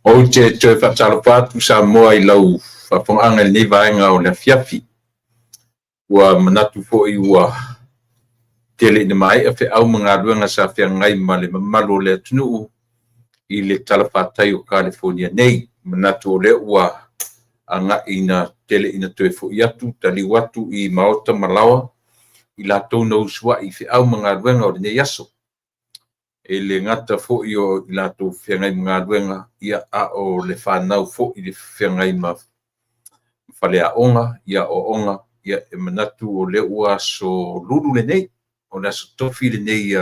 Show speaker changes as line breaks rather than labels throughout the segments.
Ou te toe faatalofa atu Samoa i lau faafofogaaga i lenei vaega o le afiafi. Ua manatu foi ua tele ina maea feau ma galuega sa feagai ma le mamalu o le atunuu i le talafatai o Kalifonia nei. E manatu o lea ua agai ina tele ina toe foi atu taliu atu i maota ma laoa i latou na usuai i feau ma galuega o lenei aso. E le gata foi o i latou feagai ma galuega, ia a o le fanau foi i le feagai ma faleaoga i aoaoga. Ia e manatu o lea ua aso Lulu lenei, o le aso Tofi lenei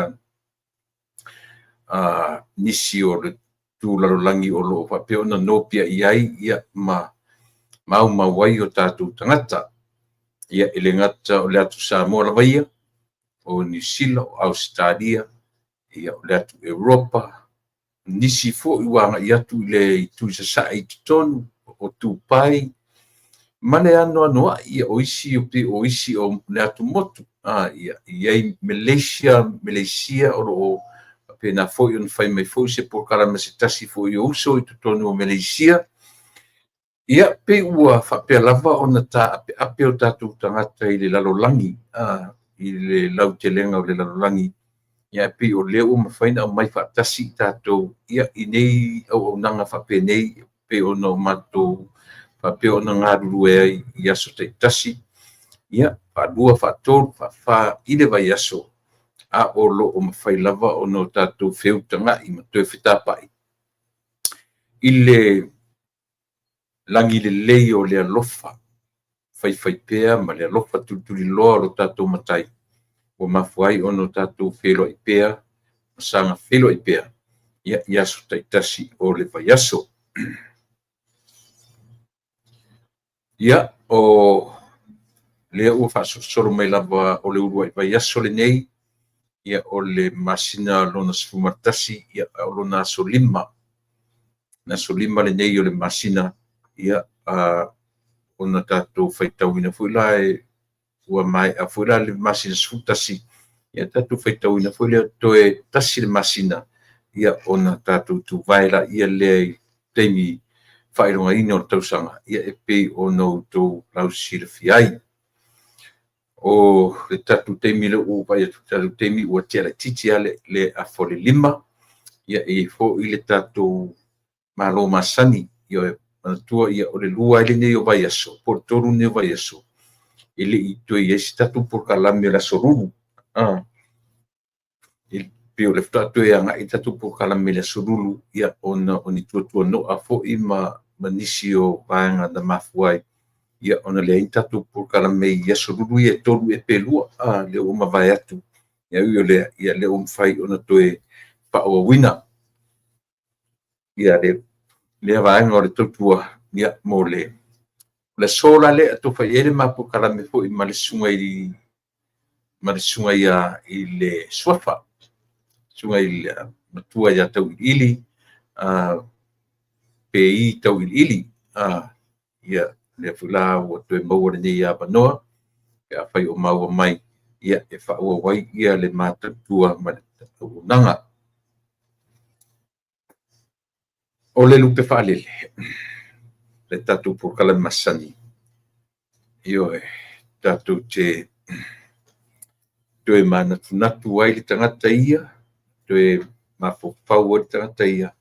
a nisi o le itu lalolagi o lo o faapea ona nopiai ai ma maumau ai o tatou tagata. Ia e le gata o le atu Samoa lava ia, o Niu Sila, o Ausetalia, ia o le atu Europa, nisi foi ua agai atu i le itu i sasae i totonu o Tupai ma le anoanoai o isi o isi o le atumotu. Ia e i ai Malaysia, Maleisia o lo o faapena foi ona fai mai foi se polokalame a se tasi foi o uso i totonu o Maleisia. Ia, pei ua faapea lava ona taapeape o tatou tagata i le lalolagi, i le lautelega o le lalolagi, ia ae pei o lea ua mafai ona aumai faatasi i tatou ia, i nei auaunaga faapenei pei ona o matou faapea ona galulue ai i aso taitasi, ia, faalua, faatolu, faafa i le vaiaso, a o lo o mafai lava ona o tatou feutagai ma toe fetapai i le lagi lelei o le alofa faifaipea ma le alofa tulituliloa o lo tatou Matai ua mafua ai ona o tatou feiloai pea ma saga feiloai pea ia, i aso taitasi o le vaiaso. Ia, o lea ua faasolosolo mai lava o le uluai vaiaso lenei, ia o le masina lona 11, ia o lona aso 5. Le aso 5 lenei o le masina, ia ona tatou faitauina foi la ua maea foi la le masina 11, ia tatou faitauina foi lea toe tasi le masina, ia ona tatou tuvae laia lea i taimi faailogaina o le tausaga, ia e pei ona outou lausilafia ai. O le tatou taimi lea ua ou vaai atu i le tatou taimi ua tea laitiiti lava le afa o le 5. Ia e i ai foi le tatou malo masani. Ioe, manatua o le 2 ai lenei o vaiaso po o le 3 lenei o vaiaso e le i toe i ai se tatou polokalame o le Aso Lulu. E pei o lea faatoa toe agai le tatou polokalame i le Aso Lulu, ia, ona o ni tuatuanoa foi ma nisi o vaega na mafua ai ia, ona leai ni tatou polokalame i Aso Lulu ia e 3 ea pe 2, lea ua mavae atu. Ae ui o lea, ia lea ua mafai ona toe faaauauina ia lea vaega o le tautua ia, mo le aso la lea e tau fai ai le ma polokalame foi ma le susuga i ma le susuga ia i le Suafa, susuga i le Matua ia Tauiliili, Pei Tauiliili. Ia, lea foi la ua toe maua lenei avanoa pe afai o maua mai, ia, e faaauau ai le ma tautua ma le auaunaga. O le lupe faalele, le tatou polokalame masani, ioe, tatou te toe manatunatu ai le tagata ia, toe mafaufau ai le tagata ia,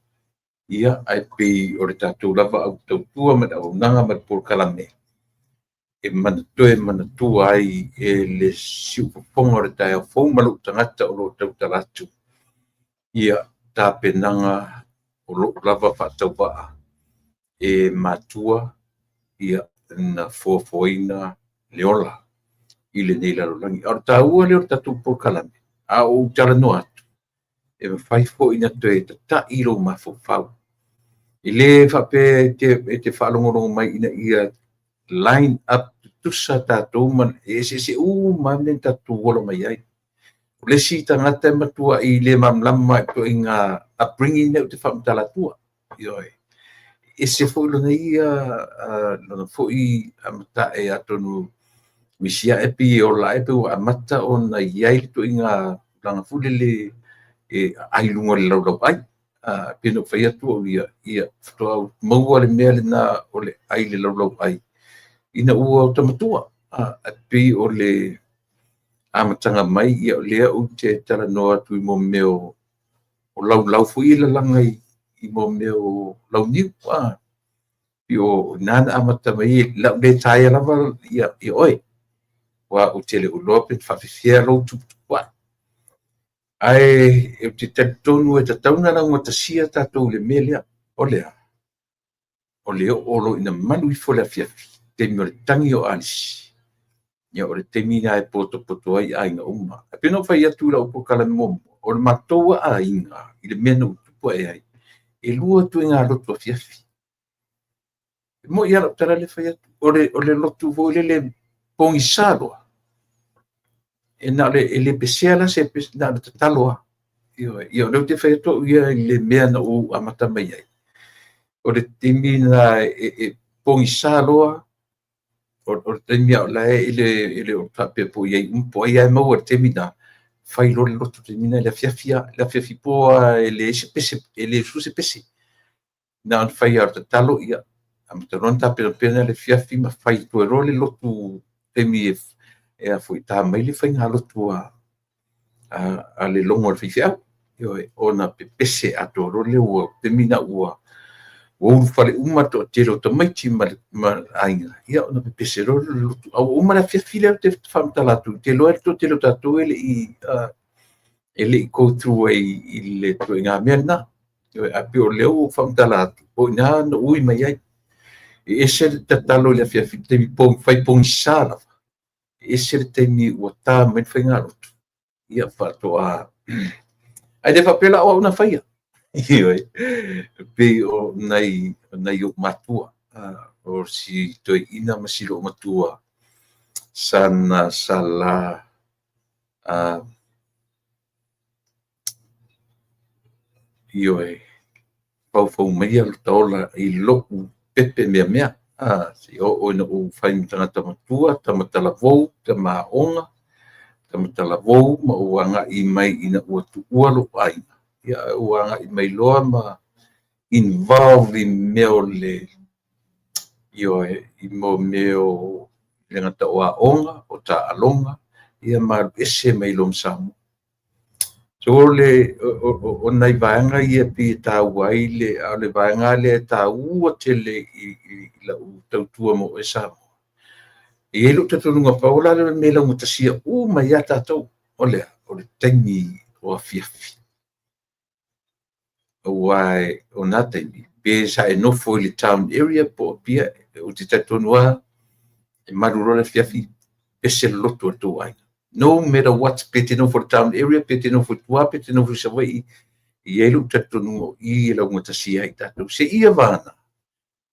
ia ae pei o le tatou lava au tautua ma le auaunaga ma le polokalame e toe manatua ai e le siufofoga o le taeao fou ma lou tagata o lo o tautala atu ia tapenaga o lou lava faatauvaa e matua ia na foafoaina le ola i lenei lalolagi. A o le taua lea o le tatou polokalame, a ou talanoa atu, e mafai foi ona toe tatai lou mafaufau. E le faapea e te faalogologo mai ina ia line up tutusa tatou ma e eseese uma lava mea na tatou ola mai ai. O le isi tagata e matuai le malamalama i ituaiga upbringing lea ou te faamatala atua. Ioe. E ese foi lona ia lona foi amatae atonu misi ae pei e ola ae pei ua amata ona i ai le ituaiga tulaga foi lele e aai i luga o le laulauai. Pei ona ou fai atu au ia, ia faatoa ou maua le mea lena o le ʻai i le laulauʻai ina ua ota matua. Ae pei o le amataga mai, ia o lea ou te talanoa atu i mea o laulau foi ia e lalaga i mea o launiu. Pei o i ina na amata mai ai lau le taea lava ia oe, aua ou te le o iloa pe faapefea lou tuputupuaʻe. Ae ou te talitonu e tatau ona laugatasia tatou i le mea lea, o le a? O le oo loa ina malu ifo le afiafi, taimi o le tagi o alisi, ia o le taimi lena e potopoto ai aiga uma. E pei ona ou fai atu i lau polokalame muamua, o le matou aiga i le mea na ou tupu ae ai, e 2 ituaiga lotu afiafi. E moni lava lau tala lea e fai atu, o le lotu foi lele pogisa loa, e na o le, e le pesea la se pese, na o le tatalo lava. Ioe, ia o lea ou te fai atu au ia i le mea na ou amata mai ai. O le taimi lena e pogisa loa, o le taimi lava o la e le o faapea po o i ai uma, po o ai lava e maua i le taimi lena, fai loa le lotu i le taimi lena i le afiafi lava, le afiafi po lava e leai se pese, e le usu se pese. Na ona fai lava o le tatalo, ia, amata loa ona tapenapena le afiafi ma fai toe loa le lotu taimi e a foi e ta mai le faigalotu a le logo a le faifeau. Ioe, ona pepese atoa loa lea, ua taimi lena ua ulufale uma le toatele o tamaiti ma aiga, ia ona pepese loa lea o le lotu. A ua uma le afiafi lea ou te faamatala atu, ou te iloa le toatele o tatou e le i go through ai i le ituaiga mea lena. Ae pei o lea ua ou faamatala atu, o i ina na ui mai ai. E ese le tatalo i le afiafi i le taimi fai pogisa lava, e ese le taimi ua ta mai le faigalotu, ia faatoa. Ae le faapea la o au na faia. Ioe, e pei o nai ou matua, o si toeaina ma si loomatua sa na sala ioe, faufau maia lota ola i lou pepe meamea, seia oo ina ou fai ma tagata matua, tama talavou, tama aoga, tama talavou, ma ou agai mai ina ua tuua lou aiga, ia ae ou agai mai loa ma involve i mea o le, ioe, i mea o le gata o aoga, o taaloga, ia ma alu ese mai loa ma Samoa. So o nai vaega ia e pei e taua ai le, a o le vaega lea e taua tele i lau tautua mo oe Samoa. E i ai lou talitonuga pau la lea o le mea e laugatasia uma ai lava tatou, o le a? O le taimi o afiafi. Aua o na taimi, pe sa e nofo i le town area po o Apia, ou te talitonu lava e malu loa le afiafi, pese le lotu a le tou aiga. No matter what, pe te nofo i le town area, pe te nofo i tua, pe te nofo i Savaii, e i ai lou talitonuga o i e laugatasia ai tatou. Seia vagana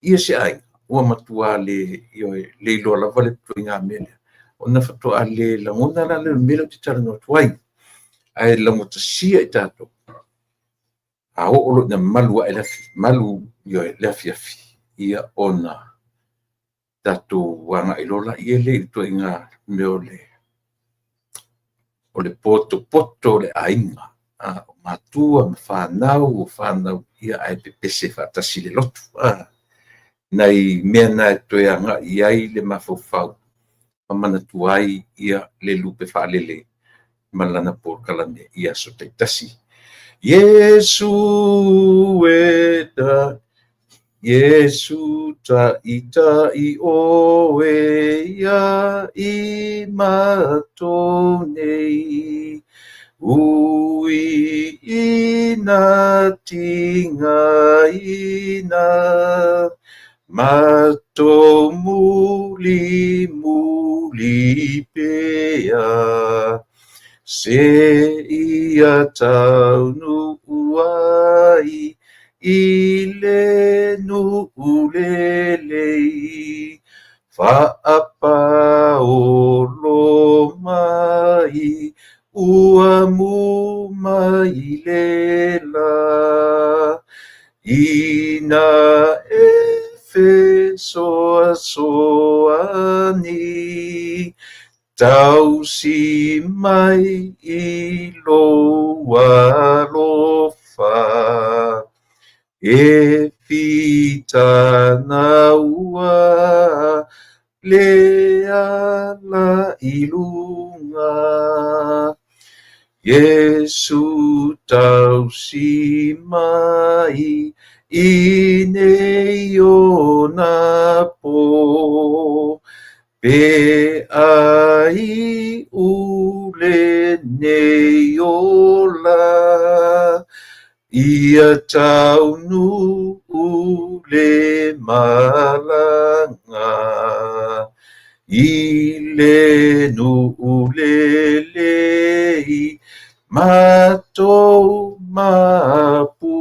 ia se aiga ua matua le, ioe, le iloa lava le ituaiga mea lea, ona faatoa le lagona la lea o le mea lea ou te talanoa atu ai. Ae laugatasia i tatou, a oo loa ina malu ae le malu, ioe, le afiafi, ia ona tatou agai loa lea i le ituaiga mea o le potopoto o le aiga, o matua ma fanau, o fanau, ia ae pepese faatasi i le lotu. Nai mea na e toe agai i ai le mafaufau ma manatua ai ia le lupe faalele ma lana polokalame i aso taitasi. Iesu e ta, Iesu taitai oe ia i matou nei, ui ina tigaina, matou mulimuli pea, seia taunuu ai i le nuu lelei, faapaolo mai ua mu mai le la, ina e fesoasoani, tausi mai i lou alofa. E fitanaua le ala i luga. Iesu tausi mai i nei ona po. Pe a iu lenei ola, ia taunuu le malaga. I le nuu lelei, matou mapu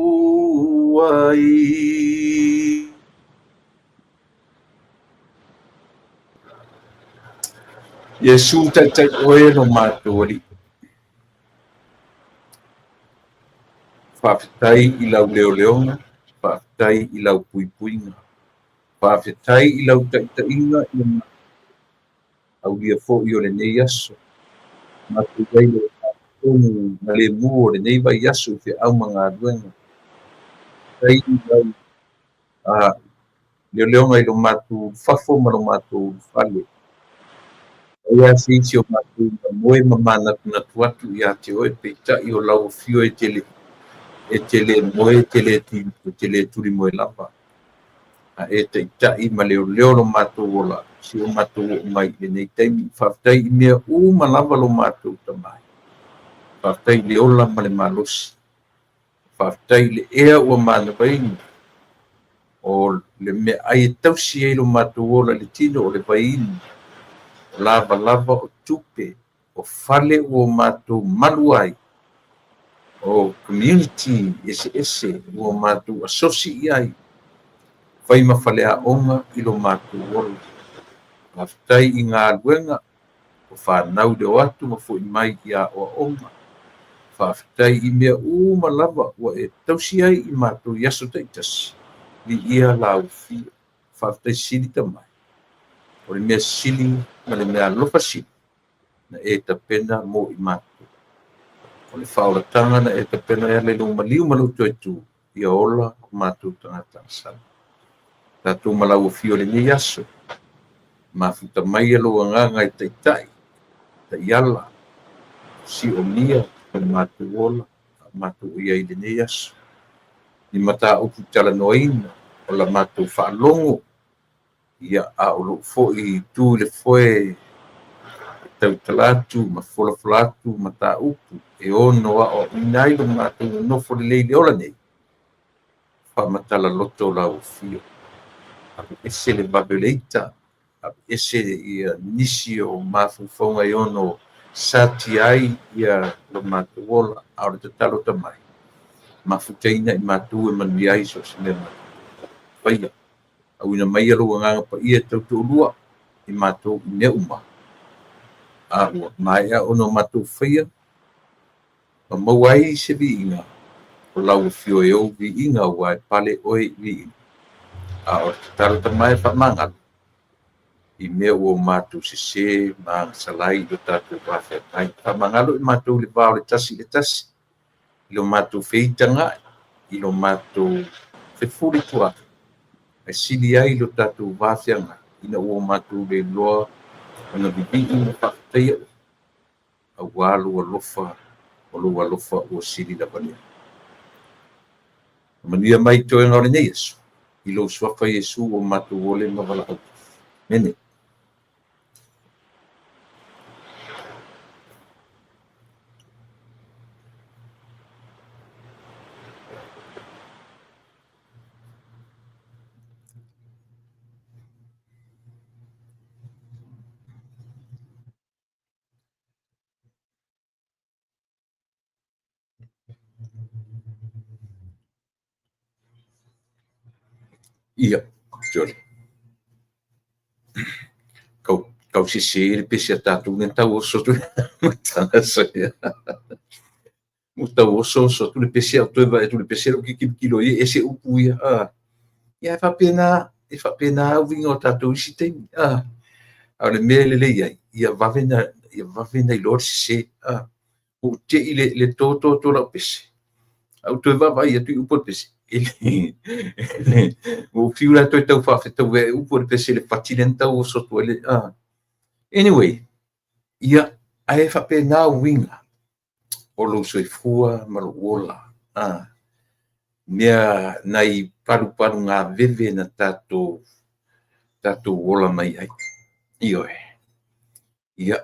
ai. Iesu taitai oe lo matou Alii. Faafetai i lau leoleoga, faafetai i lau puipuiga, faafetai i lau taitaiga i le aulia foi o lenei aso. Matou i ai le tonu ma lemu o lenei vaiaso i feau ma galuega. Faafetai i lau leoleoga i lo matou fafo ma lo matou fale. Leai lava se isi o matou na moe ma manatunatu atu ia te oe, peitai o lau afio e te le moe, e te le tulimoe lava. A e taitai ma leoleo lo matou ola, si o matou oo mai i lenei taimi. Faafetai i mea uma lava lo matou tamai. Faafetai i le ola ma le malosi. Faafetai i le ea ua manavaina o le meaai e tausi ai lo matou ola i le tino o le vaiinu, o lavalava o tupe, o fale ua matou malu ai, o community eseese ua matou asosi i ai, fai ma faleaoga i lo matou ola. Faafetai i galuega o fanau i le o atu ma foi mai i aoaoga. Faafetai i mea uma lava ua e tausi ai i matou i aso taitasi, viia lau afio. Faafetai sili tamai. O le mea sili ma le mea alofa sili na e tapena mo i matou. O le faaolataga na e tapena e ala i lou maliu ma lou toe tu, ia ola o matou tagata agasala. Tatou ma lau afio i lenei aso, mafuta mai lou agaga e taitai, taiala, siomia o le matou ola, a matou i ai i lenei aso. Ni mataupu talanoaina o la matou faalogo, ia a o lou foi tu i le foe e tautala atu ma folafola atu mataupu e ono aoaoina ai lo matou nonofo lelei i le ola nei, faamatala loto lau afio. Aveese le vave o le ita, aveese ia nisi o mafaufauga e ono satia ai ia lo matou ola, a o le tatalo tamai, mafutaina i matou e manuia ai so o se mea matou faia. Auina mai lou agaga paia e tautoalua i matou i mea uma, a ua maea ona matou faia ma maua ai se viiga o lau afio e ou viiga ua e pale oe i viiga. A o le tatalo tamai faamagalo i mea ua matou sese ma agasala ai i lo tatou vafeagai. Faamagalo i matou i le va o le tasi i le tasi, i lo matou feitaga'i, i lo matou fefulitua'i, ae sili ai lo tatou vafeagai ina ua matou leiloa ona vivii ma faafetaia oe, aua lou alofa, o lou alofa ua sili lava lea. Manuia mai toega o lenei aso, i lou suafa Iesu ua matou ole ma valaau. Amene. Ia, Jole. Kau sese le pese a tatou le tau oso atu matagasa ia. Mo tau oso oso atu le pese au toe vaai atu le pese lau kikilokilo i e ese upu ia. Ia e faapena uiga o tatou isi taimi. A o le mea e lelei ai, ia vave na iloa le sese. Ua tei le to lau pese. Ae ou toe vaavaai atu i upu a le pese, e le, ua ou fiu la e toe tau faafetauai upu a le pese i le fati lea na tau oso atu ai le, Anyway, ia, ae faapena uiga o lou soifua ma lou ola. Mea nai palupalu gaveve na tatou ola mai ai. Ioe. Ia,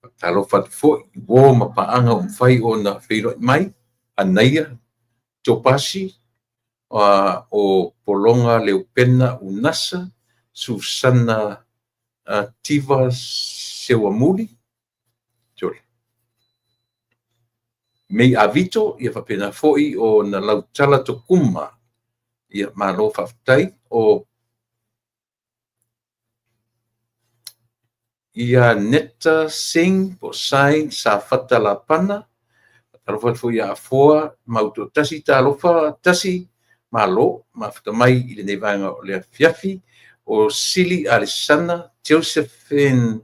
faatalofa atu foi i uo ma paaga ua mafai ona feiloai mai, Anaia Topasi, o Pologa Leupena Unasa, Susana Tiva Seuamuli, sorry, Mei Avito, ia faapena foi o na Lautala Tokuma, ia malo faafetai, o ia Neta Singh po Sain Safata Lapana, faatalofa atu foi ia Afoa Mautoatasi, talofa tasi, malo, mafuta mai i lenei vaega o le afiafi, o Sili Alesana, Josephine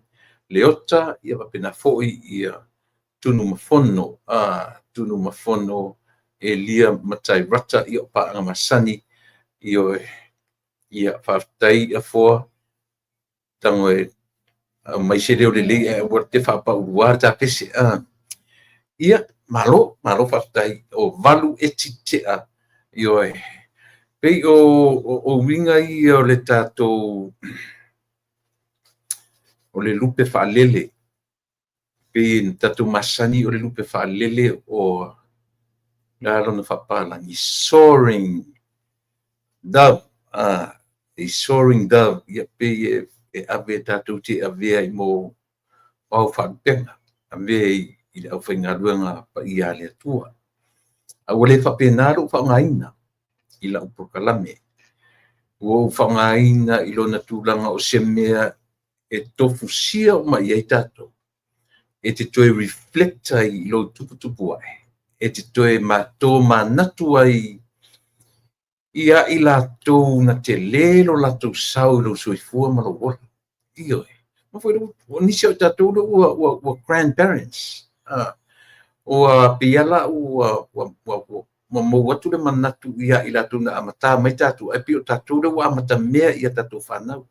Leota, ia faapena foi ia Tunumafono, Tunumafono Elia Matairata, ia o paaga masani, ioe, ia faafetai Afoa, tago e aumai se leo lelei ae aua te faapaulua le ta pese. Ia, malo, malo faafetai. O valu e titea, ioe. Pei o uiga ia o le tatou, o le lupe faalele. Pei na tatou masani o le lupe faalele o le a lona faapalagi, soaring dove, a soaring dove, ia pei e ave tatou te avea i mo ao faalupega, avea i le aufaigaluega paia a le Atua. A ua le faapena lou faaaogaina i lau polokalame. Ua ou faaaogaina i lona tulaga o se mea e tofusia uma i ai tatou, e te toe reflect ai i lou tuputupu ae, e te toe tomanatu ai ia i latou na tele lo latou sao i lou soifua ma lou ola. Ioe. Ma foi o nisi o tatou lea ua grandparents. Ua pei lava la ua mou atu le manatu ia i latou na amata mai tatou, ae pei o tatou lea ua amata mea ia tatou fanau.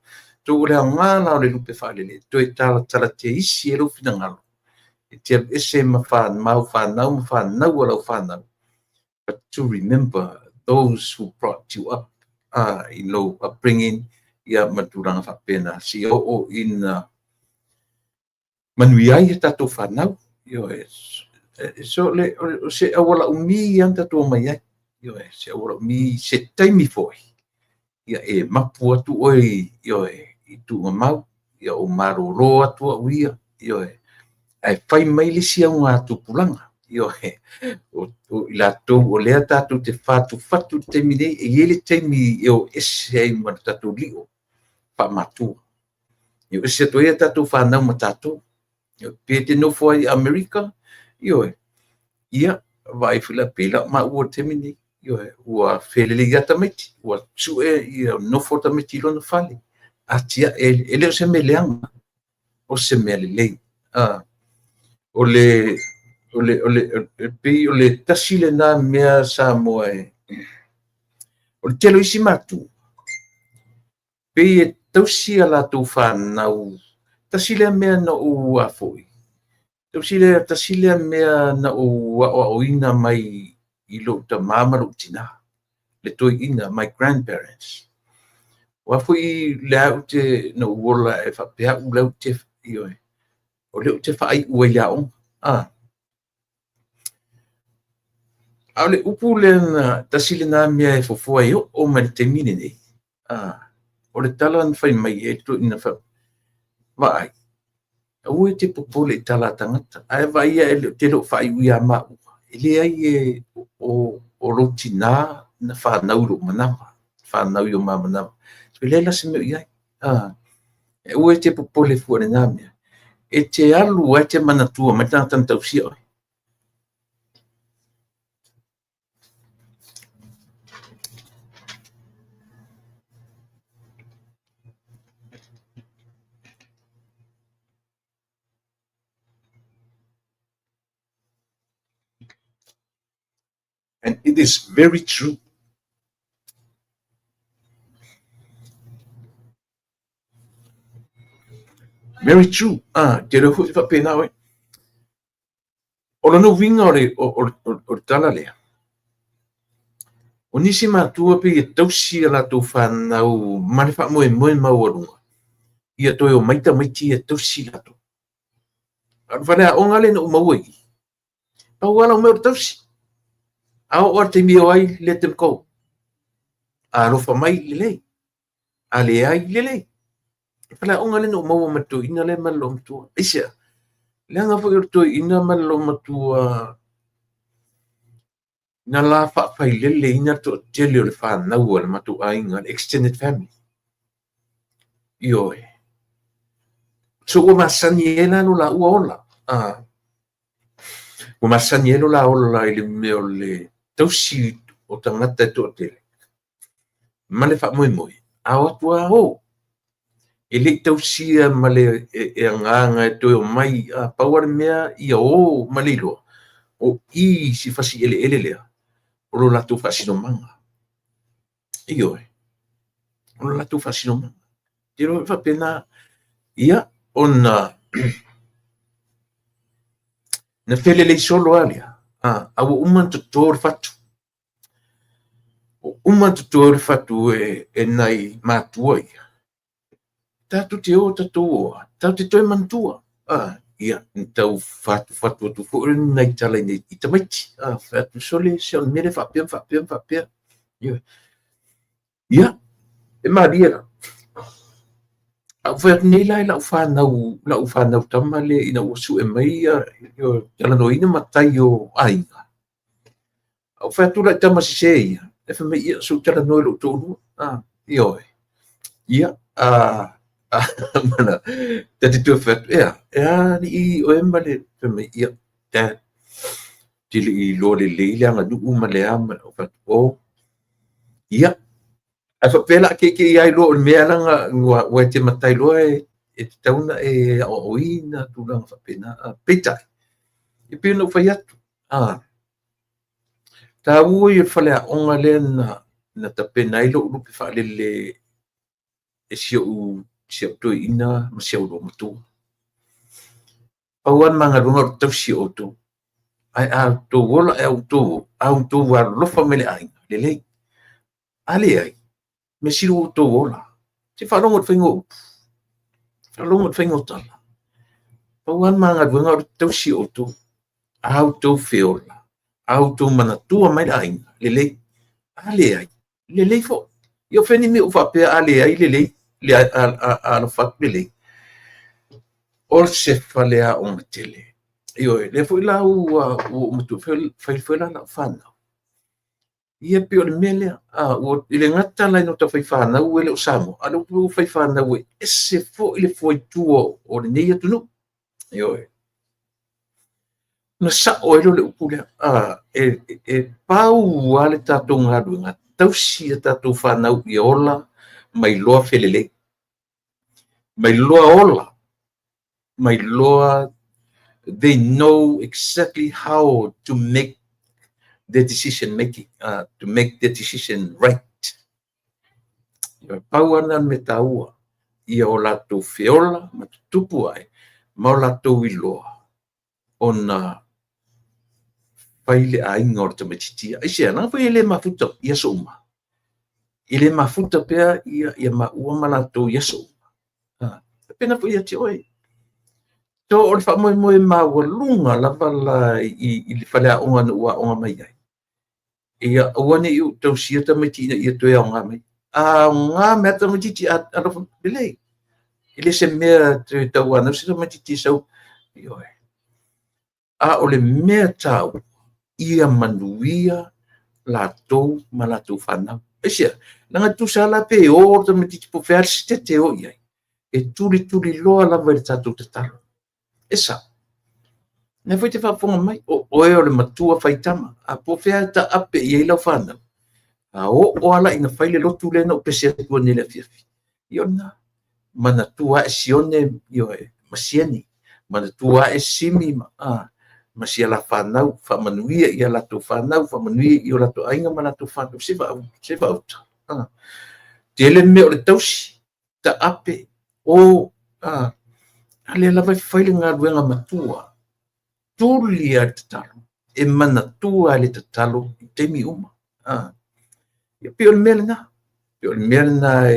So o le aoga la o le lupe faalele, toe talatala teisi ai lou finagalo, e te alu ese ma mau fanau ma fanau a lau fanau, but to remember those who brought you up i lou upbringing, ia ma tulaga faapena, seia oo ina manuia ai a tatou fanau. Ioe. So le, o se auala umi ia na tatou omai ai. Ioe, se auala umi, se taimi foi, ia e mapu atu oe, ioe, i tuugamau, ia ou malolo atu au ia, ioe, ae fai mai le isi augatupulaga, ioe, o i latou o lea tatou te fatufatu i le taimi nei, e i ai le taimi e o ese ai ma le tatou lio faamatua. E o ese atu ai a tatou fanau ma tatou. Pe te nofo ai i Amerika, ioe, ia, vaai foi la, pei la o maua i le taimi nei, ioe, ua felelei lava tamaiti, ua sue ia nofo tamaiti i lona fale, atiae, e le o se mea leaga, o se mea lelei. O le, o le, o le, pei o le tasi lena mea Samoa e, o le tele o isi matua, pei e tausi a latou fanau, tasi lea mea na ou foi, tasi lea mea na ou aoaoina mai i lou tamā ma lou tinā, le toeaina, my grandparents. Aua foi le au te na ou ola e faapea au le au te, ioe, o lea ou te faaiu ai le aoga. A o le upu lea na, tasi lena mea e fofoa e oo mai le taimi lenei. O le tala na fai mai e toeaina vaai, aua e te popole i tala a tagata, ae vaai ia e te le o faaiu ia maua. E leai e o lou tinā na fanau i lou manava, fanau i o ma manava. So e leai la se mea o i ai. E aua e te popole fua i lena mea. E te alu ai te manatua mai tagata na tausia oe. And it is very true. Very true. Ah, te reo foi faapena oe. O lona uiga o le, o, o, o, o le tala lea, o nisi matua pei e tausi a latou fanau ma le faamoemoe maualuga, ia toe omai tamaiti e tausi latou. A o le faleaoga lea na ou maua i i, pau lava lau mea o le tausi. A oo lava i le taimi e o ai, let them go. A alofa mai, lelei. A leai, lelei. O le faleaoga lea na ou maua ma le toeaina lea ma le loomatua. Aisea? Leaga foi o le toeaina ma le loomatua na la faafaileleina le toatele o le fanau a le matou aiga, le extended family. Ioe. So ua masani ai la lo laua ola. Ah. Ua masani ai lo la ola i le mea o le tausi o tagata e toatele. Ma le faamoemoe, a o atu a o. E le i tausia ma le e agaga e toe omai, a pau lava le mea ia o ma le iloa, o i si fasi eleele lea, o lo latou faasinomaga. Ioe, o lo latou faasinomaga. Te iloa faapena, ia, ona na felelei solo lava lea, a ua uma ona toto le fatu. Ua uma ona toto le fatu e nai matua ia. Tatou te o tatou o a, tatou te toe manatua. Ia, na tau fatufatu atu foi nai tala i nei i tamaiti. Fai atu, sole, se o le mea lea faapea ma faapea ma faapea. Ioe. Ia, e malie la. A ou fai atu nei la i lau fanau, lau fanau tama lea ina ua sue mai ia, talanoaina matai o aiga. A ou fai atu la i tama sese ia, e fai mai, ia, se i ou talanoa i lou toalua. Ioe. Ia, mana, ta te toe fai atu, ea, e a alii oe ma le, fai mai, ia, dad, te le i iloa lelei le aganuu ma le a, ma le, ou fai atu, oh, ia, ae faapea la keikei ai loa o le mea leaga ua e te matai loa e tatau ona e aoaoina tulaga faapena. Peitai, e pei ona ou fai atu, taua ia o le faleaoga lea na tapena ai lou lupe faalele e si ou toeaina ma si au loomatua. Pau lava le ma galuega o le tausi o outou. Ae a outou ola ae a outou alolofa mai le aiga, lelei. A leai, mea sili ua outou ola. Se faalogo i le faiga o upu, faalogo i le faiga o tala. Pau lava le ma galuega o le tausi o outou. A outou feola, a outou manatua mai le aiga, lelei. A leai, lelei foi. Ia o fea ni mea ua faapea a leai lelei, le alofa atu lelei. O se faleaoga tele. Ioe, lea foi la ua ou matua fai foi la lau fanau. Ia pei o le mea lea, ua i le gata la ina tau fai fanau e le o Samoa, a lea ua fai fanau e ese foi le fuaitua o lenei atunuu. Ioe. Ona sa'o ai lea o le upu lea, e pau lava le tatou galuega, tausi a tatou fanau ia ola ma iloa felelei, ma iloa ola, ma iloa they know exactly how to make their decision making, to make their decision right. Pau lava lena o le mea taua, ia o latou feola ma tutupu ae ma o latou iloa ona fai le aiga o le tamaitiiti. Aisea, leaga foi e le mafuta i aso uma. E le mafuta pea ia maua ma latou i aso uma. Faapena foi ia te oe. So o le faamoemoe maualuga lava la i le faleaoga na ou aoga mai ai. Ia aua ne i ou tausia tamaiti ina ia toe aoga mai. A aoga mai lava tamaitiiti a alofa lelei. E le se mea toe tauanau se tamaitiiti e sau. Ioe. A o le mea taua, ia manuia latou ma latou fanau. Aisea, leaga e tusa lava la pe o le tamaitiiti po o fea lava le sitete e o i ai, e tulituliloa lava i le tatou tatalo. E sao. O lea foi e te faafofoga mai, o oe o le matua faitama, a po o fea e taape i ai lau fanau, a oo lava la ina fai le lotu lea na ou pese atu nei i le afiafi, ia o lena, manatua ae Sione, ioe, ma Sieni, manatua ae Simi, ma, a, ma si a la fanau, faamanuia i a latou fanau, faamanuia i o latou aiga ma latou fanau, se vaauta. Tele mea o le tausi, taape, o, a lea lava e fai le galuega matua, tuli lava i le tatalo, e manatua lava i le tatalo i taimi uma. E pei o le mea lena, e pei o le mea lena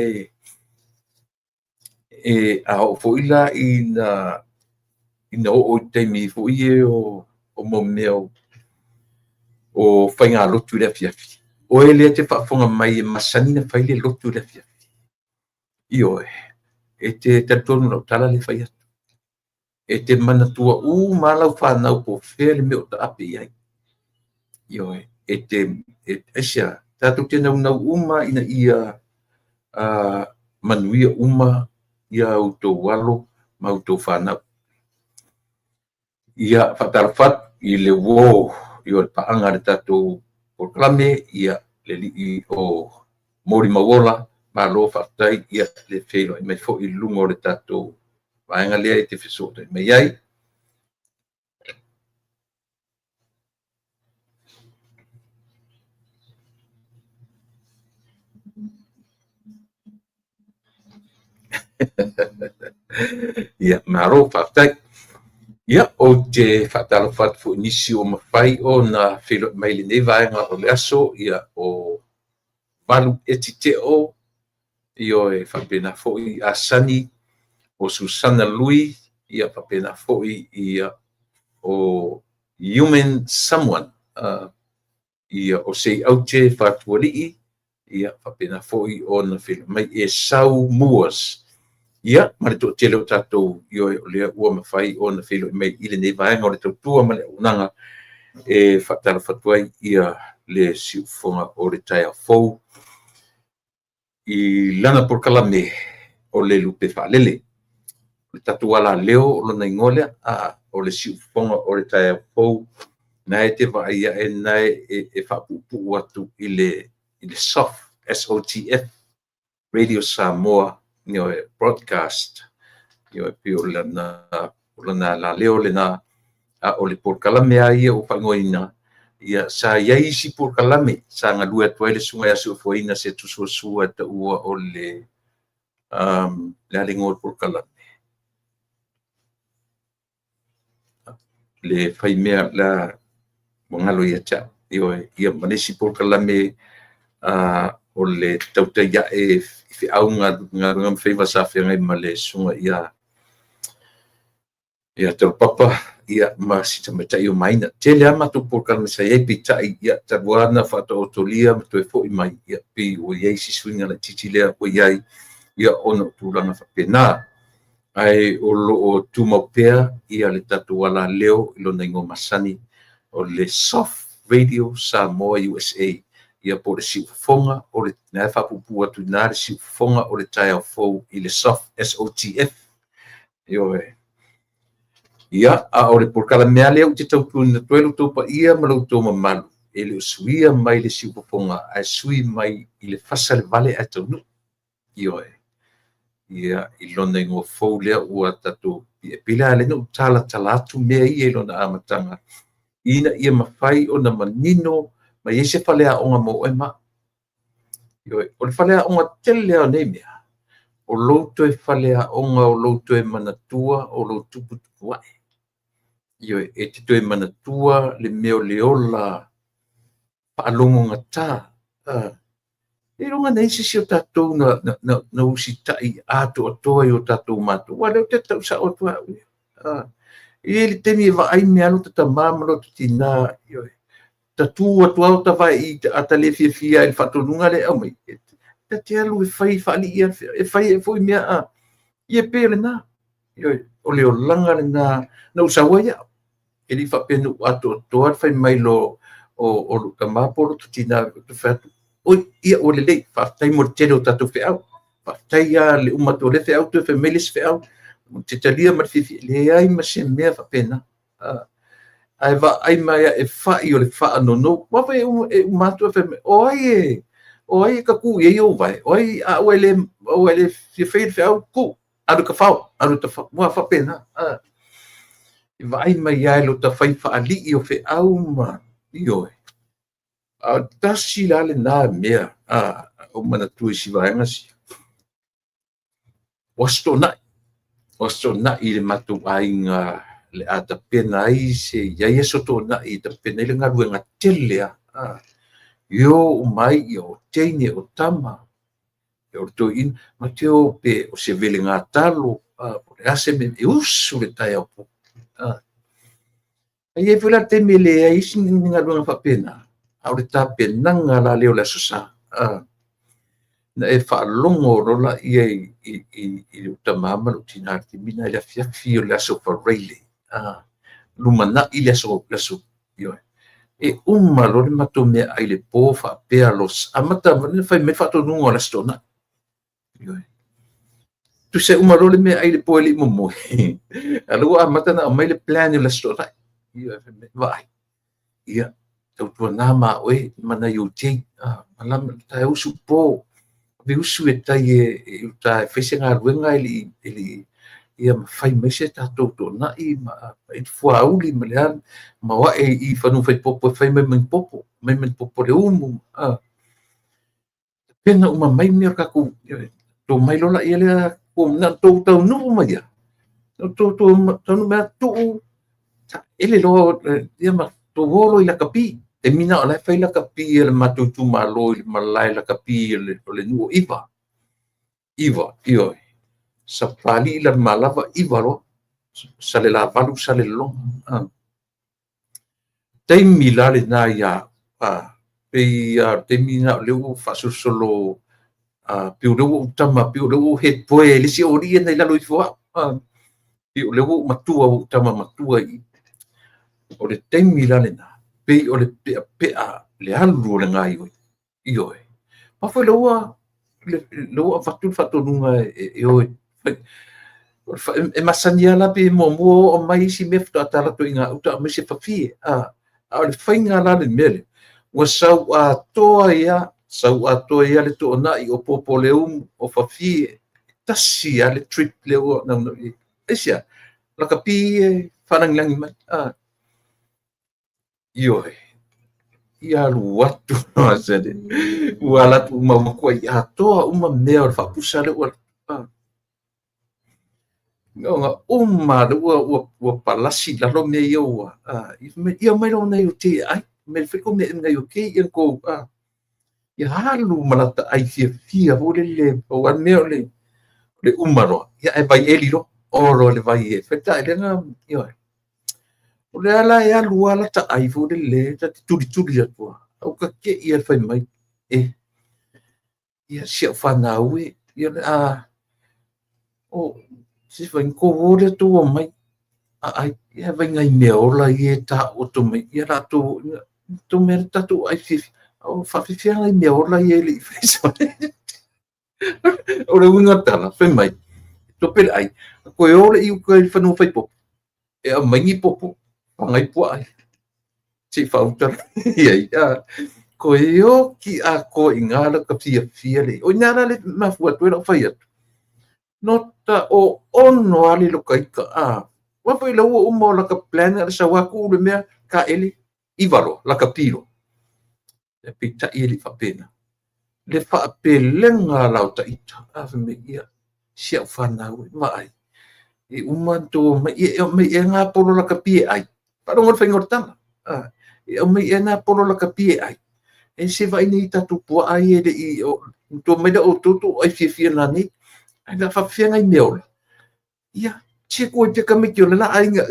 e a oo foi la ina oo i taimi foi ia o mea o faigalotu i le afiafi, oe lea e te faafofoga mai e masani ona fai le lotu i le afiafi, ioe, e te talitonu i lau tala lea e fai atu, e te manatua uma lava lau fanau po o fea le mea o taape i ai. Ioe, e te, aisea? Tatou te naunau uma ina ia manuia uma a outou alo ma a outou fanau. Ia, faatalofa atu i le uo i le paaga a le tatou polokalame, ia, le alii o Molimauola, malo faafetai le feiloai mai foi i luga o le tatou vaega lea e te fesootai mai ai. Ia, malo faafetai. Ia, ou te faatalofa atu foi i nisi ua mafai ona feiloai mai i lenei vaega o le aso, ia, o Valu Eti Teo, ioe, faapena foi Asani, o Susana Lui, ia faapena foi ia o Human Someone, ia o Seiaute Fatualii, ia faapena foi ona feiloai mai Esau Moores, ia ma le toatele o tatou, ioe, o lea ua mafai ona feiloai mai i lenei vaega o le tautua ma le auaunaga e faatalofa atu ai ia le siufofoga o le taeao fou i lana polokalame o le Lupe Faalele. O le tatou alaleo o lona igoa lea, o le siufofoga o le taeao fou, na e te vaai ae na e faapuupuu atu i le SOF, S-O-T-F, Radio Samoa Broadcast. E pei o lana alaleo lena, a o le polokalame lava ia ua faaigoaina, ia sa i ai isi polokalame sa galue atu ai le Susuga ia Soifuaina Setiusuasua e taua o le le a le igoa o le polokalame? Le faimea la ua galo ia te au. Ioe, ia ma le isi polokalame o le tautai ae i feau galuega ma faiva sa feagai ma le susuga ia Taulapapa ma si tamaitai o Maina. Tele lava matou polokalame sa i ai, peitai, ia, talu lava ona faataotolia ma toe foi mai, ia, pei ua i ai si suiga laitiiti lea ua i ai, ia, ona o tulaga faapena. Ae o lo o tumau pea ia le tatou alaleo i lona igoa masani o le Soft Radio Samoa USA, ia po o le siufofoga o le, na e faapuupuu atu i ina le siufofoga o le taeao fou i le Soft, S-O-T-F. Ioe. Ia, a o le polokalame lava lea ou te tautuaina atu ai lo outou paia ma lo outou mamalu, e le o suia mai le siufofoga, ae sui mai i le fasa le vale ae taunuu. Ioe. Ia, i lona igoa fou lea ua tatou pei la lea na ou talatala atu mea ia i lona amataga, ina ia mafai ona manino ma i ai se faleaoga mo oe ma au. Ioe, o le faleaoga tele lava o nei mea, o lou toe faleaoga, o lou toe manatua, o lou tuputupuae. Ioe, e te toe manatua le mea o le ola faalogogata. Seiloga na i ai se isi o tatou na usitai atoatoa i o tatou matua. Aua o lea ou te tau sao atu au ia. E i ai le taimi e vaai mea a lota tama ma lota tina, ioe, ta tu atu lava ota vae i i, a ta le fiafia i le faatonuga lea e aumai, ta te alu e fai faalii e fai ai foi mea, a. Ia e pei o lena, ioe, o le olaga lena na ou sau ai au. E le i faapea na ou atoatoa le fai mai loa o lou tama po o lota tina, ou te fai atu, oi, ia ua lelei, faafetai mo le tele o tatou feau. Faafetai lava le uma atu o lea feau, toe fai mai le isi feau. Ou te talia ma le fiafia, leai ma se mea faapena. Ae vaai mai e fai o le faanono. Ua foi e uma atu e fai mai, o ai e, o ai e tatū i ai ou vae? O ai a ua e le fia faia le feau, tu, alu e tafao, alu e tafao. Ua faapena. E vaai mai lava i lota fai faalii o feau ma, ioe. A o le tasi la lena mea a ou manatua i si vaega sia. O Aso Toonai, o Aso Toonai i le matou aiga le a tapena ai se i ai Aso Toonai e tapena ai le galuega tele lava. E o uma ai o teine o tama, o le toeaina, matou te o pe o se velegatalo, po o le a se mea, e usu le taeao fou. E i ai foi la le taimi e leai ai ni galuega faapena, a o le tapenaga la lea o le Aso Sa. Na e faalogo loa lea i lou tama ma lou tina i le taimi lena i le afiafi o le Aso Faraile, lumanai le aso, ioe. E uma loa le matou meaai i le po faapea loa, amata ona fai mai le faatonuga o le Aso Toonai. Ioe. Tusa e uma loa le meaai i le po e le i momoe, a o lea ua amata ona aumai le plan o le Aso Toonai. Ioe, fai mai, vaai, ia, tautuana ma oe ma nai ou teine, malama e usu po, ave usu e tai i uta e fai se galuega e le i ia ma fai mai se tatou toonai ma fuauli ma le a, ma o ae i Fanuafaipopo e fai mai ma ni popo, mai ma ni popo leumu. Tapena uma mai mea o le tatou, tou omai loa lea, na ona tou taunuu mai lava, tou taunuu mai lava tuu taele loa ma tou o loa i lakapi. Taimi lena o la e fai lakapi a le matou itumalo i le malae lakapi o le nuu o Iva. Iva, ioe. Sapapalii, Lanumalava, Iva loa. Salelavalu, Salelologa. Taimi la lena ia pei lava o le taimi lena o lea ua faasolosolo pei o lea ua ou tama, pei o lea ua ou head boy i le isi aualii ia na i lalo ifo o au. Pei o lea ua ou matua, ua ou tama matua i O le taimi la lena, pei o le peapea le alu o le gaoioi. Ioe. Aua foi o lea ua avatu le faatonuga e o e fai. E masani lava la pei e muamua o aumai isi mea faatoa ta alu atu i gauta aumai se fafie. A o le faiga la le mea lea, ua sau atoa ai lava, sau atoa ai lava le toonai o popo leumu, o fafie, tasi lava le trip lea ua naunau i ai. Aisea? Lakapi ia e faalagilagi mai. Ioe. Ia alu atu ua alu atu uma, ua matuai atoa uma mea o le faapusa lea ua ona uma lea ua palasi i lalo mea ia ua ia omai loa nai o te ai me fai ko mea nai o te ia kou ia alu ma lata ai fiafia foi lele pau lava le mea o le uma loa ia ae vai eli loa o loa le vai e fai taelega ioe. O lea la e alu lava lata ai foi lele ta te tulituli atu lava, ae ua tate'i lava le fai mai, e, ia si au fanau e, ia o le a, o, se fai tou o lea tou omai, aai, ia vai nai mea ola ia e taooto mai, ia latou, tou mea tatou ai fiafia, o faafefea nai mea ola ia e le i fai. O le uiga o le tala, fai mai, tope le ai, toe o le i uta i le fanua fai popo, e aumai ni popo, fagai puaa ia, se i faauta i ai. Toe oti atoa i ina lata fiafia le, o i ina la le mafua atu ai lau fai atu, nota o ono lava le lota ita, aua foi o lea ua uma o lata plan le sau lava tuu le mea, taele, iva loa, lakapi loa. Peitai e le i faapena. Le faapelega la o ta ita, a fai mai, ia, si au fanau e, vaai, e uma ona tou omai, ia e aumai ea nā polo lakapi e ai. Faalogo i le faiga o le tala. E aumai ea nā polo lakapi e ai. E se vaai nei i tatou puaa ia e le i, tou omai lea outou tou ai fiafia nanei. Ae o le a faapefea nai mea ola? Ia, se koe te tamaiti o le la aiga.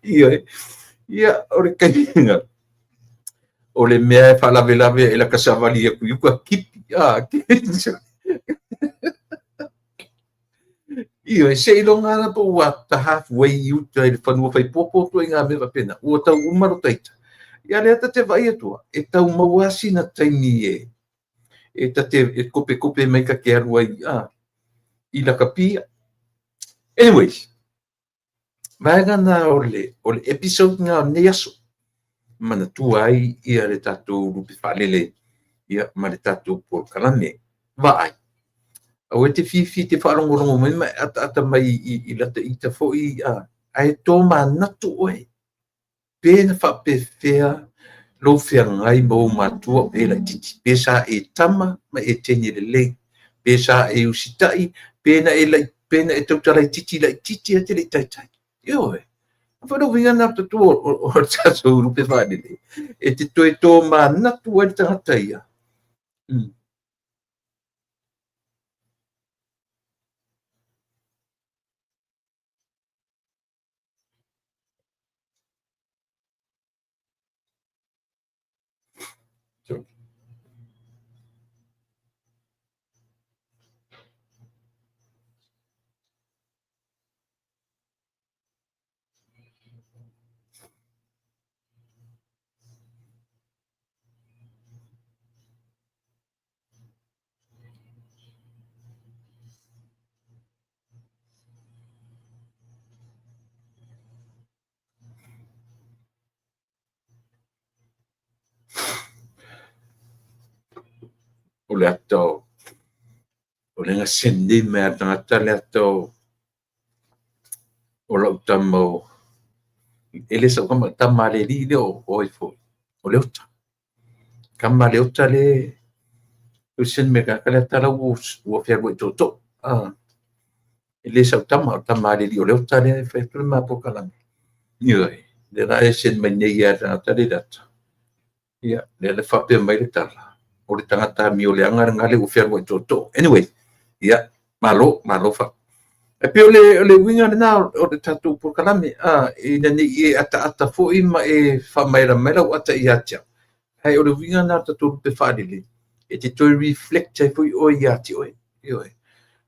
Ioe. Ia, o le taimi lena, o le mea e faalavelave ai lata savali atu i uka, kipi. Ioe, seiloga lava po ua ta halfway i uta i le fanua faipopo ituaiga mea faapena, ua tau uma lota ita. Ia lea ta te vaai atu, e tau maua lava sina taimi e e ta te e kopekope mai ta te alu ai i lakapi. Anyways, vaega na o le, o le episode na o lenei aso. Manatua ai ia le tatou lupe faalele ia ma le tatou polokalame. Vaai. Aua e te fiafia e te faalogologo mai ma e ataata mai i lata ita foi, ae tomanatu oe pe na faapefea lou feagai ma ou matua o e laitiiti, pe sa e tama ma e teine lelei, pe sa e usitai, pe na e pe na e tautala itiiti laitiiti e te le i taitai. Ioe. Foi le uiga na tatou o le tatou lupe faalele, e te toe tomanatu ai le tagata ia. O le ata o le gaseni nei mai a le tagata le ata o lau tama o e le sau kama tama le alii lea o ai foi o Leota. Kama Leota le o sen me ka le ata lau ua fealuai tootoo. E le sau tama o tama le alii o Leota lea e fai atu le mapolokalaga. Ioe, lea la e send mai nei lava e le tagata le ata. Ia, lea le faapea mai le tala, o le tagata amioleaga lena lea ua fealuai tootoo. Anyway, ia, malo, malo fa. E pei o le uiga lena o le tatou polokalame, ina ne i e ataata foi ma e faamaela mai lau ata ia te au. Ae o le uiga lena o le tatou lupe faalele, e te toe reflect ai foi oe ia te oe. Ioe.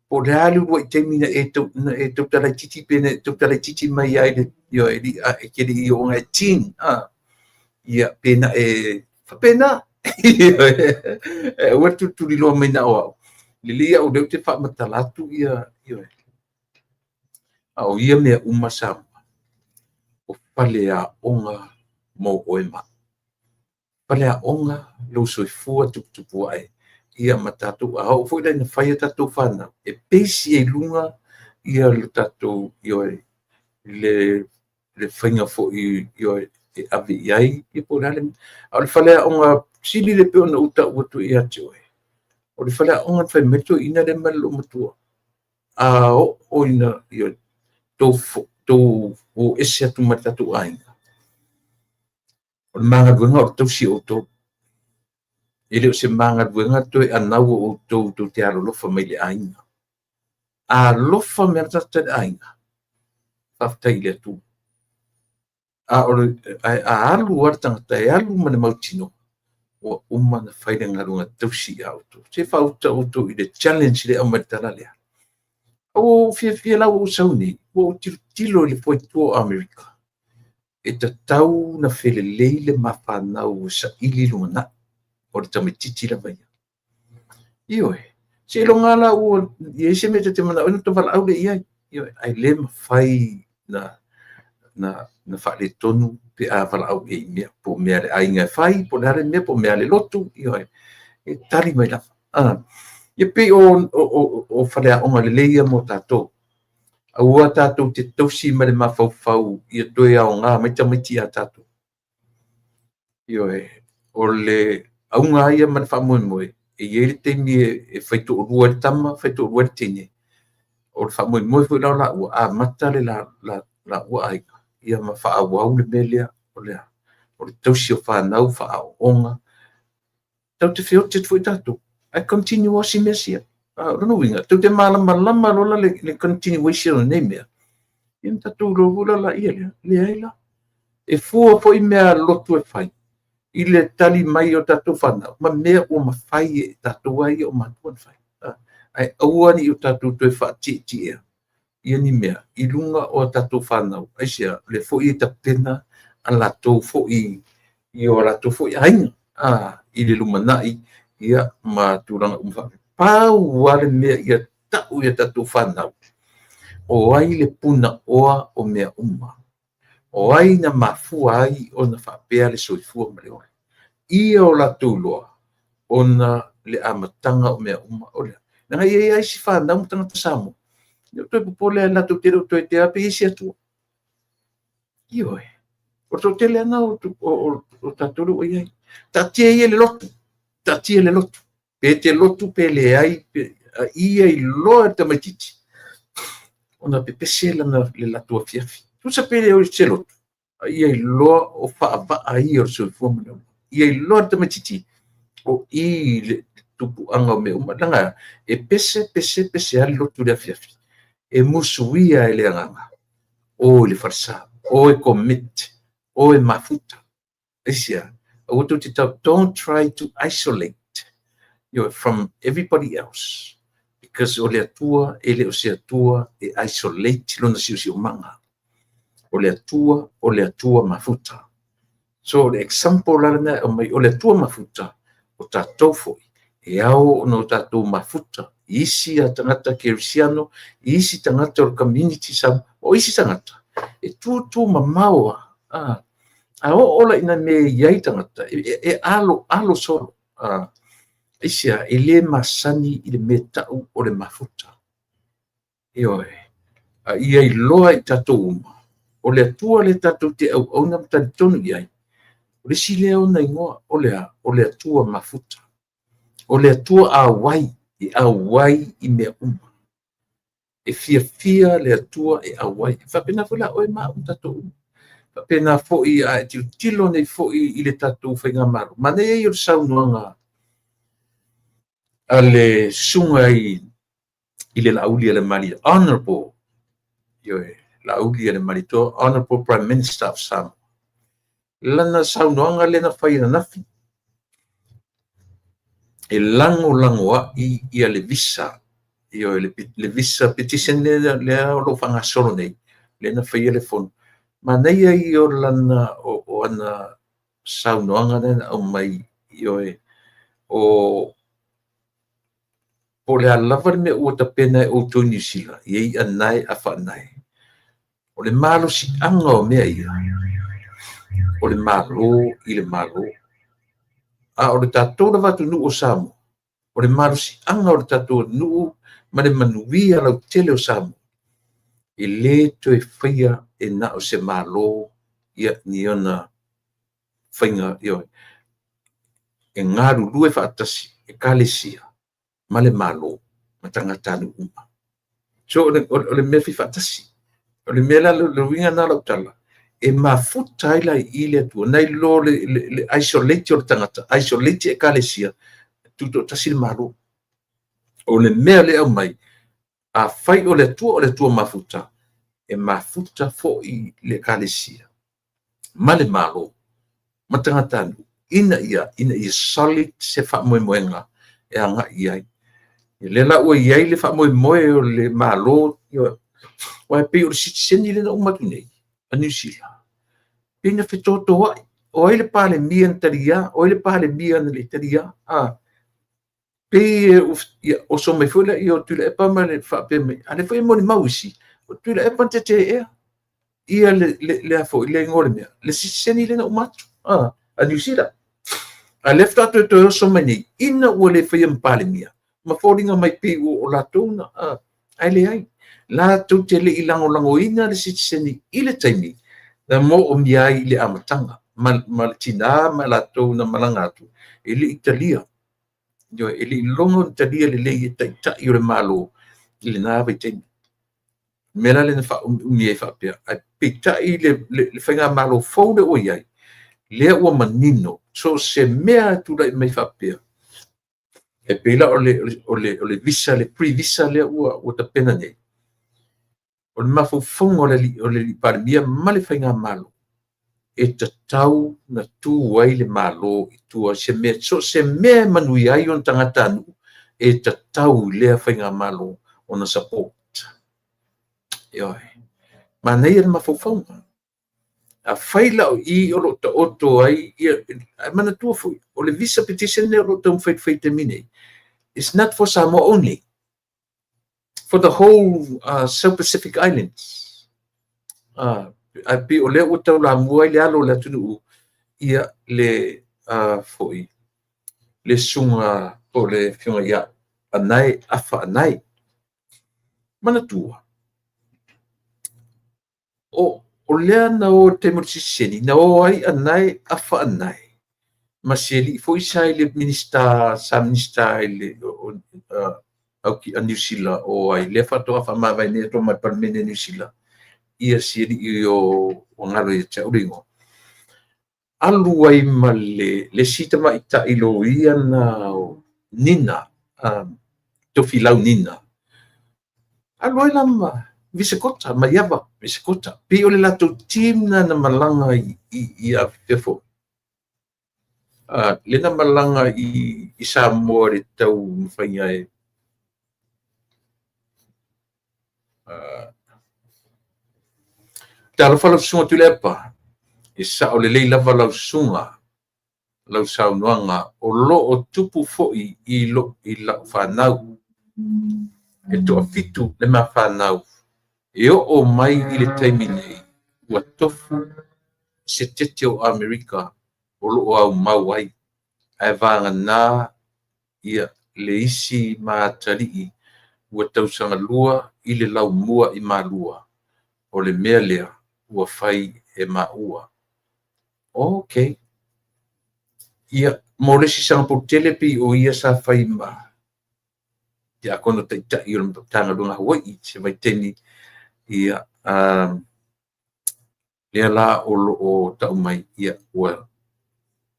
Po o le a le uluai taimi na e tautala itiiti pe na e tautala itiiti mai ai le, ioe, e te le i oo ina e teen, ia, pe na e faapena. E aua le tulituliloa mai na o au. Lelei au o lea ou te faamatala atu ia, ioe. A o ia mea uma Samoa, o faleaoga mo oe ma au. Faleaoga lou soifua tuputupu ae ia ma tatou, a oo foi la ina fai a tatou fanau, e base i luga ia le tatou, ioe, le faiga foi, ioe, e ave i ai, ia po o le a le mea. A o le faleaoga sili le pei ona ou tau atu ia te oe, o le faleaoga na fai mai le toeaina lea ma le loomatua, a oo ina, ioe, tou o ese atu ma le tatou aiga, o le ma galuega o le tausi o outou. E le o se ma galuega toe anau o outou tou te alolofa mai i le aiga. Alofa mai lava le tagata i le aiga, faafetai i le Atua. A o le, a alu lava le tagata e alu ma le mautinoa, ua uma ona fai le galuega tausi ia outou. Se faauta outou i le challenge lea e aumai le tala lea. Ua ou fiafia la ua ou sau nei, ua ou tilotilo i le foe i tua o Amerika. E tatau na felelei le mafanau e saili lumanai o le tamaitiiti lava ia. Ioe, seiloga la ua i ai se mea ta te manao ai ona ta valaau lea i ai. Ioe, ae le mafai na faaletonu pe a valaau i ai i mea, po o mea a le aiga e fai, po o le a le mea, po o mea a le lotu, ioe, e tali mai lava. Ia pei o faleaoga lelei ia mo tatou. Aua tatou te tausi ma le mafaufau ia toe aoga mai tamaiti ia tatou. Ioe, o le auga ia ma le faamoemoe, e i ai le taimi e faitoalua ai le tama, faitoalua ai le teine. O le faamoemoe foi la o laua, amata le laua aiga, ia ma faaauau le mea lea, o le o le tausi o fanau, faaaooga. Tatou te feoti atu foi tatou, ae continue lava si mea sia. O lona uiga, tou te malamalama loa la le continuation o nei mea, ia ona tatou iloa foi la laia lea, leai la. E fua foi mea lotu e fai i le tali mai o tatou fanau ma mea ua mafai e tatou a ia o matua ona fai. Ae aua ne i o tatou toe faatietiea ia ni mea i luga o a tatou fanau. Aisea? O lea foi e tapena a latou foi i o latou foi aiga i le lumanai, ia, ma tulaga uma faapea. Pau lava le mea ia tau i a tatou fanau, o ai le punaoa o mea uma? O ai na mafua ai ona faapea le soifua ma le ola? Ia o latou iloa ona le amataga o mea uma, o le Leaga e i ai lava isi fanau ma tagata Samoa, e le o toe popole lava latou te le o toe tea pe i ai se Atua. Ioe. O le toatele lava lena o tatou lea ua i ai. Taatia ia le lotu, taatia le lotu. Pe te lotu pe leai, a ia iloa e le tamaitiiti ona pepese lana le latou afiafi. Tusa pe le o i se lotu, a ia iloa o faavaa ia o le soifua ma le ola. Ia iloa le tamaitiiti o i le tupuaga o mea uma. Leaga e pese, pese, pese lava le lotu i le afiafi, e musuia e le agaga, o i le falesa, o e commit, o e mafuta. Aisea? Aua tou te tau, don't try to isolate you from everybody else, because o le Atua e le o se Atua e isolate lona siosiomaga. O le Atua, o le Atua mafuta. So o le example la lena e aumai, o le Atua mafuta, o tatou foi, e ao ona o tatou mafuta i isi a tagata kerisiano, i isi tagata o le community Samoa, o isi tagata, e tutu mamao a, a oo la ina mea e i ai tagata, e alo, alo solo. Aisea? E le masani i le mea tau o le mafuta. Ioe. A ia iloa i tatou uma, o le Atua lea tatou te auauna ma talitonu i ai, o le isi lea ona igoa, o le a? O le Atua mafuta. O le Atua auai, e auai i mea uma. E fiafia le Atua e auai. E faapena foi la oe ma au ma tatou uma. Faapena foi a e tilotilo nei foi i le tatou faigamalo. Manaia ia o le saunoaga a le susuga i le Laauli a le Malie, Honorable, ioe, Laauli a le Malietoa, Honorable Prime Minister of Samoa. Lana saunoaga lea na fai ananafi, e lagolagoa'i ia le visa, ioe, le visa petition lea o lo o faagasolo nei, lea na faia le fono. Manaia ia o lana o ana saunoaga lea na aumai, ioe, o po o le a lava le mea ua tapena e outou i Niu Sila, e i anae a faanae. O le malosiaga o mea ia, o le Malo i le Malo. A o le tatou lava atunuu o Samoa, o le malosiaga o le tatou atunuu ma le manuia lautele o Samoa, e le toe faia e na o se Malo ia ni ona faiga, ioe, e galulue faatasi ekalesia ma le Malo ma tagatanuu uma. So o le mea fai faatasi. O le mea la, le uiga lena o lau tala, e mafuta ai la i le Atua, nai lo le isolate o le tagata, isolate ekalesia, tutoatasi le Malo. O le mea lea aumai, afai o le Atua o le Atua mafuta, e mafuta foi le ekalesia ma le Malo ma tagatanuu ina ia solid se faamoemoega e agai i ai. Lea la ua i ai le faamoemoe o le Malo, aua e pei o le sitiseni lea na uma atu nei a Niu Sila, pei na fetotoai, o ai le Palemia na talia, o ai le Palemia na le talia. Pei e oso mai foi lea o Tuilaepa ma le faapea mai, a o lea foi e molimau isi, o Tuilaepa na teteea ia le a foi le igoa o le mea, le sitiseni lea na uma atu a Niu Sila. A o lea faatoa toe toe oso mai nei, ina ua le faia ma Palemia, ma foliga mai pei ua o latou na, ae leai. Latou te le i lagolagoina le sitiseni i le taimi na moomia ai i le amataga, ma le tina ma latou na malaga atu, e le i talia. E le i logo ona talia lelei e taitai o le Malo i lena vaitaimi. O le mea la lea na faaumiumi ai faapea, ae peitai le faigamalo fou lea ua i ai, lea ua manino, so se mea e tulai mai faapea, e pei la o le visa, le free visa lea ua tapena nei, o le mafaufauga o le Palemia ma le faigamalo, e tatau na tu ai le Malo i tua, se mea, so se mea e manuia ai ona tagatanuu, e tatau i lea faigamalo ona support. Ioe. Manaia le mafaufauga. Afai la o i o lo o taoto ai, ae manatua foi, o le visa petition lea o lo o taumafai e fai i le taimi nei, it's not for Samoa only, for the whole South Pacific Islands. Ae pei o lea ua taulamua ai le alo o le atunuu, ia le foi le susuga po o le afioga ia Anae Afa Anae. Manatua, o lea na o i le taimi o le sitiseni, na o ai Anae Afa Anae, ma si alii foi sa i le Minisita, sa Minisita i le a Niu Sila o ai, lea faatoa faamavae nei atu ma le Palemene a Niu Sila, ia si alii o ua galo ia te au le igoa. Alu ai ma le isi tamaitai loia na o Nina, Tofilau Nina. Alu ai la ma Visekota, Maiava Visekota. Pei o le latou team na na malaga i afea foi. Le na malaga i Samoa i le taumafaiga e Talofa lau susuga Tuilaepa, e sao lelei lava lau susuga, lau saunoaga, o lo o tupu foi i lau fanau. E toafitu le ma fanau, e oo mai i le taimi nei, ua tofu se tete o Amerika o lo o aumau ai, ae vagana ia le isi ma atalii ua tausagalua i le laumua i Malua, o le mea lea ua fai e maua. Okay. Ia, mo le isi Sagapolutele pei o ia sa fai ma tiakono taitai o le Matagaluega Hawaii i se vaitaimi, ia, lea la o lo o tau mai, ia, ua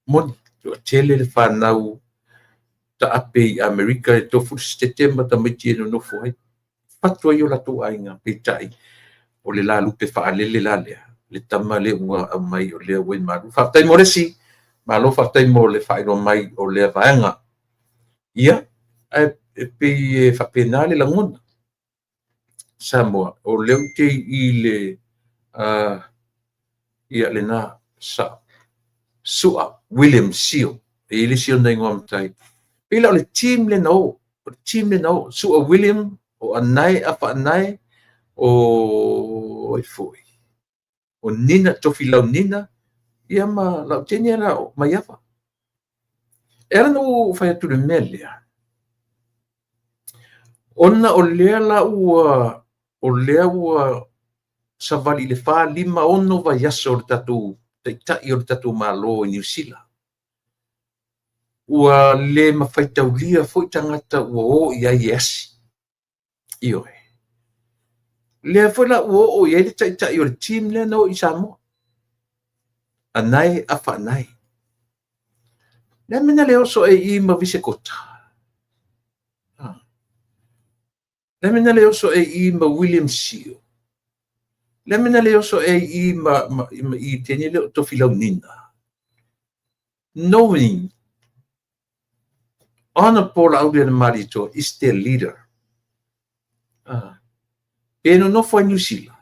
moni, toatele le fanau taape i Amerika e tofu le sitete ma tamaiti e nonofo ai, fatu ai o latou aiga, peitai, o le la lupe faalele la lea, le tama lea ua aumai o lea ua i malu. Faafetai mo le isi, malo faafetai mo le faailoa mai o lea vaega. Ia, ae pei e faapena le lagona. Samoa, o lea ou te i le, ia lena, sa, Sua William Sio, e i ai le isi ona igoa matai. Pei la o le team lea na o, o le team lea na o, Sua William, o Anae Afa Anae, o ai foi, o Nina, Tofilau Nina, ia ma Lauteni la o Maiava. E ala ona ou fai atu i le mea lea, ona o lea la ua, o lea ua savali i le 4, 5, 6 vaiaso o le tatou taitai o le tatou Malo i Niu Sila. Ua le mafaitaulia foi tagata ua o i ai e asi. Ioe. Lea foi la ua oo i ai le taitai o le team lea na o i Samoa. Anae Afa Anae. Le a mea na le oso ai i ma Visekota? Le a mea na le oso ai i ma William Sio? Le a mea na le oso ai i ma i teine lea o Tofilau Nina? Knowing Honorable Laaulialemalietoa is their leader. Pe nonofo ai Niu Sila,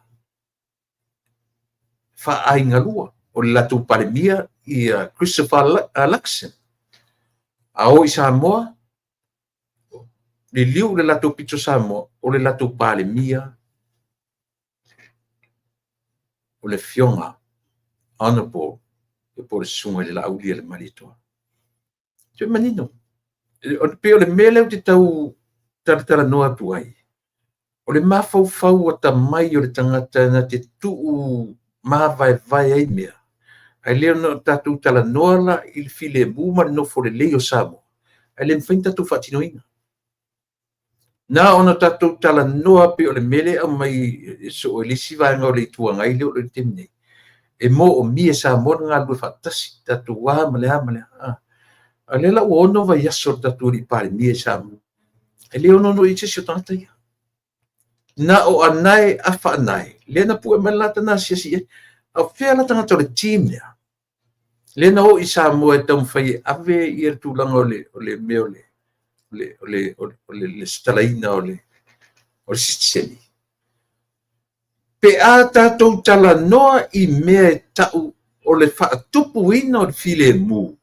faaaigalua, o le latou Palemia ia Christopher Luxon. A o i Samoa, liliu le latou pito Samoa, o le latou Palemia, o le afioga Honorable po o le susuga i le Laaulialemalietoa. Toe manino. Pei o le mea lea ou te tau talatalanoa atu ai, o le mafaufau atamai o le tagata na te tuu mavaevae ai mea, ae le ona tatou talanoa la i le filemu ma le nofo lelei o Samoa, ae le mafai ona tatou faatinoina. Na ona tatou talanoa pei o le mea lea e aumai e soo e le isi vaega o le Itu Agai lea o lo o i le taimi nei, e moomia e Samoa le galulue faatasi, tatou a ma le a ma le a. A lea la ua 6 vaiaso o le tatou alii Palemia i Samoa, e le onoono i ai se isi o tagata ia. Na o Anae Afa Anae, lea na pue mai le lata na asiasi i ai. A o fea la tagata o le team lea? Lea na o i Samoa e taumafai e ave ia le tulaga o le mea o le lesitalaina o le sitiseni. Pe a tatou talanoa i mea e tau o le faatupuina o le filemu,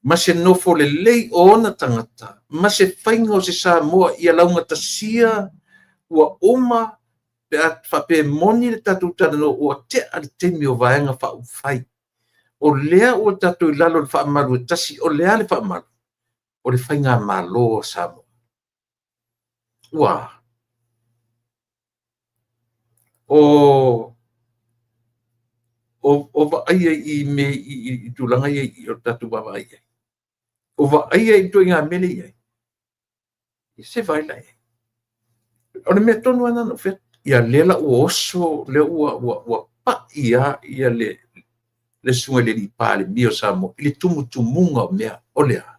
ma se nofo lelei o ona tagata, ma se faiga o se Samoa ia laugatasia ua uma, pe a faapea e moni le tatou talanoa ua tea le taimi o vaega faaupufai. O lea ua tatou i lalo o le faamalu e tasi, o le a le faamalu? O le faigamalo a Samoa. Ua o o o vaaia i mea i tulaga ia i o le tatou vaavaai i ai. O vaaia i ituaiga mea lea e i ai, se vaai la i ai. O le mea tonu lava lena na ou fai atu, ia lea la ua oso, lea ua pai lava ia le susuga i le alii Palemia o Samoa i le tumutumuga o mea. O le a?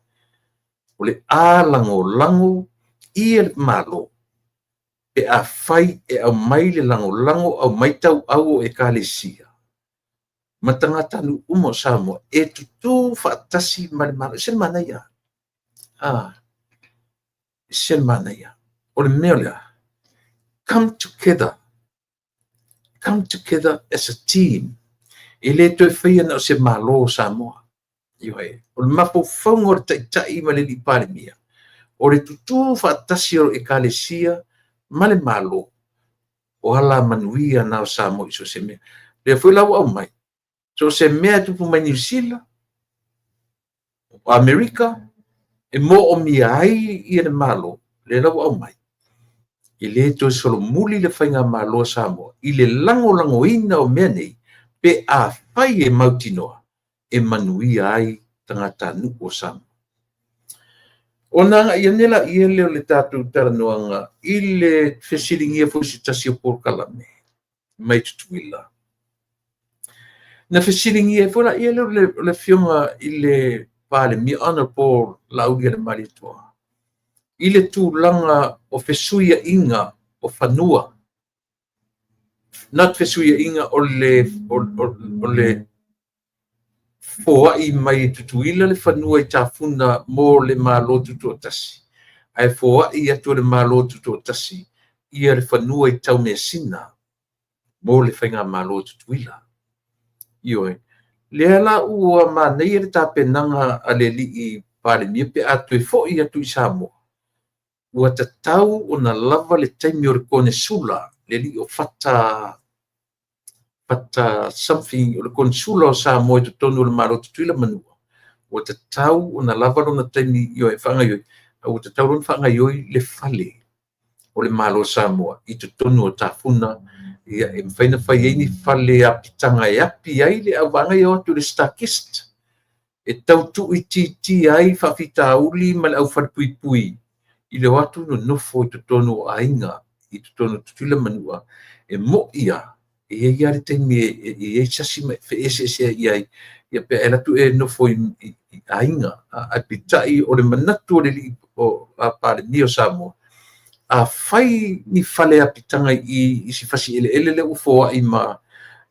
O le a lagolago ia le Malo pe afai e aumai le lagolago, aumai tauau o Ekalesia ma tagatanuu uma o Samoa e tutū faatasi ma le Malo. E ese le manaia. E ese le manaia. O le mea o le a? Come together. Come together as a team. E le toe faia na o se Malo o Samoa. Ioe. O le mafaufauga o le Taitai ma le Alii Palemia, o le tutū faatasi o Ekalesia ma le Malo, o alamanuia na o Samoa i so o se mea. O lea foi la ua aumai, so o se mea e tupu mai Niu Sila, o Amerika, e moomia ai ia le Malo, lea la ua aumai, e le toe solomuli le faigamalo a Samoa i le lagolagoina o mea nei, pe afai e mautinoa e manuia ai tagatanuu o Samoa. Ona agai ane laia lea o le tatou talanoaga i le fesiligia foi o se tasi o polokalame mai Tutuila. Na fesiligia ai foi laia lea o le Afioga i le Palemia, Honorable Laaulialemalietoa, i le tulaga o fesuiaiga o fanua, not fesuiaiga o le foai mai e Tutuila le fanua i Tafuna mo le Malo Tutoatasi, ae foai atu e le Malo Tutoatasi ia le fanua i Taumeasina mo le Faigamalo a Tutuila. Ioe. Lea la ua manaia le tapenaga a le alii Palemia pe a toe foi atu i Samoa, ua tatau ona lava le taimi o le konesula, le alii o Fata, Fata something, o le konesula o Samoa i totonu o le Malo o Tutuila ma Manua, ua tatau ona lava lona taimi, ioe, e faagaoioi, a ua tatau loa ona faagaoioi le fale o le Malo o Samoa i totonu o Tafuna, ia, e mafai ona fai ai ni fale apitaga e api ai le auvaega ia o atu i le StarKist, e tau tuuitiitia ai faafitauli ma le aufalepuipui i le o atu nonofo i totonu o aiga i totonu o Tutuila ma Manua. E mo'i lava, e i ai lava le taimi e i ai sasi ma e feeseesea'i ai, ia pe a e alu atu e nofo i aiga. Ae peitai o le manatu o le alii Palemia o Samoa, a fai ni fale apitaga i si fasi eleele lea ua foai ma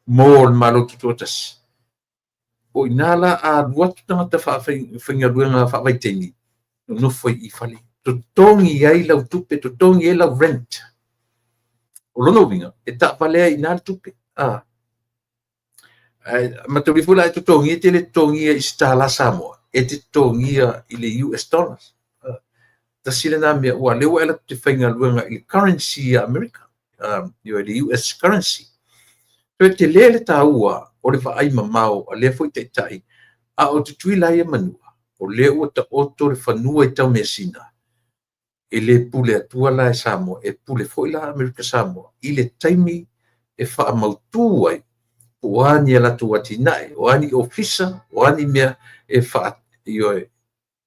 mo le Malo Tutoatasi, o i ina la a alu atu tagata faafaigaluega faavaitaimi, nonofo ai i fale, totogi ai lau tupe, totogi ai lau rent. O lona uiga, e taavale ai i ina le tupe. Ae mataulia foi la e totogia, e te le totogia i se tala Samoa, e te totogia i le US dollars. Tasi lena mea, ua lea ua e alu atu e te faigaluega i le currency a Amerika, i le US currency. So e tele le taua o le vaai mamao a lea foi taitai, a o Tutuila lava ia Manua, o lea ua taoto le fanua i Taumeasina, e le pule atua la e Samoa, e pule foi la Amerika Samoa i le taimi e faamautu ai po o a ni a latou atinae, o a ni ofisa, o a ni mea e faa, ioe,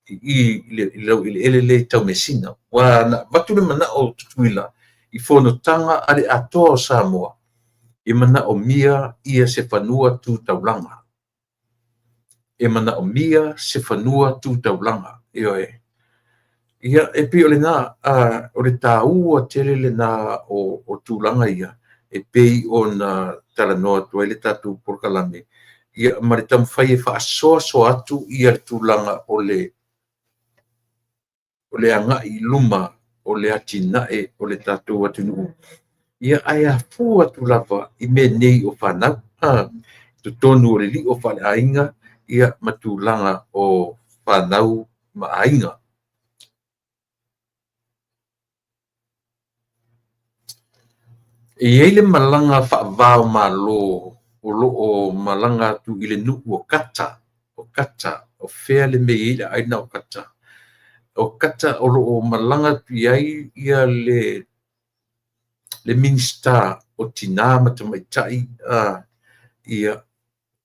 i le laueleele lea i Taumeasina. Ua na avatu le manao o Tutuila i fonotaga a le Atoa o Samoa, e manaomia ia se fanua tu taulaga. E manaomia se fanua tu taulaga. Ioe. Ia, e pei o lena, o le taua tele lena o tulaga ia, e pei ona talanoa atu ai le tatou polokalame, ia, ma le taumafai e faasoasoa atu ia le tulaga o le agai i luma o le atinae o le tatou atunuu, ia, ae afua atu lava i mea nei o fanau, totonu o le lio faaleaiga, ia, ma tulaga o fanau ma aiga. E i ai le malaga faava-o-Malo o lo o malaga atu i le nuu o Kata, o Kata, o fea le mea e i ai le aai lena o Kata? O Qatar o lo o malaga atu i ai ia le Minisita o Tina ma Tamaitai, ia,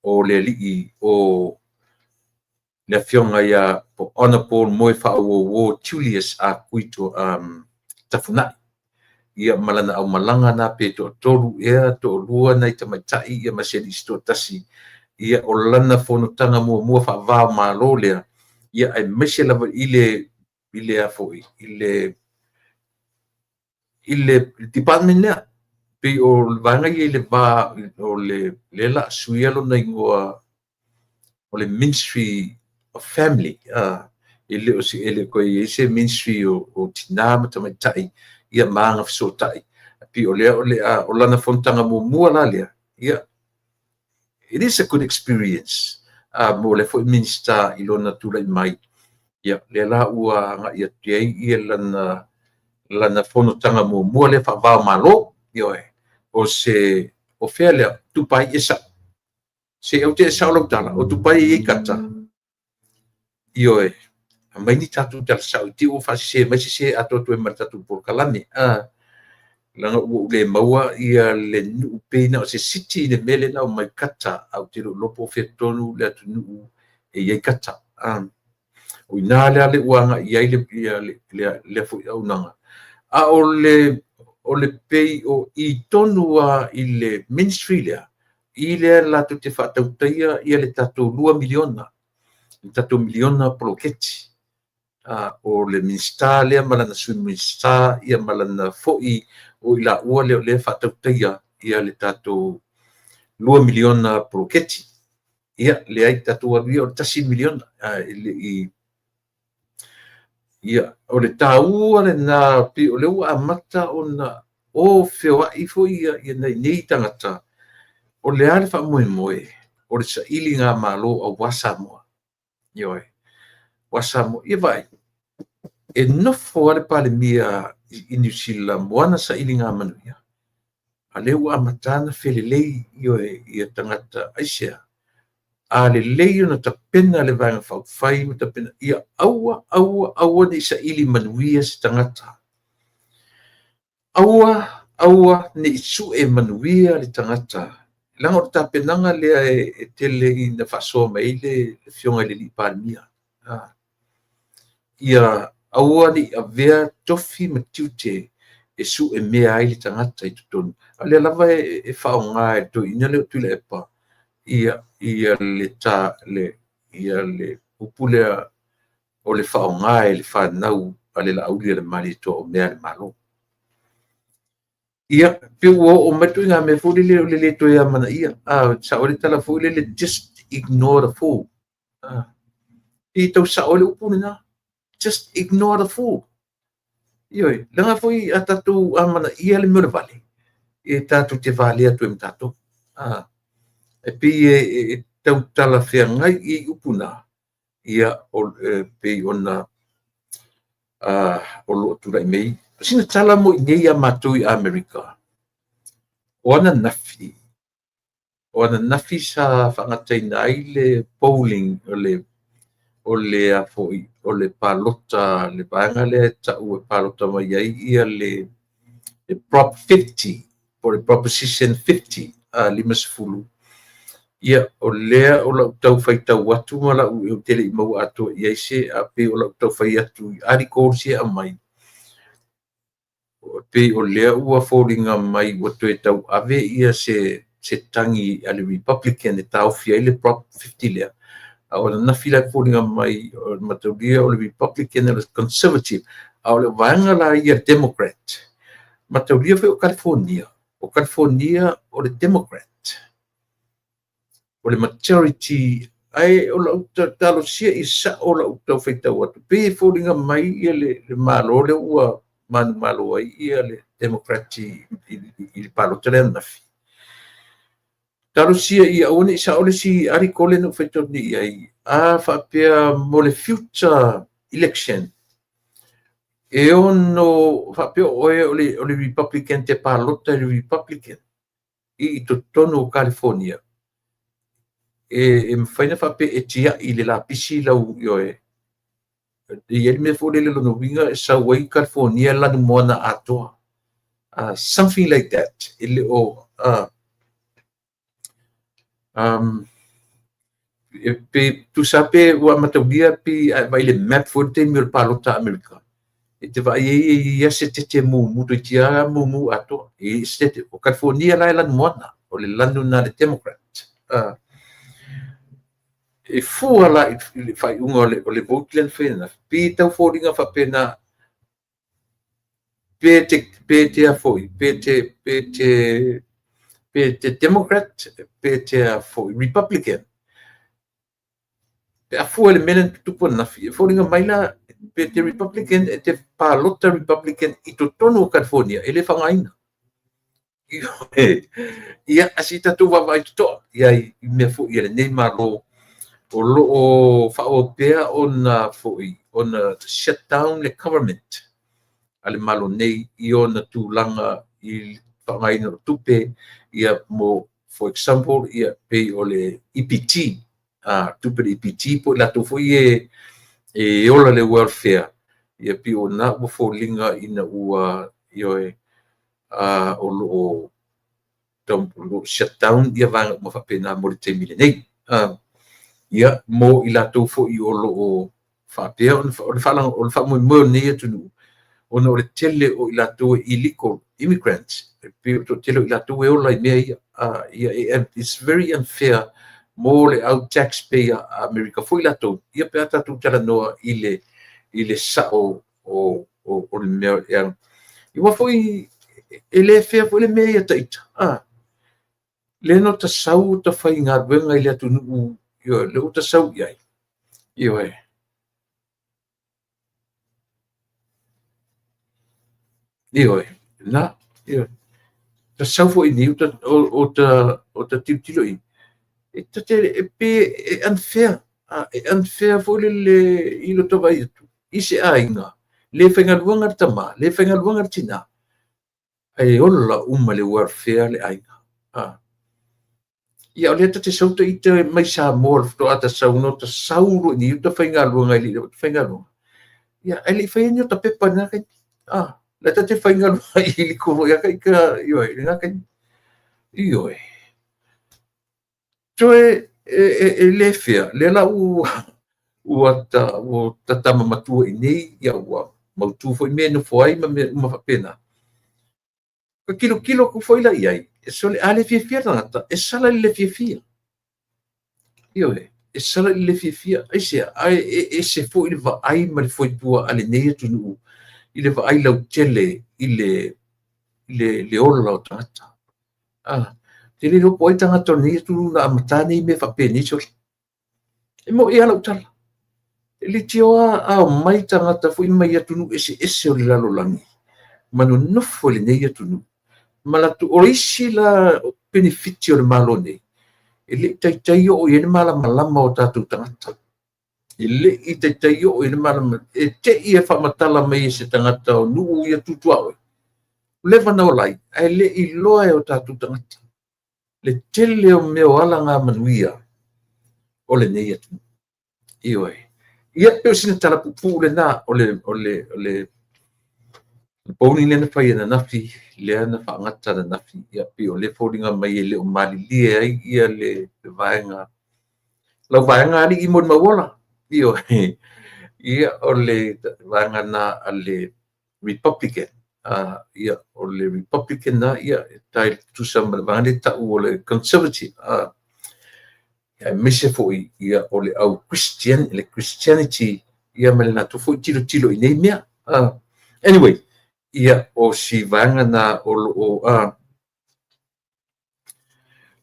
o le alii o le afioga ia Honorable Moefaauouo Julius Akuito Tafunai, ia ma lana aumalaga na pe toatolu ea toalua nai tamaitai ia ma se alii se toatasi. Ia o lana fonotaga muamua faava o Malo lea, ia aemaise lava i le a foi i le department lea. Pei o le vaega ia i le va o le lea la suia lona igoa o le Ministry of Family, e le o se e le toe i ai se Ministry o Tina ma Tamaitai ia ma Agafesootai. Pei o lea o le a o lana fonotaga muamua la lea, ia it is a good experience mo le foi Minisita i lona tulai mai. Ia lea la ua agai atu i ai ia lana fonotaga muamua lea faava o Malo. Ioe, o se o fea lea Tupai e sao. Se ou te sao lau tala, o Tupai e i ai Qatar. Ioe, aumai ni tatou tala sao i te i ua faasese mai sese atoa ma le tatou polokalame. Leaga ua ou le maua ia le nuu pei na o se city le mea lea na aumai Qatar, ae ou te le o iloa po o fea tonu le atunuu e i ai Qatar. O i ina lea ua agai i ai lea foi auaunaga. A o le pei o i tonu lava i le ministry lea, i lea latou te faatautaia ia le tatou $2 miliona, le tatou miliona poloketi. O le Minisita lea ma lana Sui Minisita ia ma lana foi o i laua lea o lea e faatautaia ia le tatou $2 miliona poloketi. Ia, leai, tatou alu ia o le $1 miliona. E le i... Ia, o le taua lena, pei o lea ua amata ona o feoai foi ia nai nei tagata. O le a le faamoemoe? O le sailigamalo aua Samoa. Ioe, aua Samoa. Ia vaai, e nofo lava le Palemia i Niu Sila mo ana sailiga manuia, a lea ua amata ona felelei, ioe, ia tagata. Aisea? A lelei ona tapena le Vaega Faaupufai ma tapena, ia aua, aua, aua ne i saili manuia se tagata. Aua, aua ne i sue manuia le tagata. Leaga o le tapenaga lea e tele ina faasoa mai ai le afioga i le alii Palemia. Ia aua ne i avea tofi ma tiute e sue mea ai le tagata i totonu. A o lea lava e faaaoga e le toeaina lea o Tuilaepa ia le ta le ia le upu lea o le faaaoga e le fanau a le Laauli a le Malietoa o mea a le Malo. Ia, pei ua oo mai le ituaiga mea foi lele o le le toe amanaia. Sao ai le tala foi lele, just ignore the fool. E tau sao ai le upu lena. Just ignore the fool. Ioe, leaga foi a tatou amanaia le mea o le vale, e tatou te valea atu ai ma tatou. E pei e tau talafeagai i upu na, ia o, pei ona o lo o tulai nei. O sina tala mo i inei iā matou i Amerika, o ananafi sa faagataina ai le polling o le a foi o le palota, le vaega lea e tau e palota mai ai ia le Prop 50 po o le Proposition 50, 50. Ia, o lea o lau tau faitau atu ma lau ou te le i maua atoa i ai se a pei o lau tau fai atu i articles ia e aumai. Pei o lea ua foliga mai ua toe tau ave ia se tagi a le Republican e taofi ai le Prop 50 lea. A o ananafi la e foliga mai o le mataulia o le Republican o le Conservative, a o le vaega la ia Democrat. Mataulia foi o California, o California o le Democrat, o le majority. Ae o lau talosia i sao lau tau faitau atu, pei e foliga mai ia le Malo lea ua manumalo ai ia le Democrat i le palota lea ananafi. Talosia ia aua ne i sao le isi article lea na ou faitau nei i ai, a faapea mo le future election, e ono faapea oe o le Republican te palota i le Republican i totonu o California, e mafai ona faapea e tiai i le lapisi lau, ioe, E i ai le mea foi lele lona uiga e sau ai California lanumoana atoa. Something like that. E le o e pe tusa pe ua mataulia pe a e vaai i le map foi le taimi o le palota a Amerika. E te vaai ai e i ai se tete mumu toeitiiti lava mumu atoa. E i ai se tete. O California la e lanumoana. O le lanu lena a le Democrat. E fua la i le faaiuga o le vote lea na fai ananafi, pei e tau foliga faapena pe te a foi, pe te Democrat, pe te a foi Republican. Pe a fua i le mea lea na tutupu ananafi, e foliga mai la pe te Republican e te palota Republican i totonu o California e le faaaogaina. Ia, ae se i tatou vaavaai totoa i ai i mea foi a lenei Malo o lo o faaauau pea ona foi ona shut down le government a le Malo nei i ona tulaga i le faaaogaina o tupe ia mo, for example, ia pei o le EPT, tupe le EPT po o latou foi e ola le welfare, ia pei o na ua foliga ina ua ioe o lo o shut down ia vaega uma faapena mo le taimi lenei. Ia, mo i latou foi o lo o faapea ona o le faamoemoe o lenei atunuu, ona o le tele o i latou e illegal immigrants, e pei o le toatele o i latou e ola i mea ia. Ia, it's very unfair mo le au taxpayer a Amerika foi latou, ia pe a tatou talanoa i le sao o le mea. Ia, aua foi e le fair foi le mea ia taita. Lea na ta sau ta faigaluega i le atunuu, ioe, lea ua ta sau i ai. Ioe. Ioe. Na, ioe. Ta sau foi ni o ta tilotilo i e ta te e pe e unfair. E unfair foi le i lo ta vaai atu i se aiga le faigaluega le tama, le faigaluega le tina, ae ola uma le welfare le aiga. Ia, o lea ta te sau ta ita mai Samoa le faatoa ta sau no ta sau loa i ta faigaluega i le ta faigaluega. Ia, ae le i faia ni o ta pepa i lena taimi. La ta te faigaluega i liko foi a ita, ioe, i lena taimi. Ioe. Toe e le fair, lea la ua ta tama matua i nei, ia ua mautu foi mea e nofo ai ma mea uma faapena. Ka tilotilo atu foi la i ai, sole a le fiafia le tagata, e sala i le fiafia. Ioe, e sala i le fiafia. Aisea? Ae e ese foi le vaai ma le fuaipua a lenei atunuu i le vaai lautele i le ola o tagata. Te le iloa po o ai tagata o lenei atunuu na amata nei mea faapenei sole. E mo'i lava lau tala. E leitioa a omai tagata foi mai atunuu eseese o le lalolagi ma nonofo i lenei atunuu. Ma latou, o isi la penefiti o le Malo nei, e le i taitai oo i ai le malamalama o tatou tagata. E le i taitai oo i ai le malamalama. E te i e faamatala mai e se tagata o nuu ia tutuaoe. Leva na ola ai, ae le i iloa e o tatou tagata le tele o mea o alagamanuia o lenei atunuu. Ioe. Ia, pei o sina tala puupuu lena o le polling lea na fai ananafi, lea na faagata ananafi. Ia, pei o lea foliga mai e le o malilie ai ia le vaega. Lau vaega alii mo le mauola. Ioe. Ia, o le vaega na a le Republican. Ia, o le Republican na, ia, e tai tusa ma le vaega lea tau o le Conservative. Aemaise foi ia o le au Christian, le Christianity, ia ma le latou foi tilotilo i nei mea. Anyway, ia o si vaega na o lo o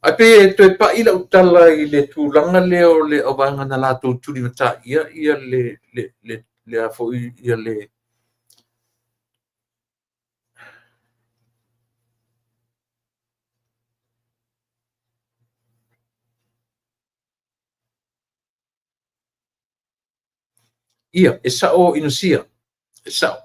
ae pei e toe pai lau tala i le tulaga lea o le auvaega na latou tulimataia ia le a foi ia le ia e sao Inosia, e sao.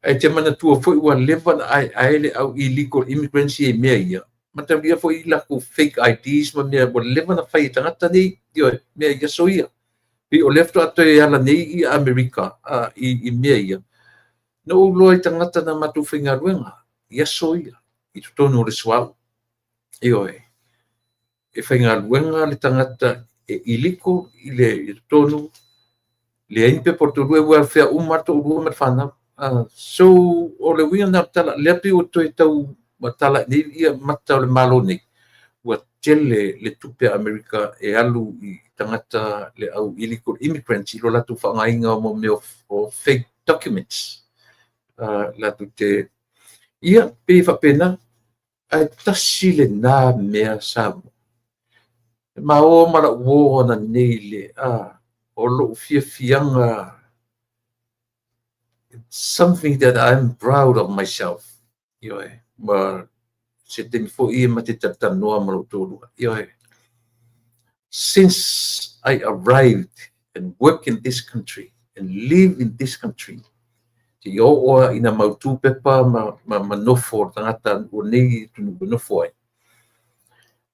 Ae te manatua foi ua leva na aeae le au illegal immigrants i mea ia. Mataulia foi i latou fake IDs ma mea ua leva na fai e tagata nei, ioe, mea ia soia. Pei o lea faatoa toe ala nei ia Amerika i mea ia. Na ou iloa i tagata na matou faigaluega i aso ia i totonu o le suauu. Ioe, e faigaluega le tagata e illegal i totonu, leai ni pepa o le toalua, e welfare uma lava le toalua ma le fanau. So, o le uiga lena o le tala, lea pei ua toe tau matala nei ia mata o le Malo nei, ua tele le tupe a Amerika e alu i tagata le au illegal immigrants i lo latou faaaogaina o mea o fake documents. Latou te, ia, pei e faapena, ae tasi lena mea Samoa. E ma o ma lau uo ananei le, o lou fiafiaga, something that I'm proud of myself. Ioe, ma se taimi foi e ma te talatalanoa ma lou toalua. Ioe, since I arrived and work in this country and live in this country, seia oo lava ina mautu pepa ma nofo le tagata o nei atunuu e nofo ai,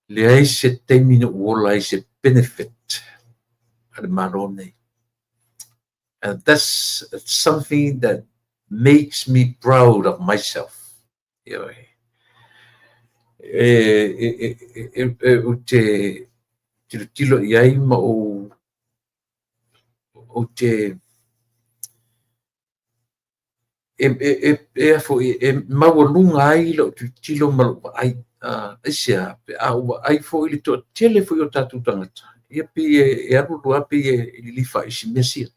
leai se taimi na ou ola ai i se benefit a le Malo nei. And that's something that makes me proud of myself. Ioe. Ou te tilotilo i ai ma ou te e foi e maualuga ai lou tilotilo ma lou vaai. Aisea, pe a ou vaai foi i le toatele foi o tatou tagata, ia pei e alu alu lava pei e lilifa i isi mea sia.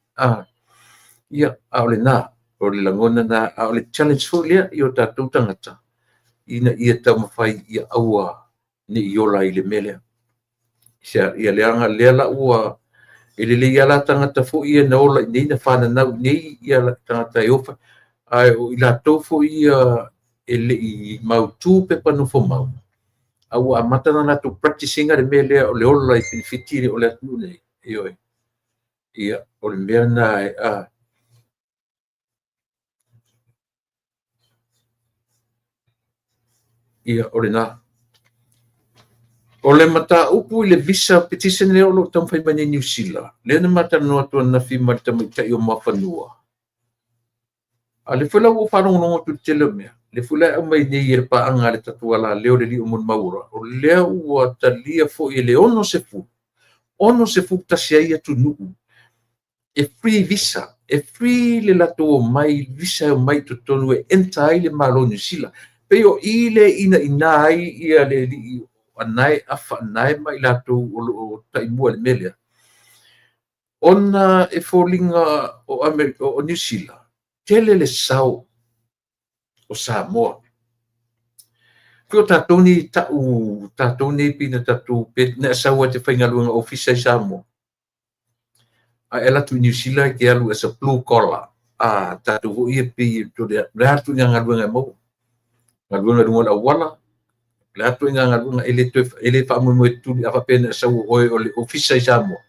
Ia, a o lena, o le lagona na, a o le challenge foi lea i o tatou tagata, ina ia taumafai ia aua ne i ola i le mea lea. Ia leaga lea la ua e lelei lava la tagata foi ia na ola i inei, na fananau i inei, ia tagata e ofa, ae o i latou foi ia e le i mautu pepa nofo mau, a ua amata ona latou practice ina le mea lea o le ola i penefiti o le atunuu nei. Ioe. Ia, o le mea lena e ia, o lena. O le mataupu i le visa petition lea o lo o taumafai mai nei Niu Sila, lea na ma talanoa atu ananafi ma le tamaitai o Muafanua. A lea foi la ua ou faalogologo atu i le tele o mea, lea foi la e aumai nei e le paaga a le tatou alaleo le Alii o Molimauola, o lea ua talia foi e le 60, 61 ai atunuu e free visa, e free le latou omai, visa e omai i totonu e enter ai le Malo o Niu Sila. Pei o i le inaina ai ia le alii Anae Afa Anae ma i latou o lo o taimua i le mea lea. Ona e foliga o Niu Sila, tele le sao o Samoa. Pei o tatou nei tau, tatou nei pei na tatou, pe na e sau lava e te faigaluega ofisa i Samoa, a e alu atu i Niu Sila e te alu as a blue collar. Tatou foi ia pei o le a ituaiga galuega e maua. Galuega i luga o le auala, o le a ituaiga galuega, e le faamoemoe tuli a faapea na e sau o oe o le ofisa i Samoa.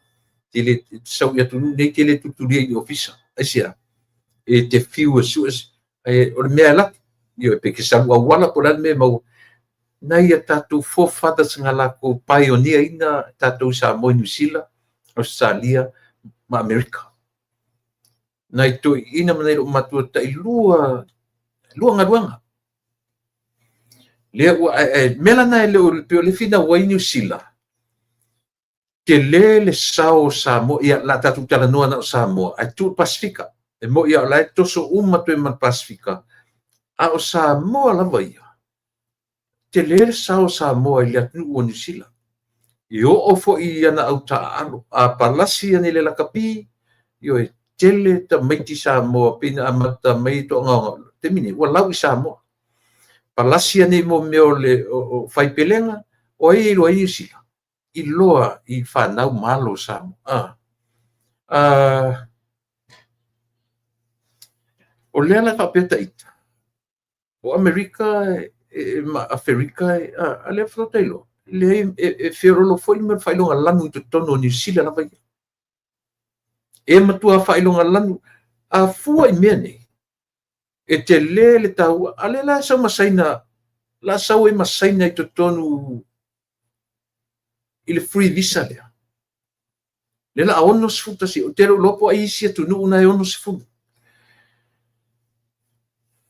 Te le sau i atunuu nei, te le tulitulia i ofisa. Aisea? E te fiu e sue, o le mea e alu atu. Ioe, pe te salu auala po o le a le mea e maua. Nai a tatou forefathers na latou pioneer ina tatou i Samoa, Niu Sila, Australia ma Amerika. Nai toeaiina ma nai loomatua tailua lua galuega. Lea ua mea la na e le o pei o le finau ai Niu Sila, tele le sao o Samoa, ia la tatou talanoa na o Samoa, ae tuu le Pasifika. E moi o la e toso uma toe ma le Pasifika, a o Samoa lava ia, tele le sao o Samoa i le atunuu o Niu Sila. E oo foi i ana au taaalo, a palasi ane i le lakapi, ioe, tele tamaiti Samoa pei na amata mai toagaoga. Taimi nei, ua lau i Samoa. Palasi ane i mo mea o le o faipelega, o ai e iloa ai Niu Sila? Iloa i fanau ma alo o Samoa. O lea la faapea taita, o Amerika ma Aferika, a lea faatoa iloa, leai, e feololo foi le faailoga lanu i totonu o Niu Sila lava ia. E matua faailoga lanu, a fua i mea nei, e tele le taua, a lea la sau ma Saina, la sau ai ma Saina i totonu i le free visa lea. Lea la a 61, ou te le o iloa po o ai isi atunuu na e 60.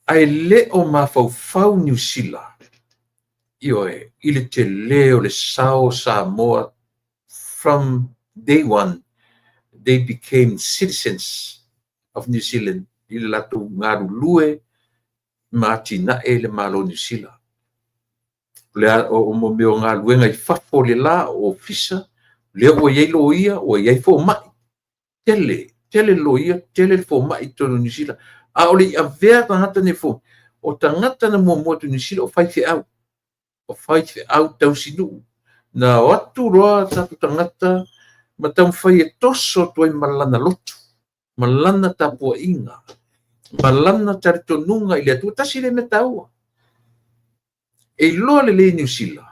Ae le o mafaufau Niu Sila, ioe, i le tele o le sao o Samoa from day one they became citizens of New Zealand i le latou galulue ma atinae le Malo o Niu Sila. O le o mo mea o galuega i fafo le la, o ofisa, lea ua i ai loia, ua i ai fomai. Tele, tele loia, tele le fomai i totonu o Niu Sila. A o le i avea tagata nei fomai, o tagata na muamua atu i Niu Sila o faifeau, o faifeau tausinuu. Na o atu loa tatou tagata ma taumafai e toso atu ai ma lana lotu, ma lana tapuaiga, ma lana talitonuga i le Atua. Tasi lea mea taua. E iloa lelei e Niu Sila,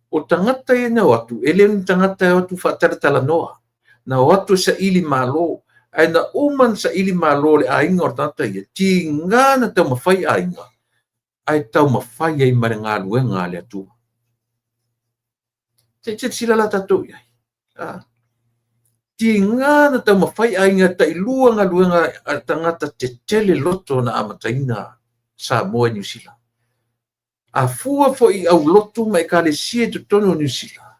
o tagata ia na o atu, e le o ni tagata e o atu faatalatalanoa. Na o atu e saili malo, ae na uma ona saili malo e le aiga o le tagata ia, tiga na taumafai aiga, ae taumafai ai ma le galuega a le Atua. Se i silasila la tatou i ai. Tiga na taumafai aiga e tailua galuega a tagata tetele loto na amataina Samoa i Niu Sila. A fua foi i aulotu ma ekalesia i totonu o Niu Sila,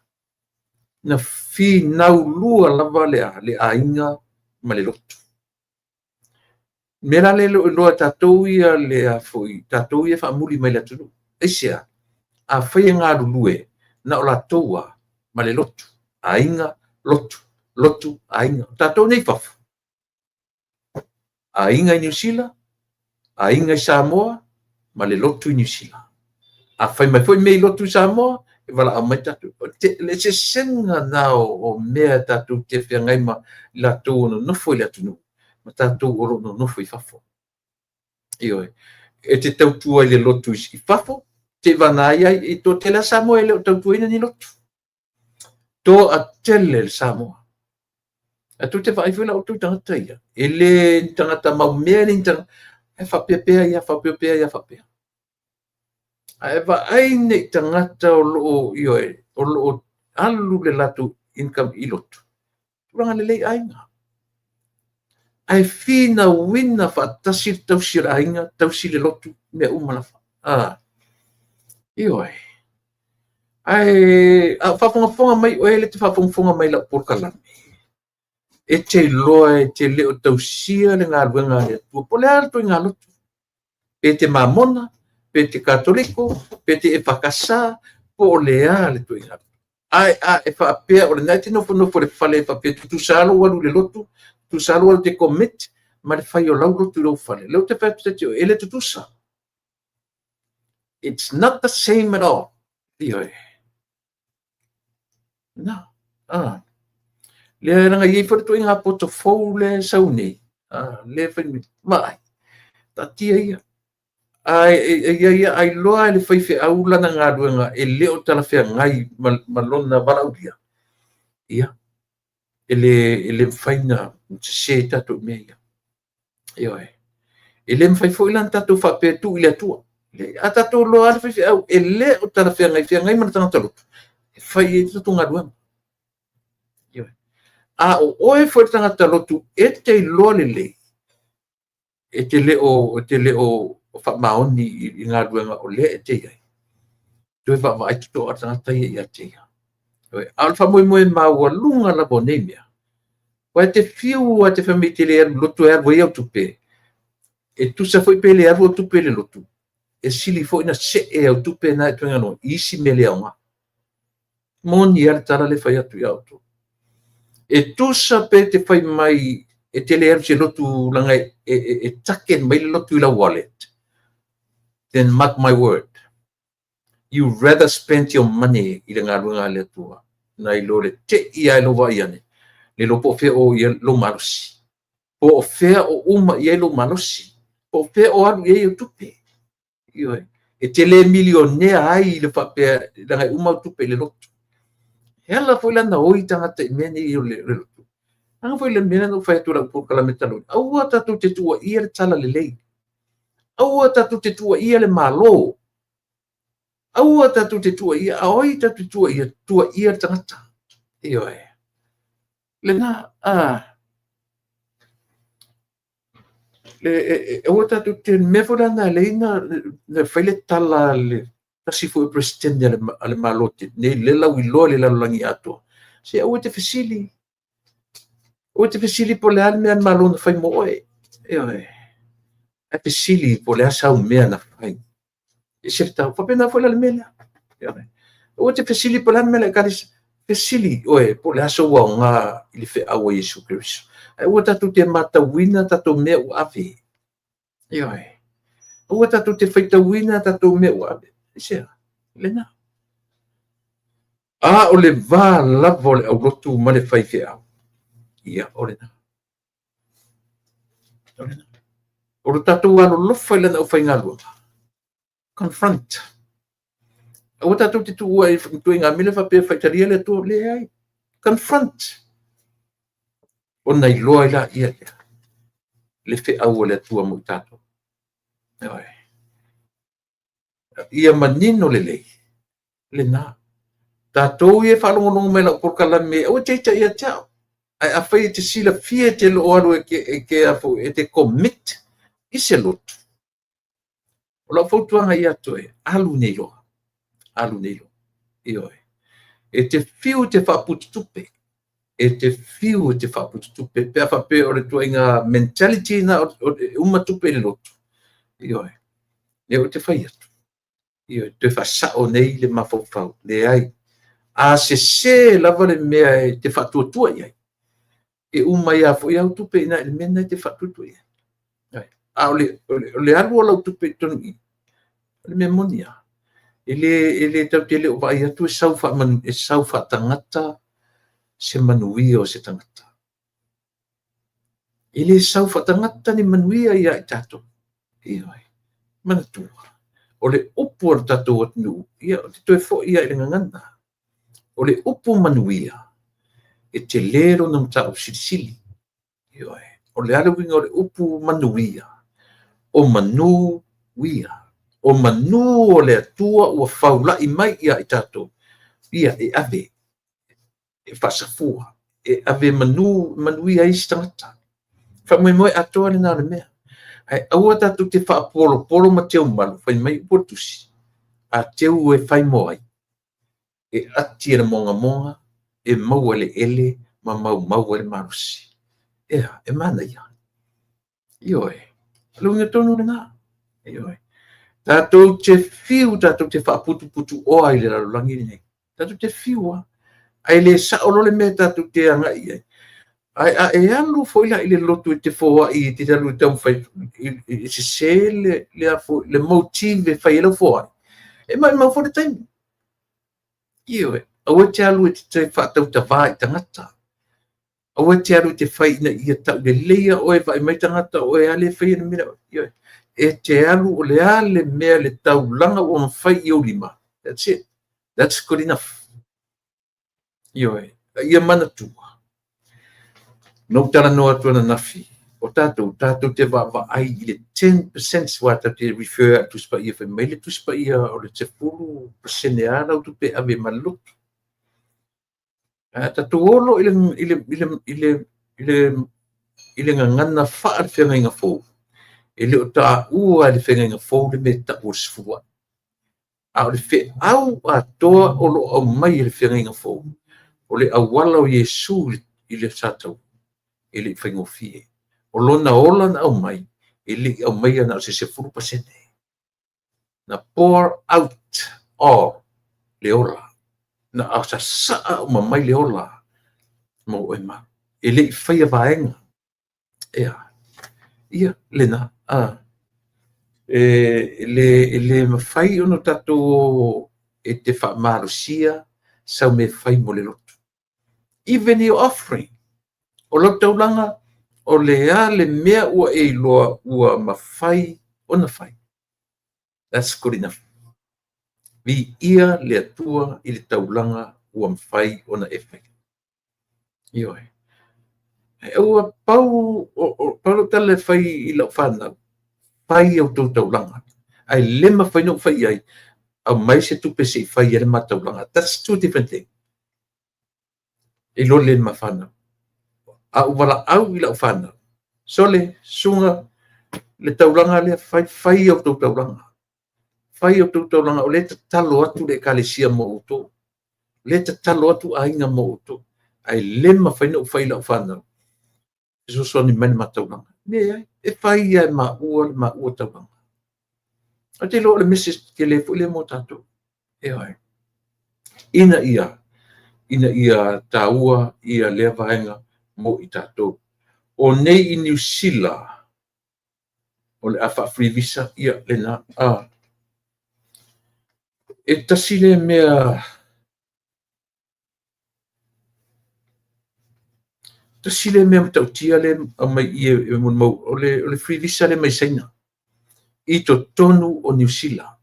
na finaulua lava le aiga ma le lotu. Mea la lea e le o iloa e tatou ia le a foi, tatou ia faamuli mai le atunuu. Aisea? Afai e galulue, na o latou lava ma le lotu, aiga, lotu, lotu, aiga. O tatou nei i fafo, aiga i Niu Sila, aiga i Samoa, ma le lotu i Niu Sila. A fai mai foi mea i lotu i Samoa, e valaau mai tatou. Le eseesega na o mea tatou te feagai ma latou o nonofo i le atunuu, ma tatou o lo o nonofo i fafo. Ioe. E te tautua i le lotu i fafo, seivagana ai, e toatele lava Samoa e le o tautuaina ni lotu. Toatele le Samoa. Ae tou te vaai foi la outou i tagata ia, e le ni tagata maumea, e le ni tagata, ae faapea pea ia, faapea pea ia faapea. Ae vaai nei tagata o lo o, ioe, o lo o alu le latou income i lotu, tulaga lelei aiga. Ae finauina faatasi le tausi o le aiga, tausi le lotu, mea uma lava. Ioe. Ae a o faafogafoga mai oe lea e te faafogafoga mai i lau polokalame, e te iloa e te le o tausia le galuega a le Atua. Po o le a le ituaiga lotu, pe te Mamona, pe te Katoliko, pe te EFKS, po o le a le ituaiga lotu. Ae a e faapea o lena e te nofonofo i le fale e faapea e tutusa lava lou alu i le lotu, tutusa lava lou alu e te commit ma le fai o lau lotu i lou fale. Lea ou te fai atu ia te oe, e le tutusa. It's not the same at all. Ioe. Na. Lea leaga e i ai foi le ituaiga poto fou lea e sau nei. Lea e fai mai, vaai, taatia ia. Ae ia ia ailoa e le faifeau lana galuega e le o talafeagai ma lona valaaulia. Ia, e le mafai ona sese tatou mea ia. Ioe. E le mafai foi la ona tatou faapea e tuu i le Atua. A tatou iloa lava le faifeau e le o talafeagai feagai ma le tagata lotu, e fai i ai le tatou galuega. Ioe. A o oe foi le tagata lotu e te iloa lelei, e te le o faamaoni i galuega o lea e te i ai, toe vaavaai totoa le tagata ia ia te ia. A o le faamoemoe maualuga lava o nei mea, aua e te fiu lava e te fai mai e te le alu i le lotu e alu ai au tupe, e tusa foi pe le alu au tupe i le lotu, e sili foi ona see au tupe na e toe i isi mea le aoga. Moni lava le tala lea e fai atu ia outou. E tusa pe te fai mai e te le alu i se lotu leaga e take mai le lotu i lau wallet, then mark my word, you rather spend your money i le galuega a le Atua nai lo le tei lava i lou vaai ane, le iloa po o fea o i ai lou malosi. Po o fea o uma i ai lou malosi. Po o fea o alu i ai au tupe. Ioe. E te le milionea ai i le faapea leaga e uma au tupe i le lotu. E ala foi la ona oi tagata i mea nei o le lotu. Leaga foi le mea lea na ou fai atu i lau polokalame talu ai, aua tatou te tuuaia le talalelei. Aua tatou te tuuaia le Malo. Aua tatou te tuuaia, a o ai tatou te tuuaia? Tuuaia le tagata. Ioe. Lena, aua tatou te mea foi la na alai na fai le tala a le tasi foi o Peresetene a le Malo nei le lauiloa i le lalolagi atoa. Se aua te fesili. Aua te fesili po o le a le mea a le Malo na fai mo oe. Ioe. Ae fesili po o le a sau mea na fai. E se tau. Faapena foi la le mea lea. Ioe. Aua te fesili po o le a le mea a le Ekalesia. Fesili oe po o le a sou aoga i le feau a Iesu Keriso. Ae aua tatou te matauina tatou mea ua ave. Ioe. Aua tatou te faitauina tatou mea ua ave. Aisea? Lena. A o le va lava o le aulotu ma le faifeau, ia, o lena. O lena. O lo tatou alolofa i lana aufaigaluega, confront. Aua tatou te tuua i ituaiga mea lea faapea faitalia le Atua. Leai. Confront. Ona iloa ai laia lea le feau a le Atua mo i tatou. Ioe. Ia manino lelei lena. Tatou ia e faalogologo mai i lau polokalame, aua te ita ia te au. Ae afai e te silafia e te le o alu e te, e te, e te commit i se lotu, o lau fautuaga ia te oe, alu nei loa. Alu nei loa. Ioe. E te fiu e te faaputu tupe. E te fiu e te faaputu tupe. Pe a faapea o le ituaiga mentality na e uma tupe i le lotu. Ioe. Lea ou te fai atu. Ioe, toe faasao nei le mafaufau. Leai. A sese lava le mea e te faatuatua i ai, e uma ai lava foi au tupe i ina i le mea lena e te faatuatua i ai. A o le alu o lau tupe i totonu i i, o le mea moni lava, e le tatou te le o vaai atu e sau e sau faatagata se manuia o se tagata. E le sau faatagata ni manuia ia i tatou. Ioe. Manatua, o le upu a le tatou atunuu, ia, ou te toe foi lava i le gagana. O le upu manuia, e tele lona mataupu silisili. Ioe. O le a le uiga o le upu manuia? O manu ia. O manu o le Atua ua faulai mai ia i tatou, ia e ave, e faasafua, e ave manu, manuia ai isi tagata. Faamoemoe atoa lena o le mea. Ae aua tatou te faapolopolo ma teumalu, fai mai upu o le Tusi, a teu e fai mo ai, e ati e le mogamoga, e maua e le ele ma maumau ai le malosi. Ea, e manaia. Ioe, o le uiga tonu lena. Ioe. Tatou te fiu, tatou te faaputuputuoa i le lalolagi lenei. Tatou te fiu lava. Ae le sao loa le mea tatou te agai i ai. Ae a e alu foi la i le lotu e te foai e te alu e taumafai e sese le motive e fai ai lau foai, e maumau foi le taimi. Ioe, aua e te alu e te faatautavā i tagata. Aua e te alu e te fai ina ia tauleleia oe, vaai mai tagata o oe lava lea e faia le mea. Ioe, e te alu o le a le mea le taulaga ua mafai i ou lima. That's it. That's good enough. Ioe, ia manatua. Na ou talanoa atu ananafi, o tatou, tatou te vaavaai i le 10% aua tatou te refer i le Tusi Paia, fai mai le Tusi Paia o le 10% lava lau tupe e ave ma le lotu. Ae a tatou o loa i le gagana faale-feagaiga fou, e le o taua e le feagaiga fou le mea e tau o le sefulu a'i. A o le feau atoa o lo o aumai e le feagaiga fou, o le auala o Iesu i le sataua, e le i faigofie. O lona ola na aumai, e le i aumaia na o se 10%. Na pour out all le ola. Na sasaa uma mai le ola mo oe ma au. E le i faia vaega. Ea, ia, lena, a. E le mafai ona tatou o e te faamalosia sau mea e fai mo le lotu. Even your offering. O lau taulaga, o le a le mea ua e iloa ua mafai ona fai. That's good enough. Viia le Atua i le taulaga ua mafai ona e faia. Ioe. Ua pau, pau lau tala e fai i lau fanau, fai a outou taulaga. Ae le mafai ona ou fai i ai, aumai se tupe se i fai ai le ma taulaga. That's two different things. E iloa lelei e le ma fanau. A ou valaau i lau fanau, sole, suga le taulaga lea, fai, fai a outou taulaga. Fai a outou taulaga, o lea e tatalo atu le Ekalesia mo outou. O lea e tatalo atu aiga mo outou. Ae le mafai ona ou fai i lau fanau, fesoasoani mai i le ma taulaga. Leai, e fai lava e maua le maua taulaga. Ou te iloa o le message tele foi lea mo tatou. Ioe. Ina ia taua ia lea vaega mo i tatou. O nei i Niu Sila, o le a faa-free visa ia lena. E tasi lea mea, tasi lea mea matautia lea aumai i e molimau, o le free visa lea mai Saina i totonu o Niu Sila.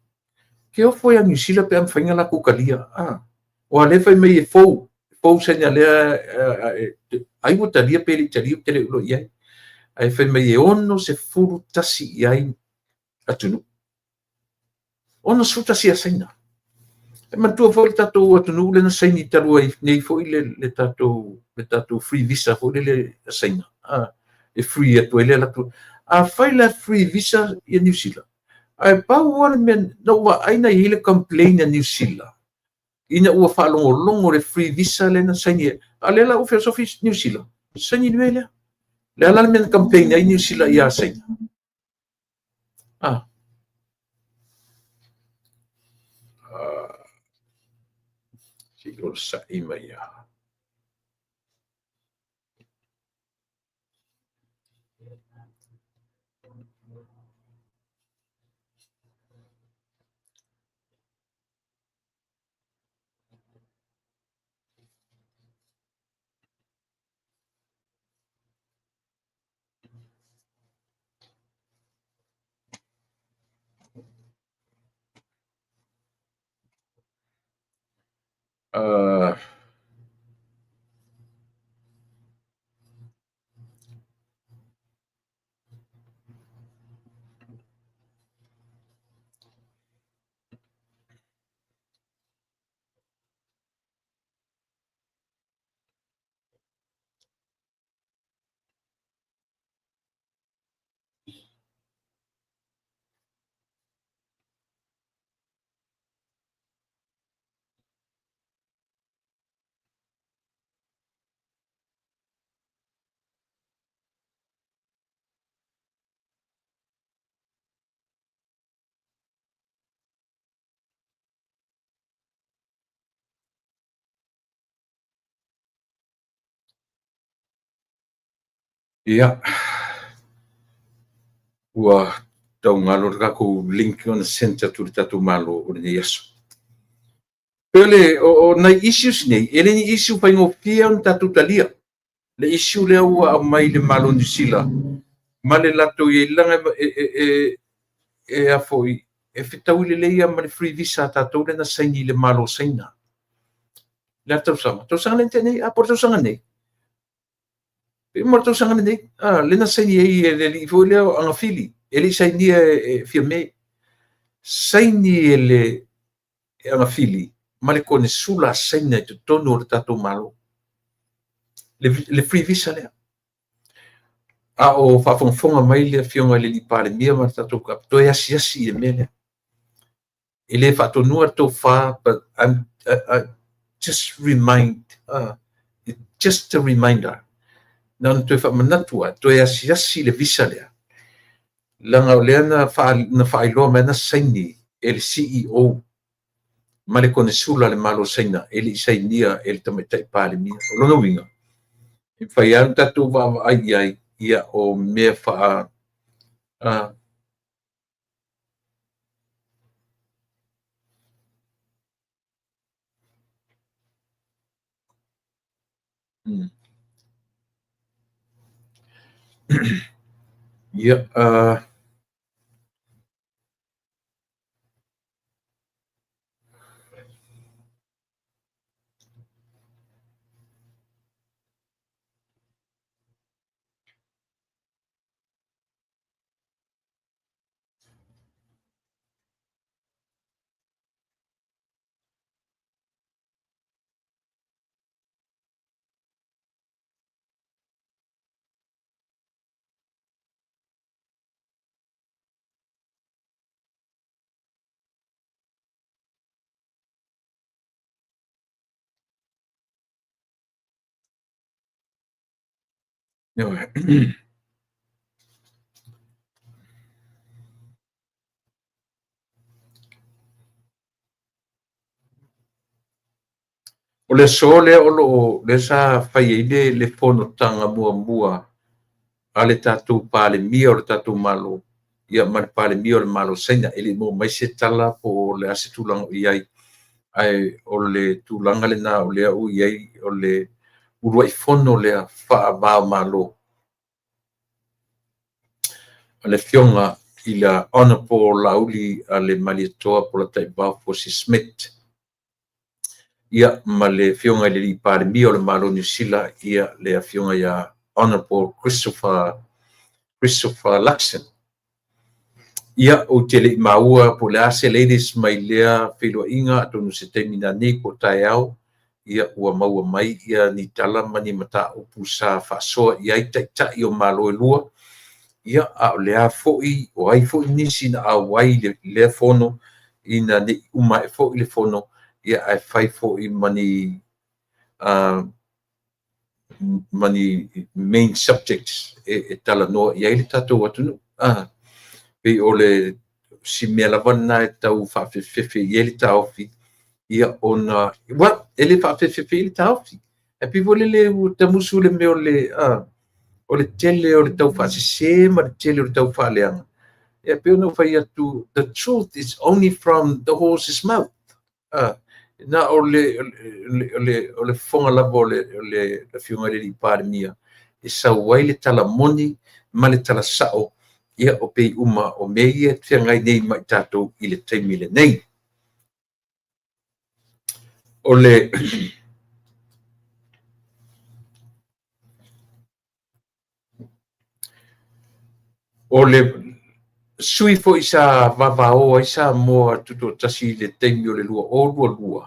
Ke ofo ia Niu Sila pe a mafai ona latou talia. Aua o lea fai mai e fou, fou Saina lea, ai ua talia pe le i talia, ou te le o iloa i ai. Ae fai mai e 61 i ai atunuu. 61 ia Saina. E manatua foi le tatou atunuu lea na saini talu ai nei foi le tatou free visa foi lele a Saina. E free atu ai le alu atu. Afai la free visa ia Niu Sila, ae pau lava le mea na ou vaai na i ai le complain a Niu Sila, ina ua faalogologo le free visa lea na saini ai. A o lea la ua fesofi Niu Sila, saini le mea lea. Le a la le mea na complain ai Niu Sila ia Saina? Se i onosai mai ia. Ia, ua taugalo le tatou link ona send atu i le tatou Malo o lenei aso. Pe o nai issues nei, e le ni issue faigofie ona tatou talia. Le issue lea ua aumai le Malo Niu Sila ma le latou i ai laga e a foi e fetaui lelei ma le free visa a tatou lea na saini i le Malo Saina. Le a tausaga? Tausaga lea na tea nei, a po o le tausaga nei. Pe mo le tausaga lenei, lea na saini ai e le alii foi lea o Agafili, e le i sainia e Fiame. Saini e le Agafili ma le konesula a Saina i totonu o le tatou Malo. Le free visa lea. A o faafogafoga mai le afioga i le Palemia ma le tatou toe asiasi i le mea lea. E le faatonua le tofa, but I just remind, just a reminder. Na ona toe faamanatu lava, toe asiasi le visa lea. Leaga o lea na faailoa mai na saini e le CEO ma le konesula a le Malo Saina, e le i sainia e le tamaitai Palemia. O lona uiga, e mafai lava ona tatou vaavaai i ai, ia o mea faa Ia, Ioe. O le aso lea o lo o lea sa fai ai le fonotaga muamua a le tatou Palemia o le tatou Malo ia ma le Palemia o le Malo o Saina. E le i maua mai se tala po o le a se tulaga o i ai, ae o le tulaga lena o lea ua i ai o le uluai fono lea faava-o-Malo a le Afioga i le Honourable Laauli Malietoa Polataivao Fosi Smith ia ma le Afioga i le alii Palemia o le Malo o Niu Sila, ia le Afioga ia Honourable Christopher Luxon. Ia, ou te le i maua po o le a se latest mai lea feiloaiga, atonu o se taimi nanei po o taeao, ia ua maua mai ia ni tala ma ni mataupu sa faasoa i ai taitai o Malo e lua, ia a o le a foi, o ai foi nisi na auai i lea fono, ina ne i uma ae foi le fono, ia ae fai foi ma ni main subjects e talanoa i ai le tatou atunuu. Pei o le si mea lava lena e tau faafefefe i ai le taofi, ia ona, well, e le faafefefe i ai le taofi. Ae pei foi lele ua tamusu le mea o le tele o le taufaasese ma le tele o le taufaaleaga. Ia pei ona ou fai atu, the truth is only from the horse's mouth. Na o le fofoga lava o le Afioga i le alii Palemia e sau ai le tala moni ma le tala sao, ia o pei uma o mea ia e feagai nei ma i tatou i le taimi lenei. O le sui foi sa vavao ai Samoa tutoatasi i le taimi o le 2022,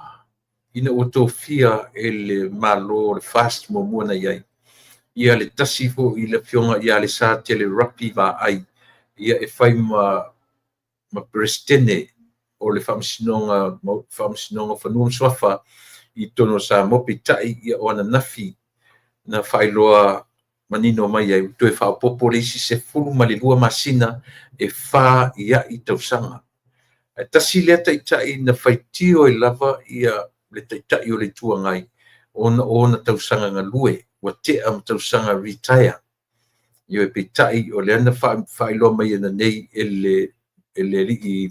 ina ua tofia e le Malo o le FAST muamua na i ai, ia le tasi foi i le Afioga ia Lesatele Rapi Vaai, ia e fai ma Peresetene o le Faamasinoga o Fanua ma Suafa i totonu o Samoa, peitai ia o ananafi na faailoa manino mai ai, ua toe faaopoopo le isi 12 masina e 4 i ai tausaga. Ae tasi lea taitai na faitio ai lava ia le taitai o le Itu Agai ona o ona tausaga galue, ua tea ma tausaga retire. Ioe, peitai o lea na faailoa mai ananei e le alii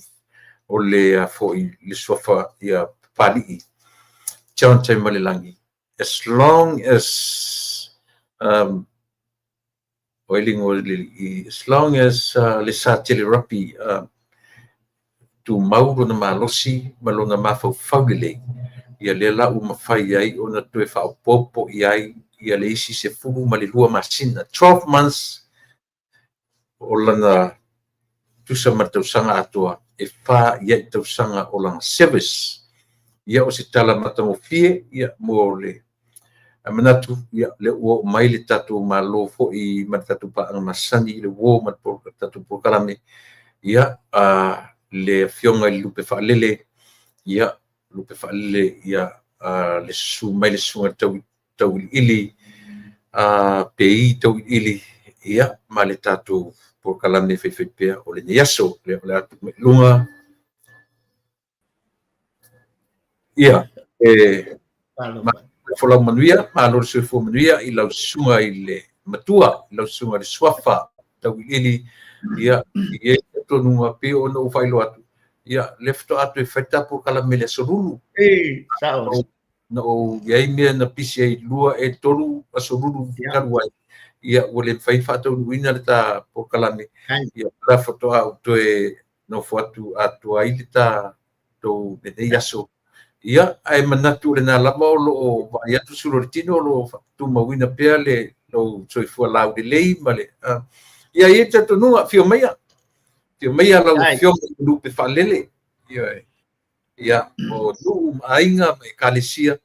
o le foi le suafa ia Papalii John Taimalelagi, as long as as long as Lesatele Rapi tumau lona malosi ma lona mafaufau lelei, ia lea la ua mafai ai ona toe faaopoopo i ai ia le isi 12 masina, 12 months o lana tusa ma le tausaga atoa e 4 i ai tausaga o lana service. Ia o se tala matagofie ia mo le manatu, ia lea ua oo mai le tatou Malo foi ma le tatou paaga masani i le uo ma le tatou polokalame, ia le Afioga i le Lupe Faalele, ia Lupe Faalele, ia le susu mai le susuga i le Tauiliili, Pei Tauiliili, ia ma le tatou polokalame faifaipea o lenei aso. Lea o le a tuu mai i luga. Ia, e folau manuia, malo le soifua manuia i lau susuga i le matua, i lau susuga i le suafa Tauiliili, ia, i ai talitonuga pei ona ou faailoa atu, ia, lea faatoa toe fai le ta polokalame i le aso Lulu. Na ou i ai mea na pisi ai 2 e 3 aso Lulu talu ai, ia, ua le mafai faataunuuina le ta polokalame, ia, la faatoa ou toe nofo atu atoa ai le tatou lenei aso. Ia, ae manatu o lena lava o lo o vaai atu sulu o le tino o lo o tumauina pea le lou soifua laulelei ma le ia i ai talitonuga, afio maia lau Afioga i le Lupe Faalele, ia, o nuu ma aiga ma ekalesia,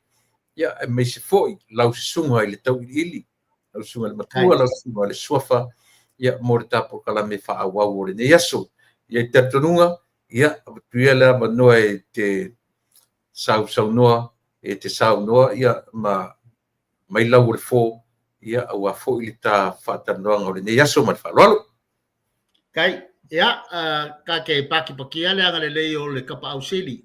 ia, aemaise foi lau susuga i le Tauiliili, lau susuga i le matua, lau susuga i le suafa, ia, mo le ta polokalame faaauau o lenei aso. Ia, i talitonuga, ia, avatu ia le avanoa e te sausaunoa, e te saunoa, ia, ma mai lau o le fo, ia, aua foi le ta faatalanoaga o lenei aso ma le faaaloalo.
Kai, ia, ka ke pakipakia le agalelei o le Kapaau Sili,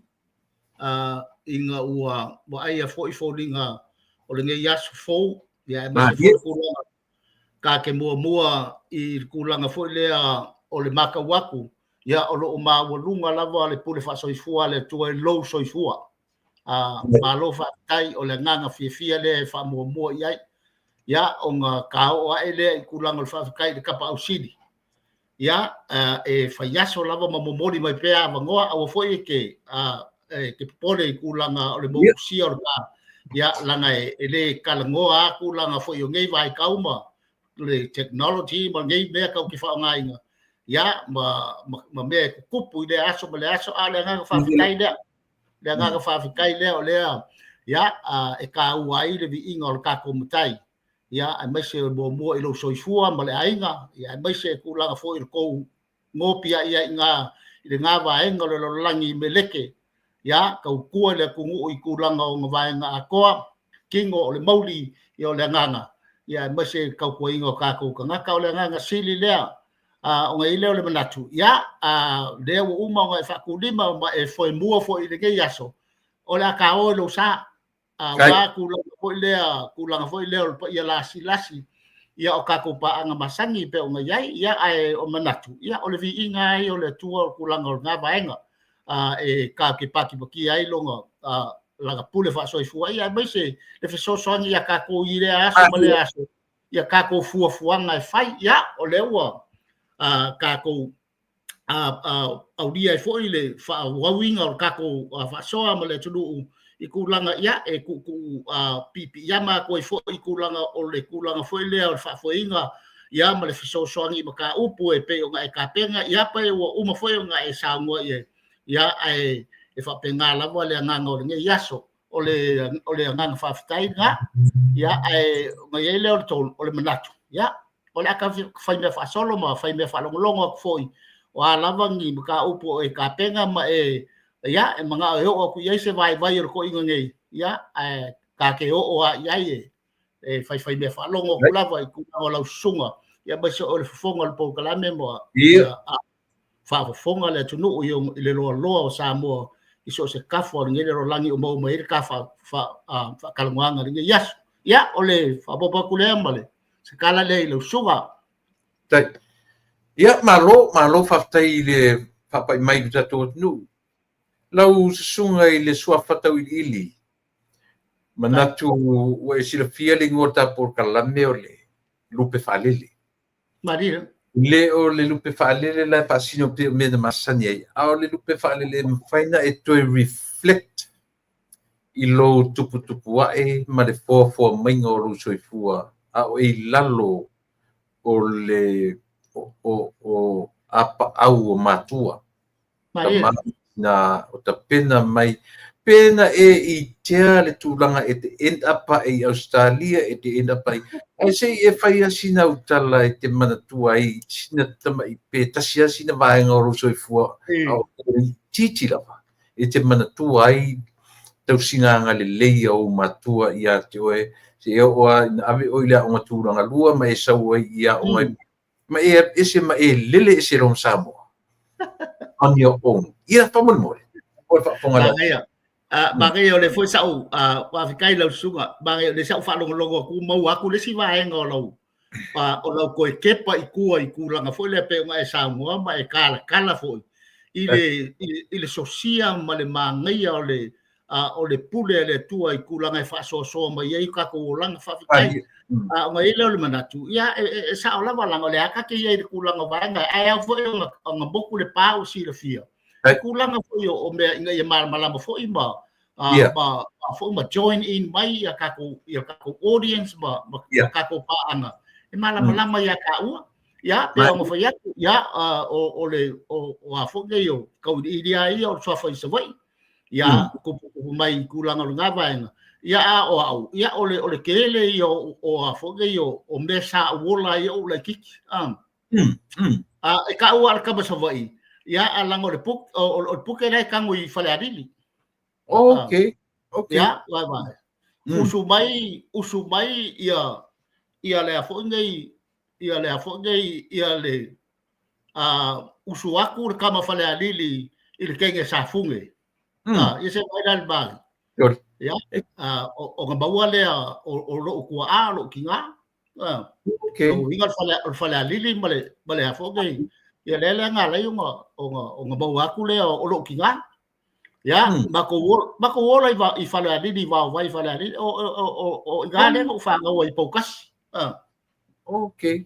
ina ua vaaia foi foliga o lenei aso fou, ia, aemaise foi le tulaga ka ke muamua i le tulaga foi lea o le matau atu, ia, o lo o maualuga lava le pule faasoifua a le Atua i lou soifua. Malo faafetai, o le agaga fiafia lea e faamuamua i ai. Ia, ona ka oo ae lea i tulaga o le faafetai i le Kapaau Sili, ia, e faiaso lava ma momoli mai pea avanoa, aua foi e te popole i tulaga o le motusia o le va, ia, leaga e le talanoa a tulaga foi o nei vaitau ma le technology ma nei mea tatou te faaaogaina, ia, ma mea e tutupu i lea aso ma lea aso, a o le agaga faafetai lea. Le agaga faafetai lea o lea, ia, e taua ai le viiga o le tatou Matai, ia, aemaise o le muamua i lou soifua ma le aiga, ia, aemaise tulaga foi i le tou nopiai ai i lena vaega o le lalolagi i Meleke, ia, tautua le atunuu i tulaga o ona vaega atoa, kino o le mauli, ia, o le agaga, ia, aemaise le tautuaina o tatou tagata, o le agaga sili lea. Ona i ai lea o le manatu, ia, lea ua uma ona e faatulima ma e foemua foi i lenei aso, o le a taoa i lou sa. Aua tulaga foi lea, tulaga foi lea o le paia lasilasi, ia, o tatou paaga masani e pei ona i ai, ia, ae o manatu, ia, o le viiga lava ia o le Atua o tulaga o lena vaega, e tatou te patipatia ai lona lana pule faasoifua, ia, aemaise le fesoasoani ia tatou i lea aso ma lea aso, ia tatou fuafuaga e fai. Ia, o lea ua tatou aulia ai foi le faaauauina o le tatou faasoa ma le atunuu i tulaga, ia, e tuutuu piipiiama atu ai foi i tulaga o le tulaga foi lea o le faafoeina, ia, ma le fesoasoani i mataupu e pei ona e tapena, ia, pe ua uma foi ona e saunoa i ai, ia, ae e faapena lava le agaga o lenei aso. O le agaga faafetai lena, ia, ae ona i ai lea o le tolu, o le manatu, ia, o le a fai mea faasolo ma fai mea faalogologo atu foi, o a lava ni mataupu o e tapena ma e, ia, e manao e oo atu i ai se vaivai o le toeaina nei, ia, ae ta te oo lava i ai e faifai mea faalogo atu lava i tulaga o lau susuga, ia, aemaise o le fofoga o le polokalame ma ia, faafofoga le atunuu i le loaloa o Samoa i so o se tafa o lenei lalolagi o maua mai ai le ta faatalanoaga i lenei aso. Ia, o le faaopoopo atu lea ma le se tala lea i lau susuga.
Ia, malo, malo faafetai i le faapai mai i le tatou atunuu. Lau susuga i le suafa tauiliili, manatu ua e silafia le igoa o le ta polokalame o le Lupe Faalele.
Malie.
Le o le lupe faalele la e faasino pei o mea na masani ai, a o le lupe faalele e mafai ona e toe reflect i lou tuputupu ae ma le foafoa maiga o lou soifua a o e i lalo o le o apaau o matua.
Malie.
Na o tapena mai pe na e itea le tulaga e te end up ae i Australia, e te end up ai, ae se i e fai lava sina autala e te manatua ai sina tama'i pe tasi lava sina vaega o lou soifua a o itiiti lava e te manatua ai tausiga agalelei a ou matua ia te oe, seia oo lava ina ave oe i le aoga tulaga lua ma e sau ai i aoga ma e ese ma e lele ese loa ma Samoa on your own. Ia, faamolemole, o le faafofoga le
Manaia. Manaia o lea foi sa'u, faafetai i lau susuga, manaia o lea sa'u faalogologo atu maua atu le isi vaega o lau o lau toe kepa i tua i tulaga foi lea pei ona e saunoa ma e talatala foi i le sosia ma le manaia o le o le pule a le Atua i tulaga e faasoasoa mai ai o tatou olaga. Faafetai. Ona i ai lea o le manatu, ia, e sao lava, leaga o lea ta te i ai i le tulaga o vaega, ae ao foi ona motu le pa ua silafia i tulaga foi o mea ina ia malamalama foi ma ma foi ma join in mai ia tatou audience ma tatou paaga e malamalama ia taua. Ia, pei ona fai atu, ia, o le o a foi nei o tauiliili lava ia o le suafa i Savaii, ia, tuputupu mai i tulaga o lena vaega, ia, a o au, ia, o le tele ia o a foi nei o mea sa ou ola ai ou laitiiti. E taua lava le tama Savaii, ia, a leaga o le puke la e tago i Falealili.
Okay.
Okay. Ia, vai vai. Usu mai, usu mai ia ia lea foi nei ia lea foi nei ia le usu atu le tama Falealili i le teine Safune. Ia se mai la le mali. Ia, ona maua lea o lou tuaa, o lou tina.
Okay.
O uiga o le Falealili ma le a foi nei. Ia lea lea na ala ai ona maua atu lea o lou tina. Ia, matou ola i Falealili, i Vaovai i Falealili, o i ina lea na ou fanau ai i Poutasi.
Okay.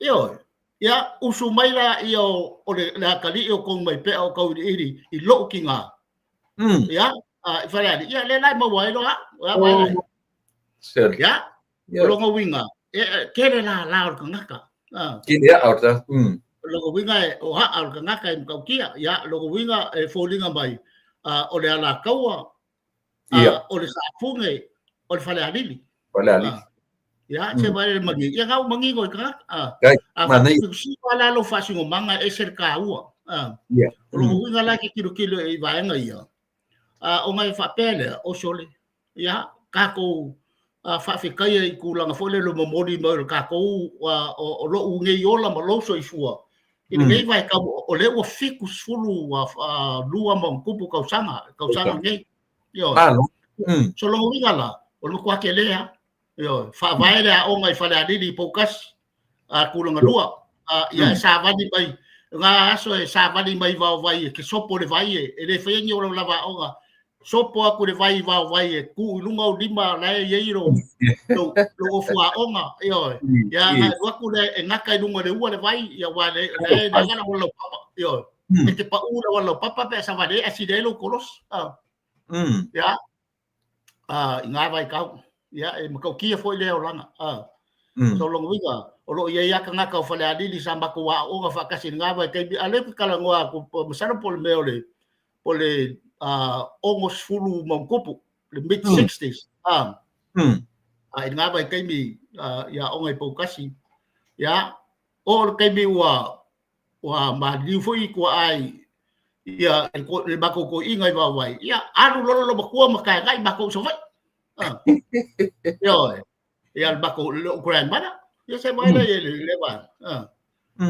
Ioe. Ia, usu mai la ia o le atalii o Tonumaipea o Tauiliili i lou tina. Ia, i Falealili, ia lea la e maua ai loa au. Ia, mai Ia, o lona uiga, e tele lala o le tagata.
Tele aa o le tagata.
O lona uiga o aa o le tagata e matautia. Ia, lona uiga e foliga mai o le Alataua, o le Safune, o le Falealili.
Falealili.
Ia, se vai le mani. Ia ngau mangingo i tagata. A si la lo faasinomaga e ese le taua. O lona uiga la ke tilotilo i vaega ia. Ona e faapea lea, o sole, ia, tatou faafetaia i tulaga foi lea o le momoli mai o le tatou, o lou nei ola ma lou soifua i lenei vaitau, o lea ua 72 ma ona tupu tausaga, tausaga nei. Ioe. So lona uiga la, o le matua tele lava. Ioe, faavae le aoga i Falealili i Poutasi, tulaga lua. Ia e savali mai, ngā aso e savali mai i Vaovai e ke sopo le vai e le faia ni o lau lava aoga. Sopo atu le vai i Vaovai e tuu i luga o lima la e i ai lou ofu aoga. Ioe. Ia na alu atu lea e gata i luga o le ua le vai, ia aua le e leaga le auala laupapa. Ioe. E te pau le auala laupapa pe a savali ai e asili ai lou kolosi. Ia, i ngā vaitau. Ia, e matautia foi lea olaga. So lona uiga, o lo o i ai lava tagata o Falealili sa matou aooga faatasi i lena vaitaimi, a o lea ou te talanoa atu, masalo po o le mea o le po o le 60 ma ona tupu, le mid 60s. I lena vaitaimi i aoga i Poutasi. Ia, oo i le taimi ua ua maliliu foi i tuaa i ia le matou toeaina i Vaovai, ia alu loa le matua ma taegai matou i Savaii. Ioe, ia le matou lou grandmother, ia se mai le le va.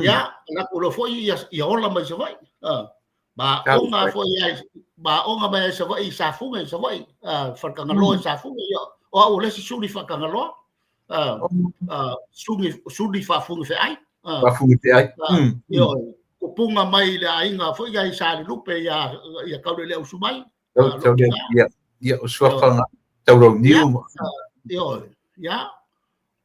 Ia, alu atu loa foi ia ia ola mai Savaii. Ma aoga foi ai ma aoga mai ai Savaii i Safune i Savaii, Faletagaloa i Safune, ia o au o le isi suli Faletagaloa. Suli suli faafugafeai.
Faafugafeai.
Ioe, tupuga mai i le aiga foi ia i Salelupe ia ia Tauleleausumai.
Ia, ia o suafa Taulauniu.
Ioe, ia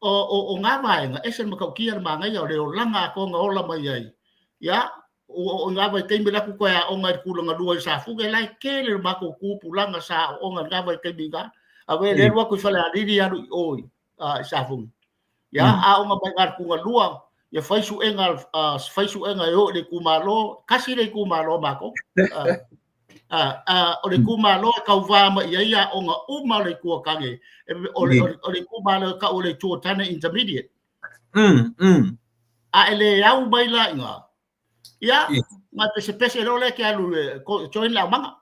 o ngā vaega ese le matautia le manaia o le olaga atoa na ola mai ai. Ia, o ngā vaitaimi la atu toe aoga i le tulaga lua i Safune, la e tele le matou tupulaga sa aooga i lena vaitaimi i ina. Awe le alu atu i Falealili alu i o i Safune. Ia, aoga mai ina i le tulaga lua, ia fai suega, fai suega e o i le itumalo, tasi le itumalo a matou. O le itumalo e tauva mai i ai aoga uma o le Itu o Tane, o le itumalo e tau o le Itu o Tane Intermediate. A e le au mai la i ina, ia, na pesepese loa lea e te alu e join le aumaga.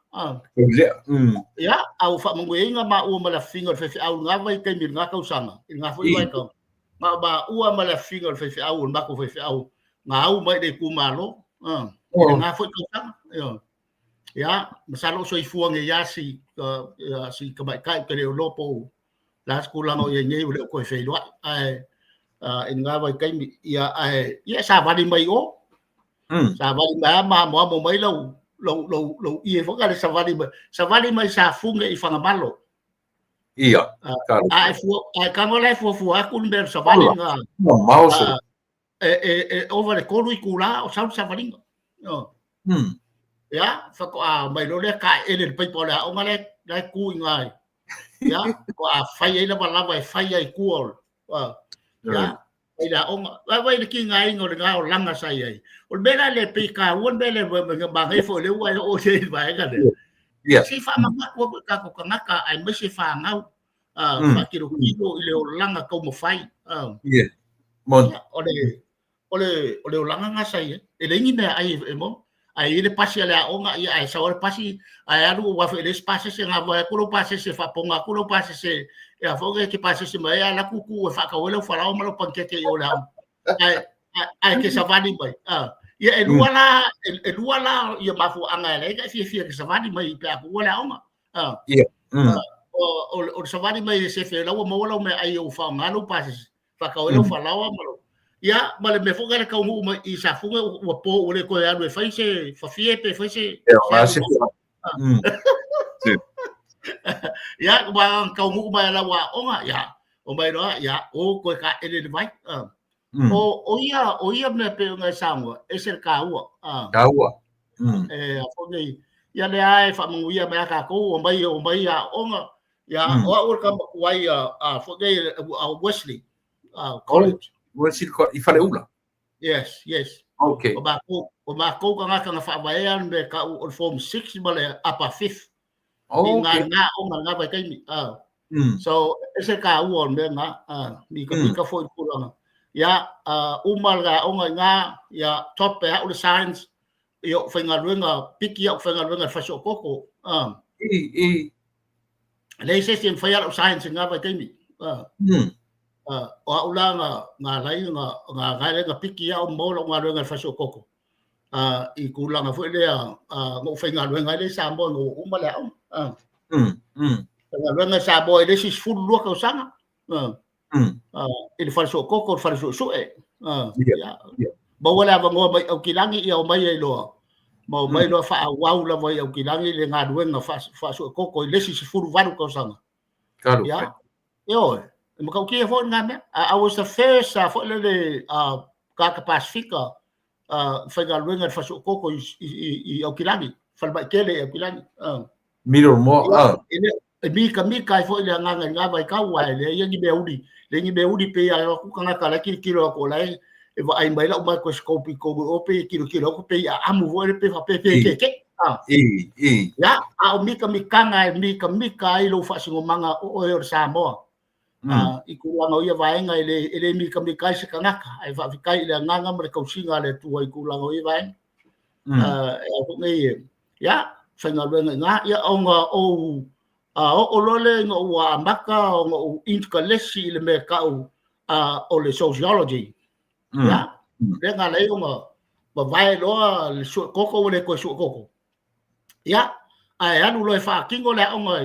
Ia, a ua faamanuiaina maua ma le afifiga o le faifeau i lena vaitaimi i lena tausaga, i lena foi vaitau. Na o maua ma le afifiga o le faifeau, o le matou faifeau, na au mai i le itumalo, i lena foi tausaga. Ia, masalo o soifua nei lava si, si tamaitai ou te le iloa po o le a se tulaga o i ai nei, ua le o toe feiloai. Ae i lena vaitaimi, ia, ae, ia, savali mai i o. Savali mai lava ma amoamo mai lau, lau, lau, lau ie foi le savali mai. Savali mai Safune i Fagamalo.
Ia.
A e fua, a e tago la e fuafua atu le mea o le savali lena.
Mamao solo.
E ova i le 3 itula o sau le savaliga. Ia, faatoa mai loa lea taeele i le paipa o le aoga lea la e tu i ina. Ia, faatoa fai ai lavalava e fai ai i tua o ia, fai le aoga. Vaai le tigaina o lena olaga sa i ai. O le mea la lea e pei e taua le mea lea, manaia foi o lea ua e oo i le vaega lea. Se i faamanatu atu i tatou tagata aemaise fanau faatilotilo i le olaga taumafai. O le o le o le olaga lena sa i ai. E leai ni mea ai e maua. Ae i ai le pasi a le aoga, ia ae sau le pasi, ae alu aua foi e leai se pasese, gava atu lou pasese, faapoga atu lou pasese e a foi e te pasese mai ai la kuku e whaakau ai lau falaoa ma lau pankeke i o le aoga. Ae, ae ke savali mai. Ia e lua la, e lua la ia mafuaaga e ala ai ona e fiafia e te savali mai pe a kuua le aoga.
Ia.
O le savali mai e sefe la ua maua lau meaai ua faaaoga lou pasese, faatau ai lau falaoa ma lou ia ma le mea foi lea taunuu mai i Safune ua po ua le toe alu e fai se fafie pe fai se ia ua taunuu mai lau aoga ia o mai loa ia o toe taele i le vai. O ia mea pei ona e saunoa, ese le taua.
Taua.
E a foi nei ia lea e faamanuia mai a tatou o mai aoga ia. O au o le tama tuai a foi nei a Wesley College.
Wesley i Faleula.
Yes. O matou tagata na faavaea le mea tau o le Form 6 ma le Upper Fifth. I ngā ngā o ngā ngā vaitaimi. So, ese taua o le mea ngā, mika mika foi tulaga. Ia, uma le aoga i ngā, ia, top e au le science, i o whaingaluenga, piki au whaingaluenga e whaso koko.
I, i.
Leai se isi e mawhai ala o science i ngā vaitaimi. O au la ngā, ngā lai, ngā, ngā gaere, ngā piki au mo lau galuega i le fasiokoko. I tulaga foi lea, na ou faigaluega ai lea i Samoa ina ua uma le aoga. Faigaluega i Samoa i le isi 12 tausaga. I le fale suekoko, le fale suesue. Ia. Maua le avanoa mai Aukilani, ia omai ai loa. Ma omai loa faaauau lava i Aukilani le galuega faasuekoko i le isi 18 tausaga.
Kalu.
Ia. Ioe, e matautia foi lena mea. I was the first foi lele tagata Pasifika faigaluega i le fasiokoko i Aukilani, falemai tele i Aukilani.
Miro mo.
E mikamika ai foi le agaga i lena vaitau, aua e leai ni mea uli, leai ni mea uli pei a atu tagata la e tilotilo atu o la e vaai mai lau microscope i totonu o pei e tilotilo atu pei aamu foi le pe faapea pe kekeʻi.
I, i.
Ia, a o mikamikaga e mikamika ai lou faasinomaga o oe o le Samoa. I tulaga o ia vaega e le mikamika ai se tagata, ae faafetai i le agaga ma le tausiga a le Atua i tulaga o ia vaega. E a foi nei, ia, faigaluega i ina, ia ona ou oo loa lea ina ua amata ona ou inikalesi i le mea tau o le sociology. Ia, lea na ala ai ona vavae loa le suekoko ua le toe suekoko. Ia, ae alu loa e faatino le aoga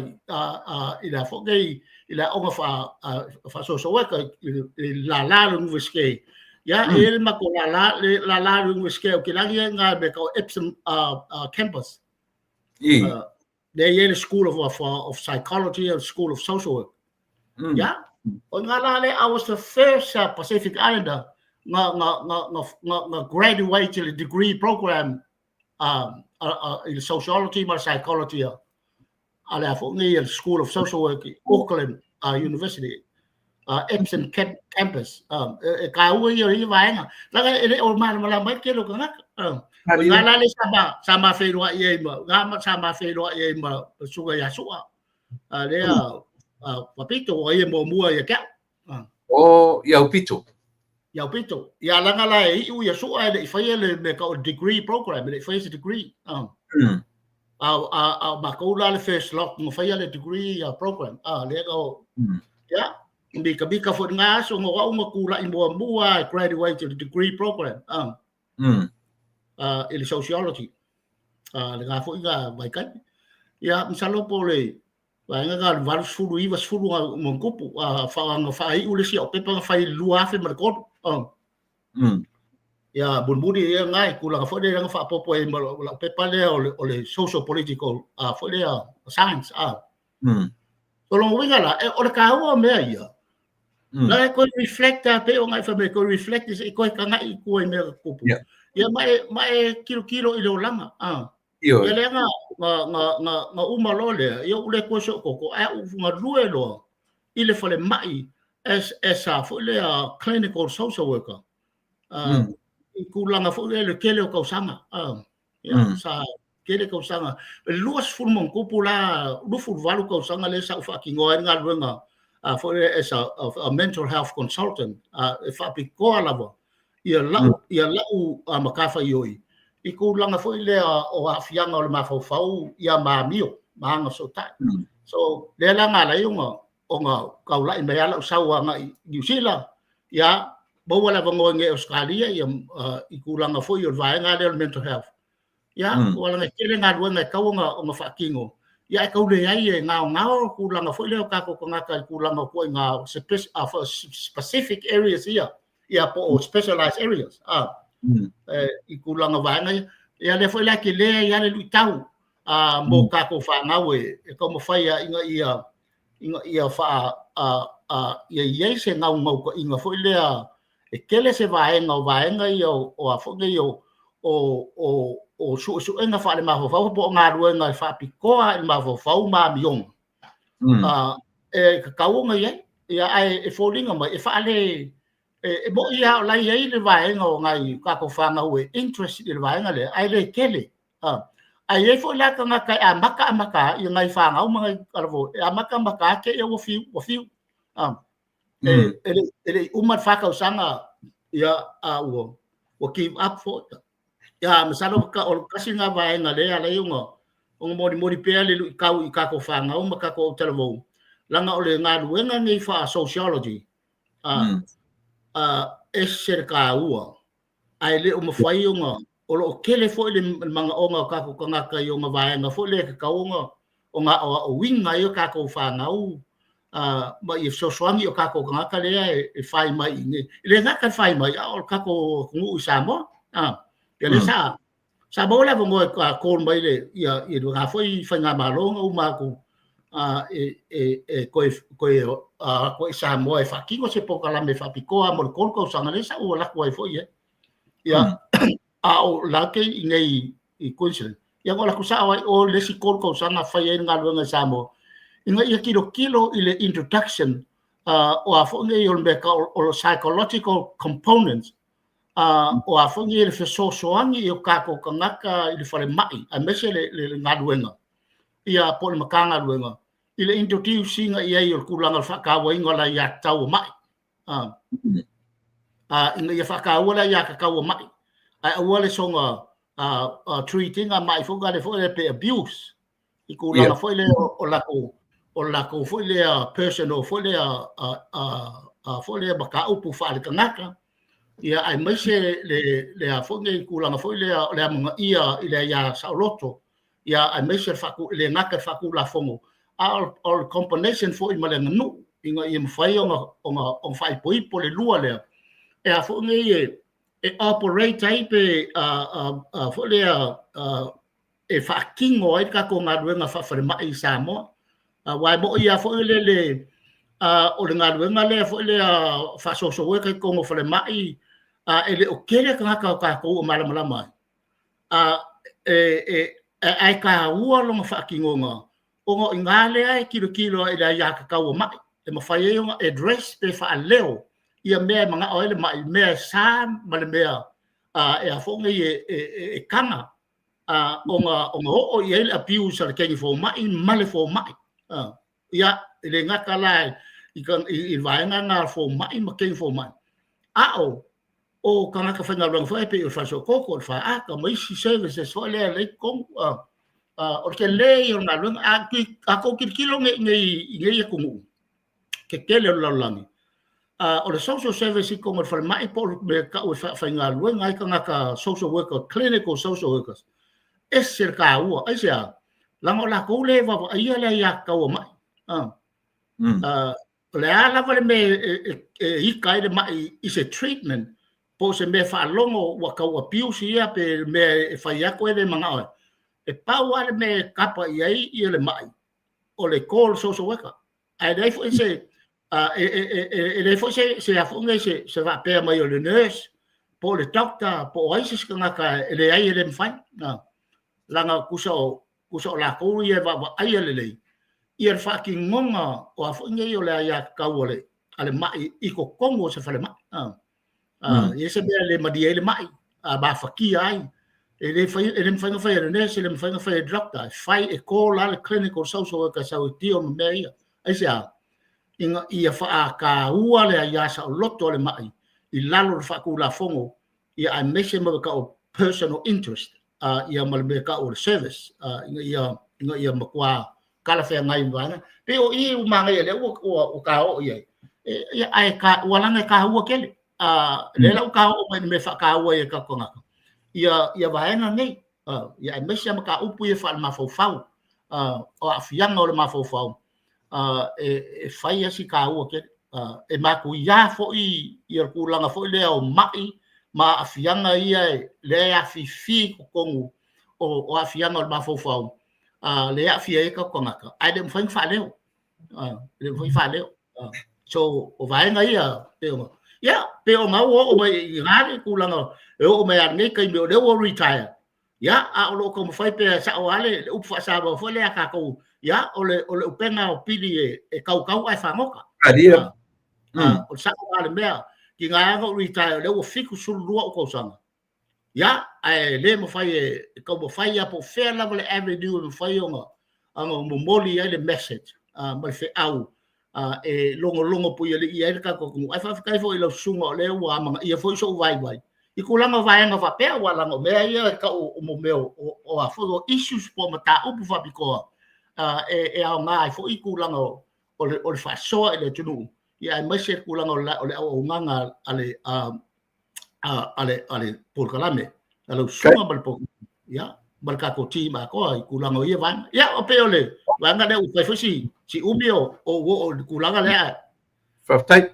i le a foi nei i le aoga faa-social worker i le lala o le Universite. Ia, e i ai le matou lala, le lala o le Universite o Aukilani e i ina mea tau Epsom campus. Lea e i ai le School of Psychology and School of Social Work. Ia, o ngā la le, I was the first Pacific Islander nga graduate i le degree program i le sociology ma le psychology a le a foi nei le School of Social Work i Auckland University, Epsom campus. E kāua ia o ia vaega. Laga e le o malamalama ai tele o tagata. O ngā la le sa ma whenua i ai ma, ngā ma sa ma whenua i ai ma suga ia sua. Lea, papito o ia muamua ia ke au.
O i au pito.
Ia au pito. Ia langa la e iu ia sua e le i whaia le me ka o degree program, e le i whaia se degree. A makou la le first lot nga whaia le degree program. Lea o, ia, mika mika foi ngā aso nga wau nga kula i muamua e graduate le degree program. I le sociology. Le ngā foi ngā waikai. Ia, misalo po le, vaega nga le 80 90 nga mo kupu whaanga whaaiu le sia o pepa nga whai 2003. Ia mulimuli ia ngai tulaga foi lea nga faapopo ai ma lau pepa lea o le social political foi lea science. So lona uiga la, o le taua o mea ia. La e koe reflect a pe o ngai wha me koe reflect i koe kangai i kua i mea kupu. Ia ma e kilo kilo i le olaga.
Ioe.
Ia lea nga uma loa lea, ia u le koe so koko, a u nga lue loa i le fale mai as a foi lea clinical social worker. I tulaga foi lea le tele o tausaga. Ia, sa tele tausaga. E 20 ma tupu la, 28 tausaga lea sa ou faatinoa ai le galuega foi lea as a mental health consultant, e faapitoa lava ia lau ia lau matafaioi i tulaga foi lea o aafiaga o le mafaufau ia ma amio ma agafesootai. So lea la na ala ai ona ona taula'i mai lava la'u sau agai i Niu Sila, ia maua le avanoa i inei i Ausetalia ia i tulaga foi o le vaega lea o le mental health. Ia ua leaga e tele galuega e tatau ona faatino, ia ae tau leai e gaogao tulaga foi lea o tatou tagata i tulaga o ituaiga specific areas ia, ia po o specialized areas i tulaga o vaega ia. Ia lea foi la e tele ai lava le luitau mo tatou fanau e taumafai ina ia faa ia i ai se naunautaiga foi lea e tele se vaega o vaega ia o a foi nei o suesuega faalemafaufau po o galuega e faapitoa i le mafaufau ma amioga e tatau ona i ai. Ia, ae e foliga mai e faale e moni lava o la e i ai le vaega o nai tatou fanau e interest i le vaega lea, ae le tele. Ae i ai foi la tagata e amata amata ia nai fanau ma nai talavou e amata amata lava te i ua fiu ua fiu. E le i uma le 4 tausaga ia a ua give up foi. Ia masalo o le tasi lena vaega lea e ala ai ona molimoli pea le luitau i tatou fanau ma tatou autalavou, leaga o le galuega lenei faa-sociology ese le taua, ae le o mafai ona, o lo o tele foi le manaoga o tatou tagata i ona vaega foi lea e tatau ona aoaoina ai o tatou fanau ma ia fesoasoani i o tatou tagata lea e fai mai i inei. E le gata i le fai mai, a o le tatou atunuu i Samoa. Ia lea sa maua le avanoa e call mai le ia ia lena foi faigamalo na uma atu e toe atu ai i Samoa e faatino se polokalame faapitoa mo le 3 tausaga lea sa ou alu atu ai foi i ai. Ia a o la ke i nei i Queensland. Ia na alu atu sao ai o le isi 3 tausaga fai ai le galuega i Samoa ina ia tilotilo i le introduction o a foi nei o le mea o le psychological components o a foi nei le fesoasoani i o tatou tagata i le falemai aemaise le galuega ia po o le Matagaluega i le introduce ina i ai o le tulaga o le faatauaina o le aiatatau o mai. Ina ia faataua le aiatatau o mai, ae aua le soona treat ina mai foi lea foi lea pe abuse i tulaga foi lea o latou foi lea personal foi lea foi lea mataupu faaletagata, ia aemaise le a foi nei tulaga foi lea o le amanaia i le aia saoloto, ia aemaise le le gata i le faatulafono, a o le combination foi ma le aganuu ina ia mafai ona faaipoipo le lua lea e a foi nei e operate ai pe foi lea e faatino ai le tatou galuega faafalemai i Samoa. Aua e moni lava foi le o le galuega lea foi lea faasoso e totonu o falemai, e le o tele tagata o tatou o malamalama ai. Ae taua lona faatinoga ona o i ina lea e tilotilo ai i le aiatatau a mai, e mafai ai ona address pe faaleo ia mea e manao ai le mai, mea e sa ma le mea e a foi nei e taga ona oo i ai le abuse a le teine fomai ma le fomai. Ia, e le gata la i le vaega lena fomai ma teine fomai, a o tagata faigaluega foi e pei o le falesootoko, o le faata ma isi services foi lea e i totonu. O le tele ia o le galuega. A tou tilotilo nei i nei atunuu tetele o le lalolagi, o le social service i totonu o le falemai po o le mea e tau e faafaigaluega ai tagata social worker, clinical social workers, ese le taua. Aisea? Leaga o latou lea e vaavaaia le aiatatau a mai. O le a lava le mea e ika ai le mai i se treatment po o se mea faalogo ua tau abuse ia pe le mea e fai atu e le manao ai, e pau lava le mea e tapa i ai ia le mai o le call social worker. Ae leai foi se e leai foi se a foi nei se faapea mai o le nurse po o le doctor po o ai se isi tagata e leai e le mafai. Leaga tusa o latou ia e vaavaaia lelei ia le faatinoga o a foi nei o le aiatatau a le mai i totonu o se falemai. E i ai se mea e le malie ai le mai, mafatia ai, e le mafai ona fai e le nurse, e le mafai ona fai e le doctor, e fai e call lava le clinical social worker e sau e deal ma mea ia. Aisea? Ina ia faataua le aia saoloto a le mai i lalo o le faatulafono, ia aemaise ma le tau o personal interest, ia ma le mea tau o le service, ina ia matua talafeagai ma vaega. Pei o i ua manaia lea ua ua ua ta oo i ai. E, ia, ae ka, ua laga e taua tele. Lea la ua ta oo mai i le mea e faataua ai e tatou tagata ia ia vaega nei. Ia aemaise lava mataupu ia faale-mafaufau, o aafiaga o le mafaufau, e fai lava si taua tele. E matuia foi ia tulaga foi lea o mai ma aafiaga ia lea e afifi i totonu o aafiaga o le mafaufau, lea e aafia ai tatou tagata, ae le mafai ona faaleo. E le mafai ona faaleo. So, o vaega ia, pei ona, ia, pei ona ua oo mai i ina le tulaga e oo mai lava i lenei taimi o lea ua retire, ia, a o lo o taumafai pea, e sao lava le upu faa-Samoa foi lea a tatou, ia, o le upega o pili e tautau ae fagota. O le sao lena o le mea, tiga lava ona ou retire o lea ua 72 ou tausaga, ia, ae le mafai e taumafai lava po o fea lava le avenue e mafai ona momoli ai le message ma le feau e logologo puialii ai le tatou atunuu. Ae faafetai foi i lau susuga o lea ua amanaia foi sou vaivai i tulaga o vaega faapea, aua leaga o mea ia e tau o mea o a foi o issues po o mataupu faapitoa e aoga ai foi tulaga o le faasoa i le atunuu, ia aemaise le tulaga o le auaunaga a le a le polokalame a lau susuga ma le polokalame, ia, ma le tatou team atoa i tulaga o ia vaega. Ia, o pei o le vaega lea ua fai foi si umi o ou oo i le tulaga lea.
Faafetai.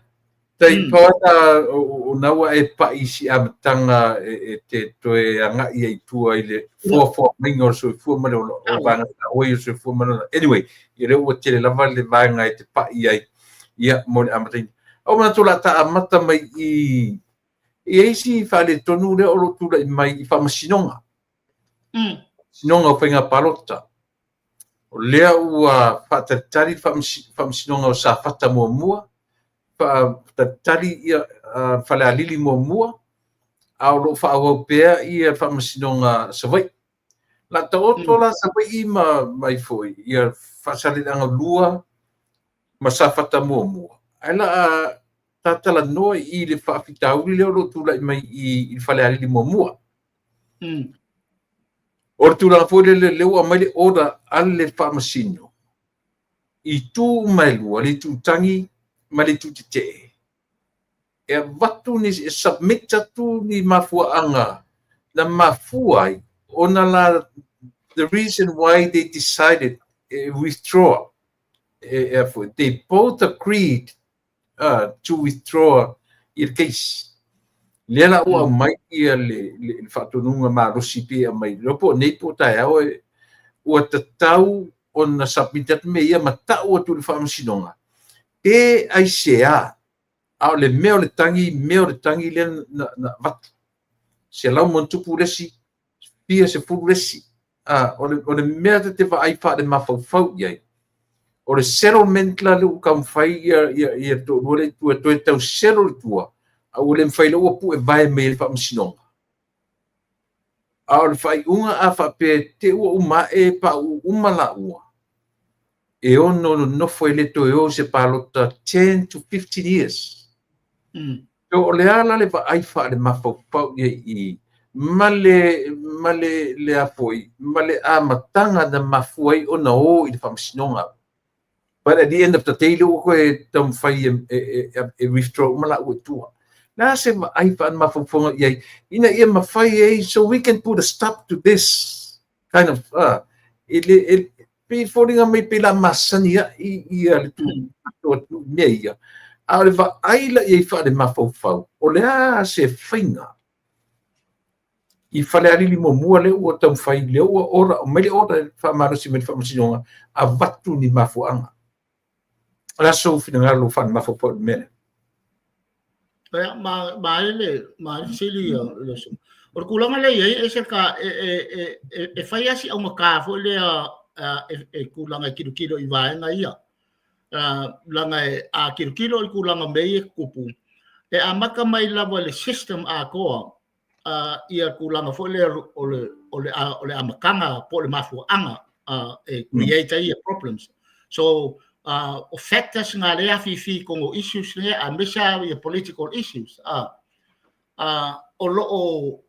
Tai pau lava o na ua e pa'i i si amataga e te toe agai ai i tua i le foafoa maiga o le soifua ma le ola, o le vaega taua ia o le soifua ma le ola. Anyway, ia lea ua tele lava le vaega e te pa'i ai, ia, mo le amataina. Ua ou manatu o le a ta amata mai i i i ai si faaletonu lea o lo o tulai mai i faamasinoga. Faamasinoga o faiga palota. O lea ua faatalitali le faamasinoga o Safata muamua, faatalitali ia Falealili muamua, a o lo o faaauau pea ia faamasinoga Savaii. O le a taoto la Savaii ma mai foi ia Faasaleleaga 2 ma Safata muamua, ae o le a ta talanoa i le faafitauli lea o lo o tulai mai i Falealili muamua. O le tulaga foi lele, lea ua aumai le order a le faamasino i itu uma e lua, le itu tagi ma le itu tetee, e avatu ni, e submit atu ni mafuaaga na mafua ai ona la, the reason why they decided e withdraw, e foi, they both agreed to withdraw i le case. Lea la ua aumai ia le faatonuga malosi pei e aumai, le iloa po o nei po o taeao, ua tatau ona submit atu mea ia ma tau atu i le faamasinoga pe aisea, a o le mea o le tagi, mea o le tagi lea na avatu. 100+ le isi, fia sefulu le isi. O le mea ta te vaai faale-mafaufau i ai, o le settlement la lea ua taumafai ia le toalua lea i tua e toe tau settle i tua, a ua le mafai, lea ua pue vae mai e le faamasinoga. A o le faaiuga a faapea te ua uma ae pauu uma laua, e ono nonofo e le toe o i se palota 10 to 15 years. So, o le a la le vaai faale-mafaufau i ai i ma le ma le le a foi ma le amataga na mafua ai ona o i le faamasinoga? But at the end of the day, lea ua toe taumafai e withdraw uma laua i tua. Le a se vaai faale-mafaufauga i ai ina ia mafai ai, so we can put a stop to this kind of e le e pei foliga mai pei la masani ai ia le tu atu mea ia. A o le vaai la i ai faale-mafaufau, o le a se faiga i Falealili muamua lea ua taumafai, lea ua ora mai le order faamalosi mai le faamasinoga, avatu ni mafuaaga? O le a sou finagalo faale-mafaufau i le mea lea?
Ia, ma ai le fesili ia le aso. O le tulaga lea e i ai, e ese ka, e fai lava si augata foi lea e tulaga e tilotilo i vaega ia. Leaga a tilotilo i tulaga o mea ia e tutupu, e amata mai lava i le system atoa ia tulaga foi lea o le amataga po o le mafuaaga e create ai ia problems. So, o factors na lea afifi i totonu o issues lea, aemaise lava ia political issues. O lo o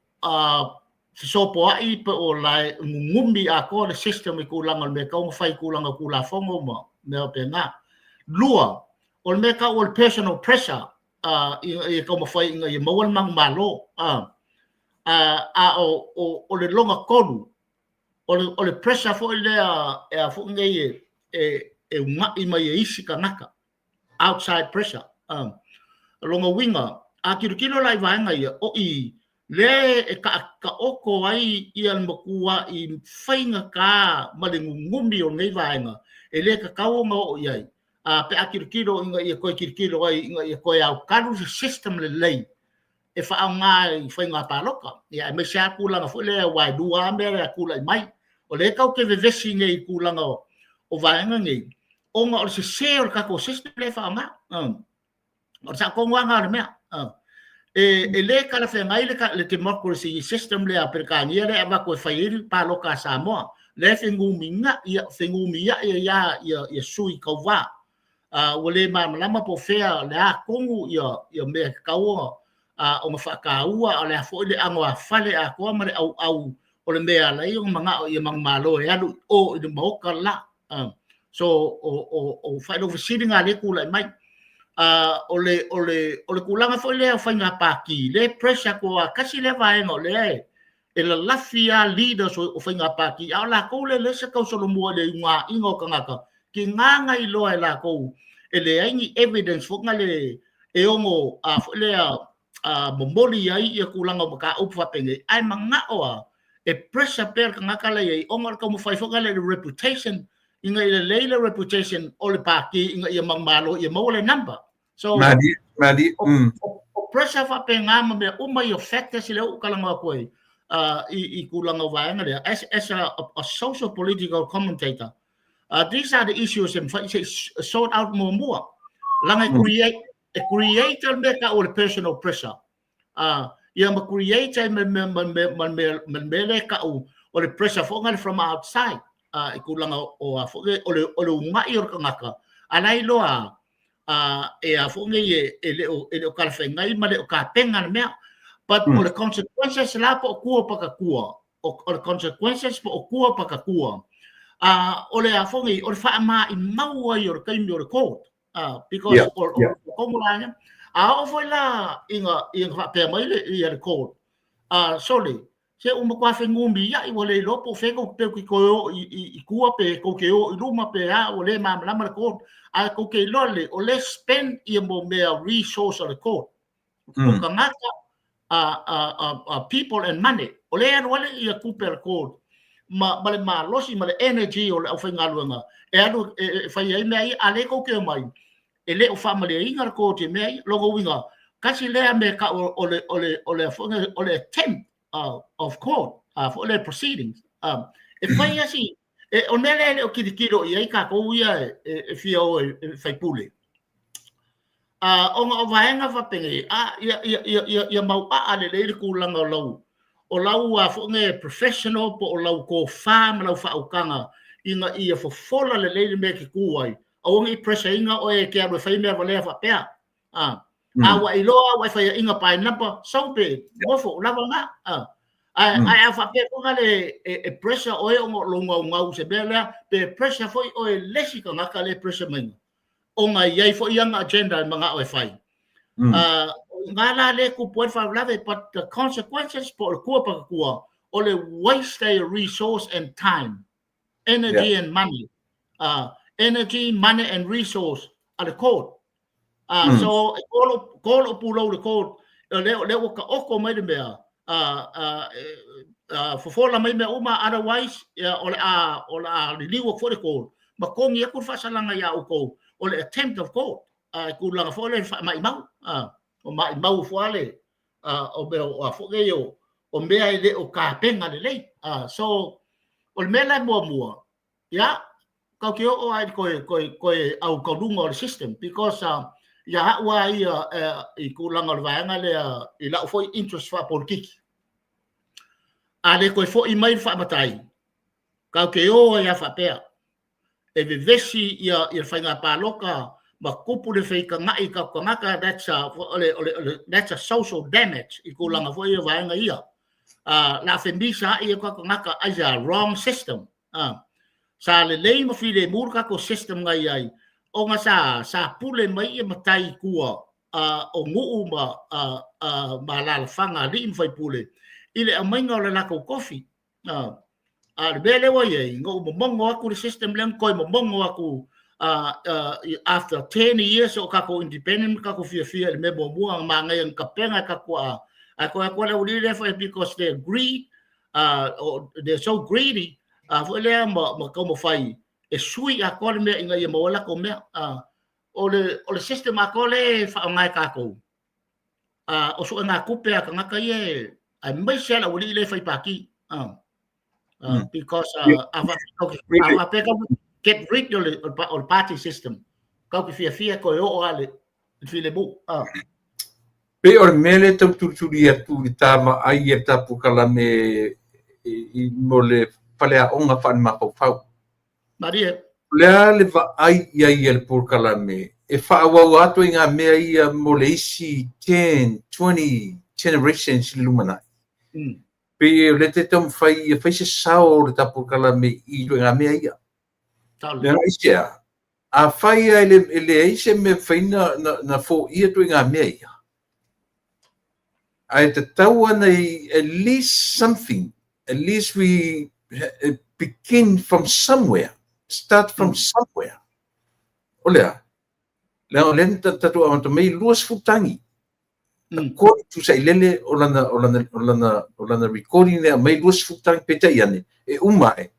fesopoai pe o la e gugumi atoa le system i tulaga o le mea e tatau ona fai i tulaga o Tulafono ma mea faapena. Lua, o le mea e tau o le personal pressure ina ia taumafai ina ia maua le manumalo. A o le lona tolu, o le pressure foi lea e a foi nei e una'i mai e isi tagata, outside pressure. O lona uiga, a tilotilo la i vaega ia, o i lea e taoto ai ia le matua'i faigata ma le gugumi o lenei vaega, e le tatau ona oo i ai, pe a tilotilo ina ia toe tilotilo ai ina ia toe aotalu se system lelei e faaaoga i faiga palota, ia aemaise lava tulaga foi lea aua e lua lava mea o le a tulai mai. O lea tatou te vevesi nei i tulaga o vaega nei, ona o le sese o le tatou system lea e faaaoga. O le sao tonu lava lena o le mea. E le talafeagai le democracy system lea a Peretania lea e avatu e fai ai le palota a Samoa, lea e fenumiai ai lava ia sui tauva. Ua le malamalama po o fea le a tonu ia mea e tatau ona faataua, a o le a foi le anoāfale atoa ma le ʻauʻau o le mea e ala ai ona manao ia manumalo e alu i o i le maota le la. So, o faailoa fesili na lea e tulai mai. O le tulaga foi lea o faiga pati, lea e pressure atu aua tasi lea vaega o lea e lalafi lava leaders o faiga pati, a o latou lea e se tausolomua i le unaiga o tagata, tiga na iloa e latou e leai ni evidence foi na le e ono a foi lea momoli ai ia tulaga o mataupu faapenei, ae manao lava e pressure pea le tagata la e i ai, ona o le taumafai foi lea i le reputation, ina ia lelei le reputation o le pati ina ia manumalo ia maua le number. So,
Malie, malie.
O pressure faapena ma mea uma ia, o factors lea ua ou talanoa atu ai i tulaga o vaega lea. As a social political commentator, these are the issues e mafai se i sort out muamua. Leaga e create, e create le mea tau o le personal pressure. Ia ma create ai ma le mea lea e tau o le pressure foi lea from outside i tulaga o a foi o le una'i o le tagata, a la e iloa e a foi nei e le o talafeagai ma le o tapena le mea. But o le consequences la po o tua pakatua, o le consequences po o tua pakatua, o le a foi nei, o le faamaimau ai o le taimi o le court, because o komu la ia. A oo foi la ina faapea mai le ia le court, sole, se ua matua fenumia'i ua le iloa po o fea tou pe te toe oo i tua pe tou te oo i luma pe a, ua le malamalama le court. Ae tou te iloa lelei, o lea spend ia mo mea resource o le court. O tagata, people and money. O lea e alu ai ia tupe a le court ma le malosi ma le energy o le aufaigaluega e alu e fai ai mea ia, a lea tou te omai e le o faamalieina le court i mea ia. Lona uiga, tasi lea mea tau o le o le o le o le attempt of court foi le proceedings. E fai asi, o le mea lea e le o tilotilo i ai tatou ia e fia o e faipule. Ona o vaega faapenei, ia mauaa lelei le tulaga o lau o lau a foi nei professional po o lau tofa ma lau faautaga ina ia fofola lelei le mea e te tu ai, aua ne i pressure ina oe e te alu e fai mea valea faapea. A ua iloa ua e faiaina by number, so be nofo lava na. Ae a faapea foi na le e pressure oe ona o lou gaugau i se mea lea, pe pressure foi oe le isi tagata lea e pressure mai, ona e i ai foi ana agenda e manao e fai. Ngā la le tupu ai le faalavelave, but the consequences po o le tua pakatua, o le waste ai resource and time, energy and money. Energy, money and resource a le court. So, e kolo pulou le court, o lea ua taoto mai le mea, fofola mai mea uma, otherwise, ia, o le a liliu atu foi le court, ma togi atu le faasalaga ia outou, o le attempt of court, i tulaga foi lea i le faamaimau, o maimau foi le, o mea o a foi nei o mea e le o tapena lelei. So, o le mea la e muamua, ia, tau te oo ai koe au kauluga o le system, because ia au a ia i tulaga o le vaega lea i lau foi interest faapolitiki. A le toe foi mai le faamatai, tau te o ai a faapea, e vevesi ia le faiga palota ma tupu le feitaga'i i tatou tagata, that's a social damage i tulaga foi ia vaega ia. La femisaai e o tagata is a wrong system. Sa lelei ma filemu le tatou system na i ai, ona sa pule mai ia matai i tua o nuu ma alaalafaga alii ma faipule i le aumaiga o le latou tofi. A o le mea lea ua i ai, na ou momono atu le system lea na toe momono atu after 10 years o tatou independent ma tatou fiafia i le mea muamua na manaia na tapena e tatou tuaa, ae toe atu le aualii lea foi because they agree, they're so greedy foi lea ma taumafai e sui atoa le mea ina ia maua latou mea. O le system atoa lea e faaaoga e tatou, o suegatupe a tagata ia, aemaise lava le aualii lea e fai pati, because a faapea get rid o le party system, tatou te fiafia toe oo lava le filemu.
Pei o le mea lea e tau tulituli atu i le ta vaai i le ta polokalame mo le faleaoga faale-mafaufau.
Malie.
O le a le vaai i ai a le polokalame e faaauau atu ai ngā mea ia mo le isi 10, 20 generations i le lumanai. Pei o lea te taumafai ia fai se sao o le ta polokalame i ituaiga mea ia. Leaga i se a? Afai lava e leai se mea e mafai na foia ituaiga mea ia, ae tatau lava na at least something, at least we begin from somewhere, start from somewhere. O le a? Leaga o lea na tatou amata mai 20 tagi. According to Sailele o lana, o lana, o lana, o lana recording lea aumai 20 tagi, peitai ane, e uma ae,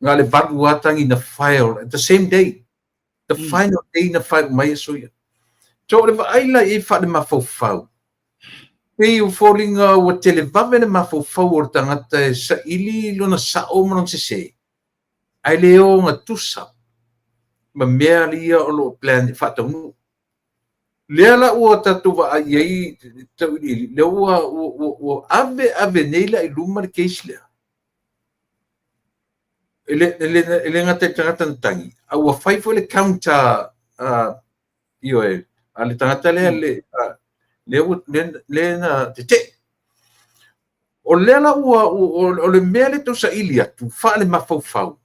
na o le 8 lava tagi na file at the same day. The final day na file mai aso ia. So o le vaai la i ai faale-mafaufau, pei o foliga ua televave le mafaufau o le tagata e saili lona sao ma lona sese, ae le ogatusa ma mea ia o lo o plan e faataunuu. Lea la ua tatou vaai i ai tauiliili, lea ua ave ave nei la i luma le case lea. E le gata i le tagata na tagi, a ua fai foi le counter, ioe, a le tagata lea, lea na tetee. O lea la ua, o le mea lea tau saili atu, faale-mafaufau.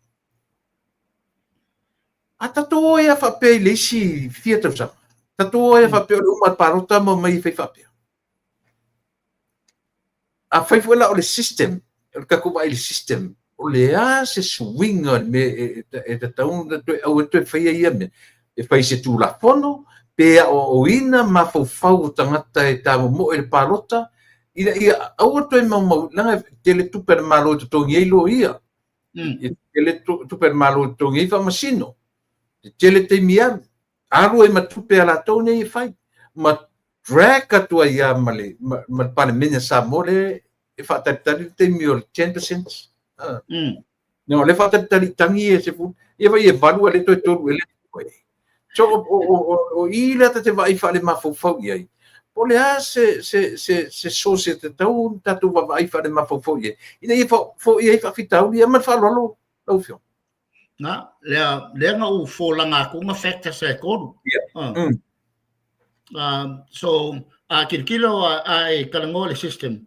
A tatou o ai a faapea i le isi fia tausaga, tatou o ai a faapea o le uma o le palota ma omai e fai faapea. A fai foi la o le system, o le tatou vaai i le system, o le a se suiga o le mea e tatau ona toe aua toe faia ia mea? E fai se Tulafono, pe aoaoina mafaufau o tagata e tamomoe i le palota, ina ia aua toe maumau, leaga e tele tupe a le Malo e totogi ai loia, e tele tupe a le Malo e totogi ai faamasino, e tele taimi alu, alu ai ma tupe a latou nei e fai, ma drag atu ai lava ma le Palemene a Samoa lea e faatalitali le taimi o le 10%. No, le faatalitali i tagi e 10, ia vai e 8 a le toe 3 e le toe. So, o i lea ta te vaai faale-mafaufau i ai, po o le a se source e tatau ona tatou vaavaai faale-mafaufau i ai, ina ia foia ai faafitauli ia ma le faaaloalo lau Afioga.
Na, lea na ou folaga atu na factors e 3. So, tilotilo a e talanoa le system,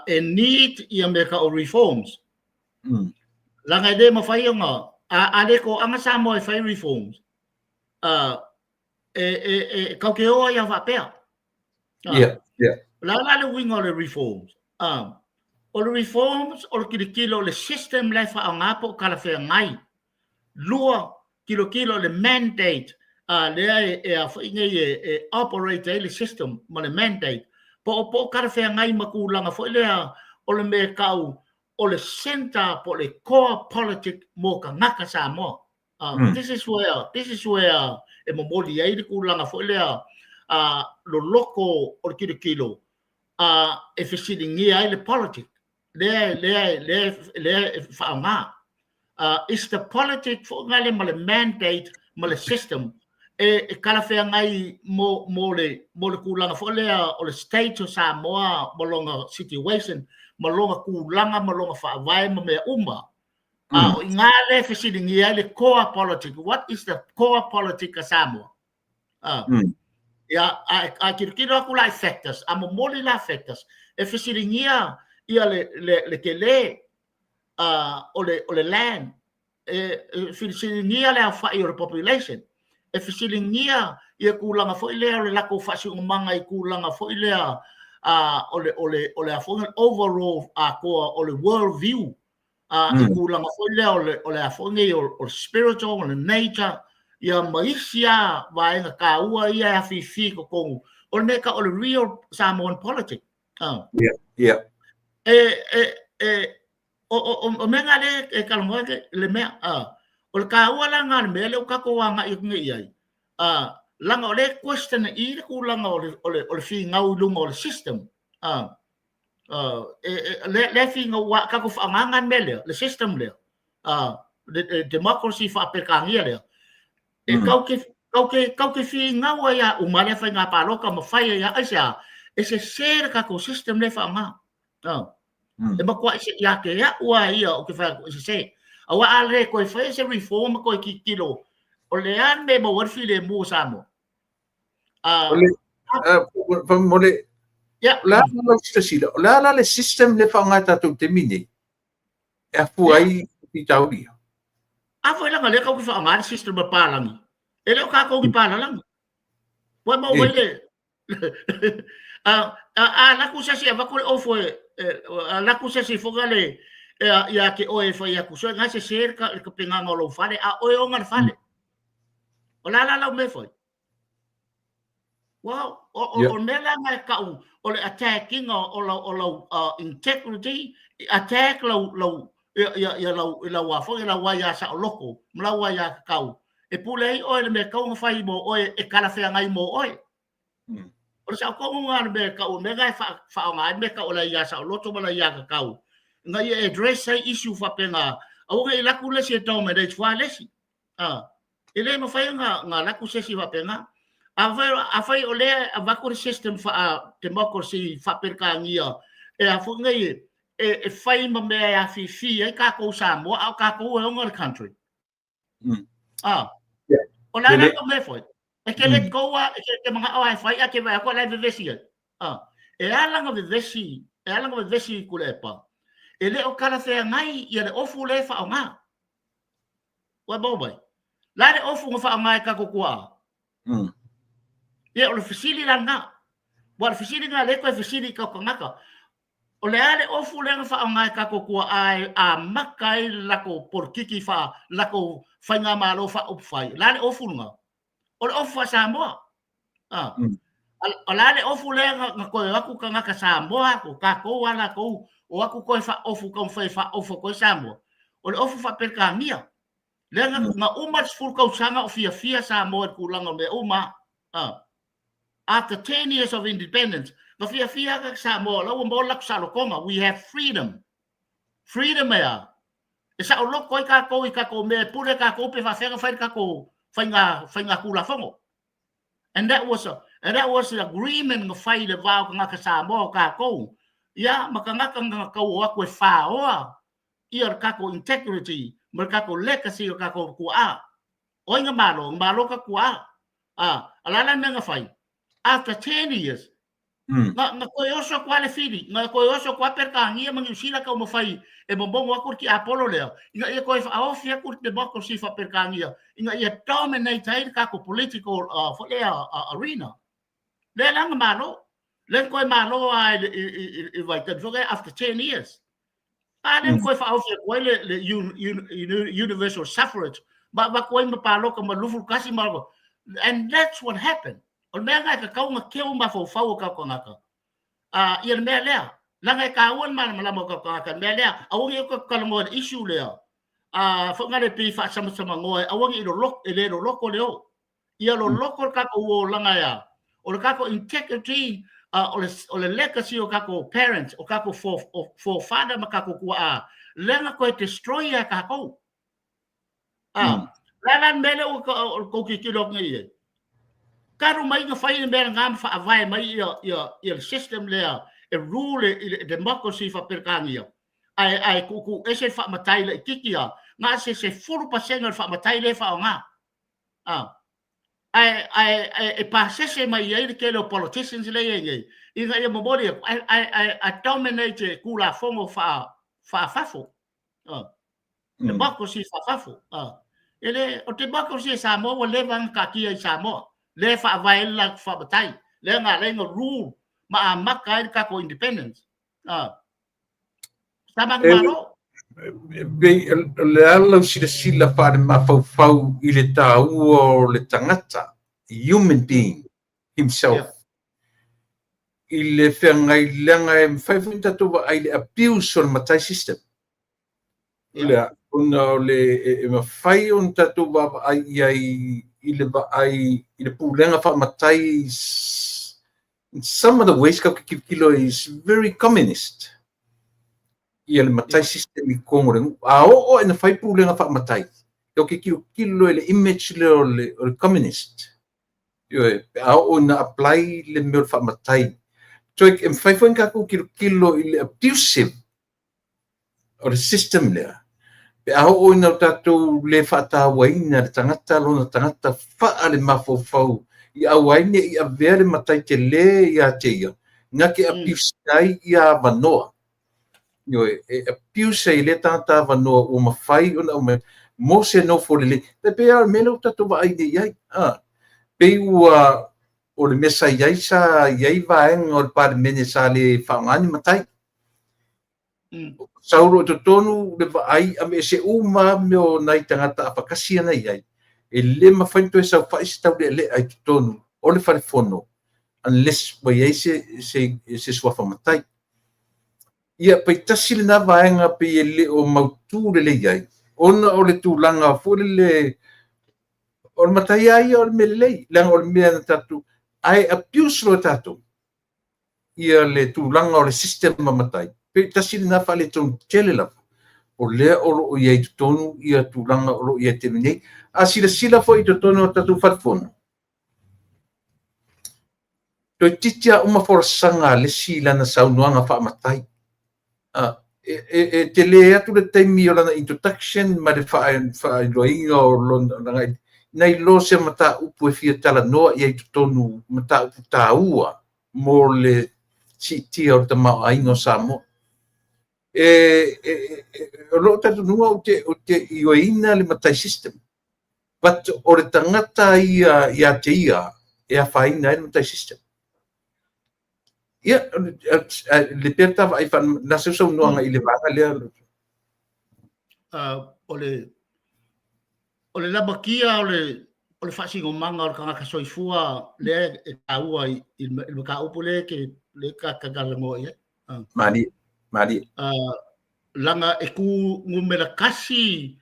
e need ia mea tau o reforms. Leaga e le mafai ona, a le toaga Samoa e fai reforms, e tau te o ai a faapea. O le a la le uiga o le reforms? O le reforms o le tilotilo o le system la e faaaoga po o talafeagai. Lua, tilotilo o le mandate lea e a foi nei e operate ai le system ma le mandate. Po o talafeagai ma tulaga foi lea o le mea tau o le center po o le core politic mo tagata Samoa. This is where, this is where e momoli ai le tulaga foi lea loloko o le tilotilo e fesiligia ai le politic lea e faaaoga. Is the politic foi lea ma le mandate ma le system e talafeagai mo le tulaga foi lea o le state o Samoa ma lona situation ma lona tulaga ma lona faavae ma mea uma. O i ngā lea fesiligia ai le core politic. What is the core politic a Samoa? Ia, a tilotilo atu la i factors, a momoli la factors, e fesiligia ia le le le tele o le o le land e fesiligia le aofai o le population, e fesiligia ia tulaga foi lea o le latou faasionomaga i tulaga foi lea o le o le o le a foi overall atoa o le world view i tulaga foi lea o le o le a foi nei o le spiritual, o le nature, ia ma isi lava vaega taua ia e afifi i totonu o le mea e tau o le real Samoan politics.
Yeah.
E o mea na lea e talanoa le mea, o le taua la lena o le mea lea ua tatou agai atu nei i ai, leaga o lea e question i le tulaga o le, o le, o le finau i luga o le system. Lea e finau ua tatou faaaogaina le mea lea, le system lea, le democracy faa-Peretania lea. E tatou te finau ai a uma lea faiga palota ma fai ai a, aisea? E sese le tatou system lea e faaaoga. E matuai se ia te a'u a ia ou te fai atu e sese. Aua a le toe faia se reform ma toe tilotilo, o le a le mea e maua ai le filemu o Samoa?
O le faamolemole, o le a lau silasila, o le a la le system lea e faaaoga e tatou i le taimi nei e afua ai faafitauli ia?
A foi leaga o lea tatou te faaaoga le system a papalagi, e le o tatou ni palalagi. Ua e maua mai le a alu atu se isi e avatu le ofo e alu atu se isi foi lea ia te oe e fai atu, soe na sese le tapenaga o lou fale, a o oe e ona le fale. O le a la lau mea e fai? Well, o le mea la lena e tau o le attack ina o lau integrity, attack lau lau ia ia lau lau a foi lau aia saoloto ma lau aia tatau e pule ai oe i le mea e tatau ona fai mo oe e talafeagai mo oe. O le sao tonu lena o le mea e tau, o le mea lena e faaaoga ai le mea e tau o le aia saoloto ma le aia tatau ina ia address ai issue faapena, aua ne i alu atu le isi e dominate fua le isi. E le mafai ona alu atu se isi faapena. Afai o lea e avatu le system faa-democracy faa-Peretania e a foi nei e fai ma mea e afifi ai tatou Samoa, a o tatou e ona le country. O le a la tou mea e fai? E te let go lava, e te manao lava e fai ae te vaai atu o la e vevesi ai. E ala ona vevesi, e ala ona vevesi Tuilaepa, e le o talafeagai ia le ofu lea e faaaoga. Ua maua mai? Le a le ofu na faaaoga e tatou tuaa? Ia, o le fesili la lena. Aua o le fesili lena lea e toe fesili i tatou tagata. O le a le ofu lea na faaaoga e tatou tuaa e amata ai le latou polokiki faa, le latou faigamalo faaupufai? O le a le ofu lena? O le ofu faa-Samoa. O le a le ofu lea na toe o atu tagata Samoa, o tatou a latou, o atu toe faaofu, taumafai e faaofu atu ai Samoa? O le ofu faa-Peretania. Lea na uma le 10 tausaga o fiafia Samoa i le tulaga o mea uma. After 10 years of independence, na fiafia tagata Samoa, o la ua maua le latou saolotoga. We have freedom. Freedom e a? E saoloto ai tatou i tatou mea e pule tatou pe faafefea ona fai le tatou faiga Tulafono. And that was the agreement na fai i le va o tagata Samoa o tatou, ia, ma tagata na tau o atu e faoa ia le tatou integrity ma le tatou legacy o tatou tuaa. O ai na malo? Na malo tatou tuaa. A o le a la le mea na fai? After 10 years, na toe oso atu lava le fili, na toe oso atu lava Peretania ma Niu Sila taumafai e momono atu le tiapolo lea, ina ia toe faaofi atu le democracy faa-Peretania, ina ia dominate ai le tatou political foi lea arena. Lea la na malo. Lea na toe malo lava i le vaitaimi foi lea after 10 years. A lea na toe faaofi atu ai le universal suffrage, ma avatu ai ma palota ma 21 ma. And that's what happened. O le mea lena e tatau ona keu mafaufau o tatou tagata. Ia le mea lea. Leaga e taua le malamalama o tatou tagata i le mea lea. Aua ne i tatou talanoa i le issue lea. Foi na le pei faasamasamanoa e aua ne i loloto, e le loloto le o. Ia loloto le tatou olaga e a? O le tatou integrity, o le legacy o tatou parents, o tatou forefather ma tatou tuaa, lea na toe destroy e tatou. O le a la le mea lea ua tou tilotilo atu nei i ai? Talu mai na fai le mea lena ma faavae mai ia le system lea e rule i le democracy faa-Peretania, ae tuutuu ese le faamatai laitiiti lava, na o se 10% o le faamatai lea e faaaoga. Ae, ae, ae e pasese mai ai le tele o politicians lea i ai nei, ina ia momoli atu, ae, ae, ae, ae dominate e Tulafono faa, faafafo. Democracy faafafo. E le, o democracy e Samoa ua leva ona taatia i Samoa, lea e faavae ai le latou faamatai, lea na ala ai ona rule ma amata ai le tatou independence. Sa manumalo.
Pei o le a lau silasila faale-mafaufau i le taua o le tagata, human being himself, i le feagai, leaga e mafai foi ona tatou vaai i le abuse o le matai system. Lea, ona o le e mafai ona tatou vaavaai i ai i le vaai i le pulega faamatai in some of the ways tatou te tilotilo is very communist ia le matai system i totonu o le nuu. A oo ina fai pulega faamatai, tatou te tilotilo i le image lea o le communist. Ioe, pe a oo ina apply le mea o le faamatai. Toe e mafai foi ona tatou tilotilo i le abusive o le system lea, pe a oo ina o tatou le faatauaina le tagata lona tagata faale-mafaufau i aua ai ne i avea le matai tele ia te ia, na te abuse ai ia avanoa. Ioe, e abuse ai lea tagata avanoa ua mafai ona aumai mo se nofo lelei. E pei lava o le mea lea ua tatou vaai nei i ai. Pei ua o le mea sa i ai, sa i ai vaega o le Palemene sa le faaaoga ni matai. Sau loa i totonu le vaai aveese uma lava mea o nai tagata apakasi ia na i ai, e le mafai ona toe saofai se taulealea i totonu o le fale fono unless ua i ai se suafa matai. Ia, paitasi lena vaega pei e le o mautu lelei ai, ona o le tulaga foi lele o le matai lava ia o le mea lelei, leaga o le mea na tatou, ae abuse loa e tatou ia le tulaga o le system a matai, pei tasi lena faaletonu tele lava o lea o lo o i ai i totonu ia tulaga o lo o i ai i le taimi nei. A silasila foi i totonu o tatou fale fono, toeitiiti lava uma folasaga a le isi i lana saunoaga faamatai. E tele atu le taimi o lana introduction ma le faailoaina o lona, nai lo se mataupu e fia talanoa i ai i totonu, mataupu taua mo le siitia o le tamaoaiga o Samoa. O lou talitonuga ou te ioeina le matai system, but o le tagata ia ia te ia e afaina ai le matai system. Ia, le pea ta vaai na sausaunoaga i le vaega lea.
O le lamatia o le faasinomaga o le tagata soifua lea e taua i le mataupu lea ke le ka talanoa i ai.
Malie, malie.
Leaga e ku numera kasi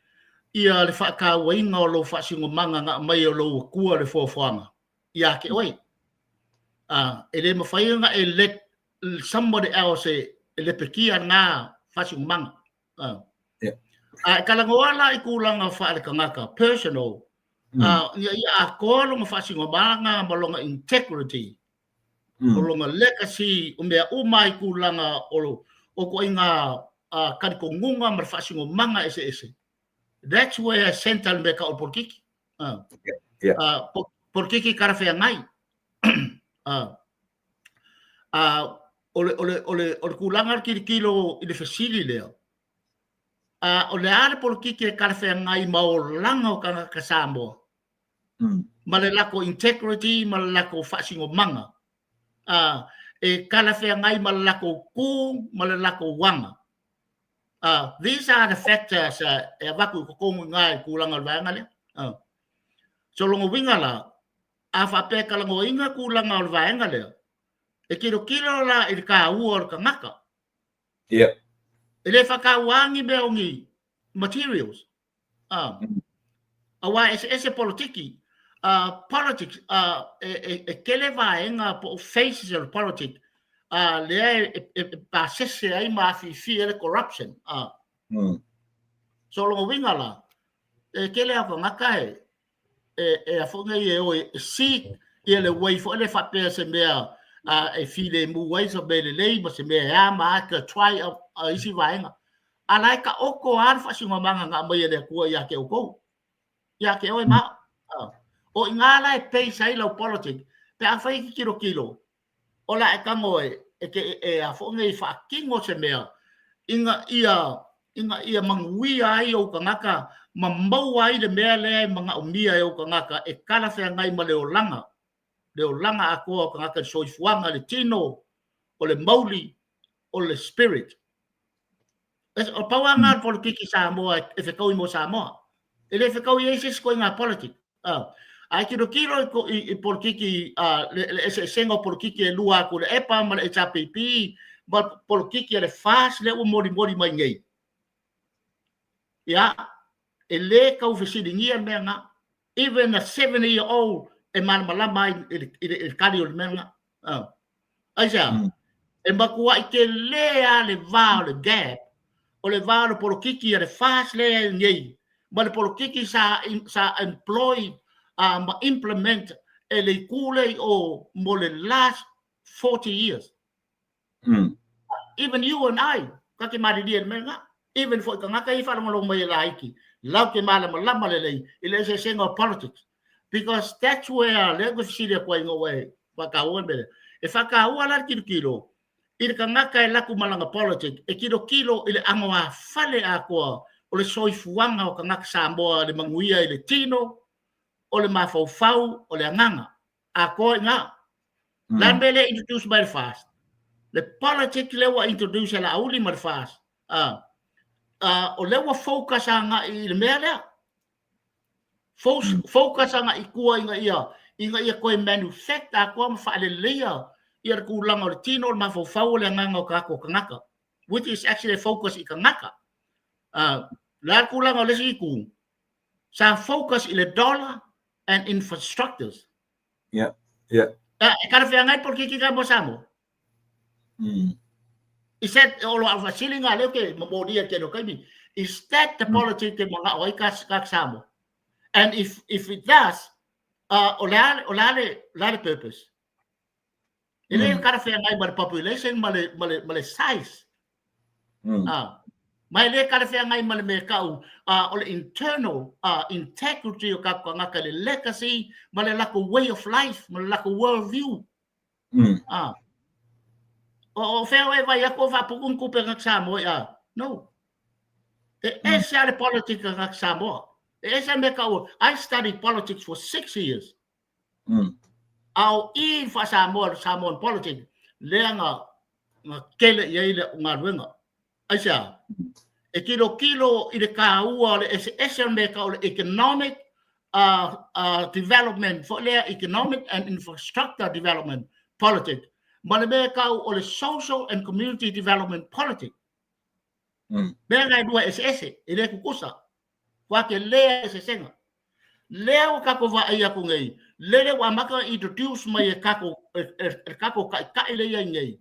ia le faatauaina o lou faasinomaga na aumai e lou Atua le foafoaga ia te oe. E le mafai ona e let somebody else e lepetia na faasinomaga. A e talanoa la i tulaga faale-tagata, personal, ina ia atoa lona faasinomaga ma lona integrity, o lona legacy, o mea uma i tulaga o ituaiga talitonuga ma le faasinomaga eseese. That's where center le mea tau o le politiki. Politiki talafeagai. O le tulaga o le tilotilo i le fesili lea, o le a le politiki e talafeagai ma olaga o tagata Samoa, ma le latou integrity ma le latou faasinomaga, e talafeagai ma le latou tu ma le latou aga. These are the factors e avatu i totonu i ina i tulaga o le vaega lea. So lona uiga la, a faapea e talanoaina tulaga o le vaega lea, e tilotilo la i le taua o le tagata. E le faataua ni mea o ni materials. Aua eseese politiki. Politics, e tele vaega po o faces o le politics, lea e pasese ai ma afifi ai le corruption. So lona uiga la, e tele lava tagata e a foi nei e o e seek ia le way foi lea faapea se mea e filemu ai se mea lelei ma se mea e a ma a, to try a isi vaega. A la e taoto lava le faasinomaga na aumai e le Atua ia te outou, ia te oe ma au. O i ngā la e base ai lau politic, pe afai e te tilotilo, o le a e tago e, e te, e a foi nei faatino se mea, ina ia, ina ia manuia ai ou tagata ma maua ai le mea lea e manaomia e ou tagata e talafeagai ma le olaga, le olaga atoa o tagata i le soifuaga, le tino, o le mauli, o le spirit. O pau lava lena o le polokiki Samoa e fetaui mo Samoa. E le fetaui ai se isi ituaiga politic. Ae tilotilo i polokiki, le eseesega o polokiki e lua a Tuilaepa ma le HRPP ma polokiki a le FAST lea ua molimoli mai nei. Ia, e le tau fesiligia le mea lena. Even a 70 year old e malamalama ai i le tali o le mea lena. Aisea? E matuai tele lava le va o le gap, o le va o le polokiki a le FAST lea e nei ma le polokiki sa, sa employ ma implement e le itu lea i o mo le last 40 years. Even you and I, ka te malilie i le mea lena. Even foi tagata ia e faalogologo mai e laiti, lau te malamalama lelei i le eseesega o politics. Because that's where lea ou te fesili atu ai ina ua e faataua le mea lea. E faataua la le tilotilo i le tagata e laku ma lana politic, e tilotilo i le anoāfale atoa o le soifuaga o tagata Samoa i le manuia i le tino, o le mafaufau, o le agaga. Atoa i ina. La le mea lea e introduce mai le FAST. Le politic lea ua introduce e Laauli ma le FAST, o lea ua focus agai i le mea lea. Focus agai i tua ina ia, ina ia toe manufacture atoa ma faaleleia ia le tulaga o le tino, o le mafaufau, o le agaga o tatou tagata, which is actually focus i tagata. Le a le tulaga o le isi itu, sa focus i le dollar and infrastructures.
Yeah.
E talafeagai polokiki ka mo Samoa. Is that, o lo fesili ngā leo ke momolia ke no kaimi, is that the politics ke manga'o ai ka, ka Samoa? And if it does, o le a, o le a le, le a le purpose? E le talafeagai ma le population ma le, ma le, ma le size. Ma e le talafeagai ma le mea kau o le internal integrity o tatou tagata, le legacy ma le latou way of life ma le latou world view. O fea oe e vai atu o faaputu ni tupe a tagata Samoa i a? No. E ese lava le politics a tagata Samoa. E ese lava le mea tau, I studied politics for 6 years. A o i faa-Samoa, le Samoan politics, lea na tele i ai le galuega. Aisea? E tilotilo i le taua o le eseese o le mea tau o le economic development foi lea, economic and infrastructure development politics, ma le mea tau o le social and community development politics. Mea na e lua eseese, e le tutusa. Ua tele eseesega. Lea ua tatou vaai atu nei, lele ua amata ona introduce mai e tatou, e tatou taitai lea i ai nei,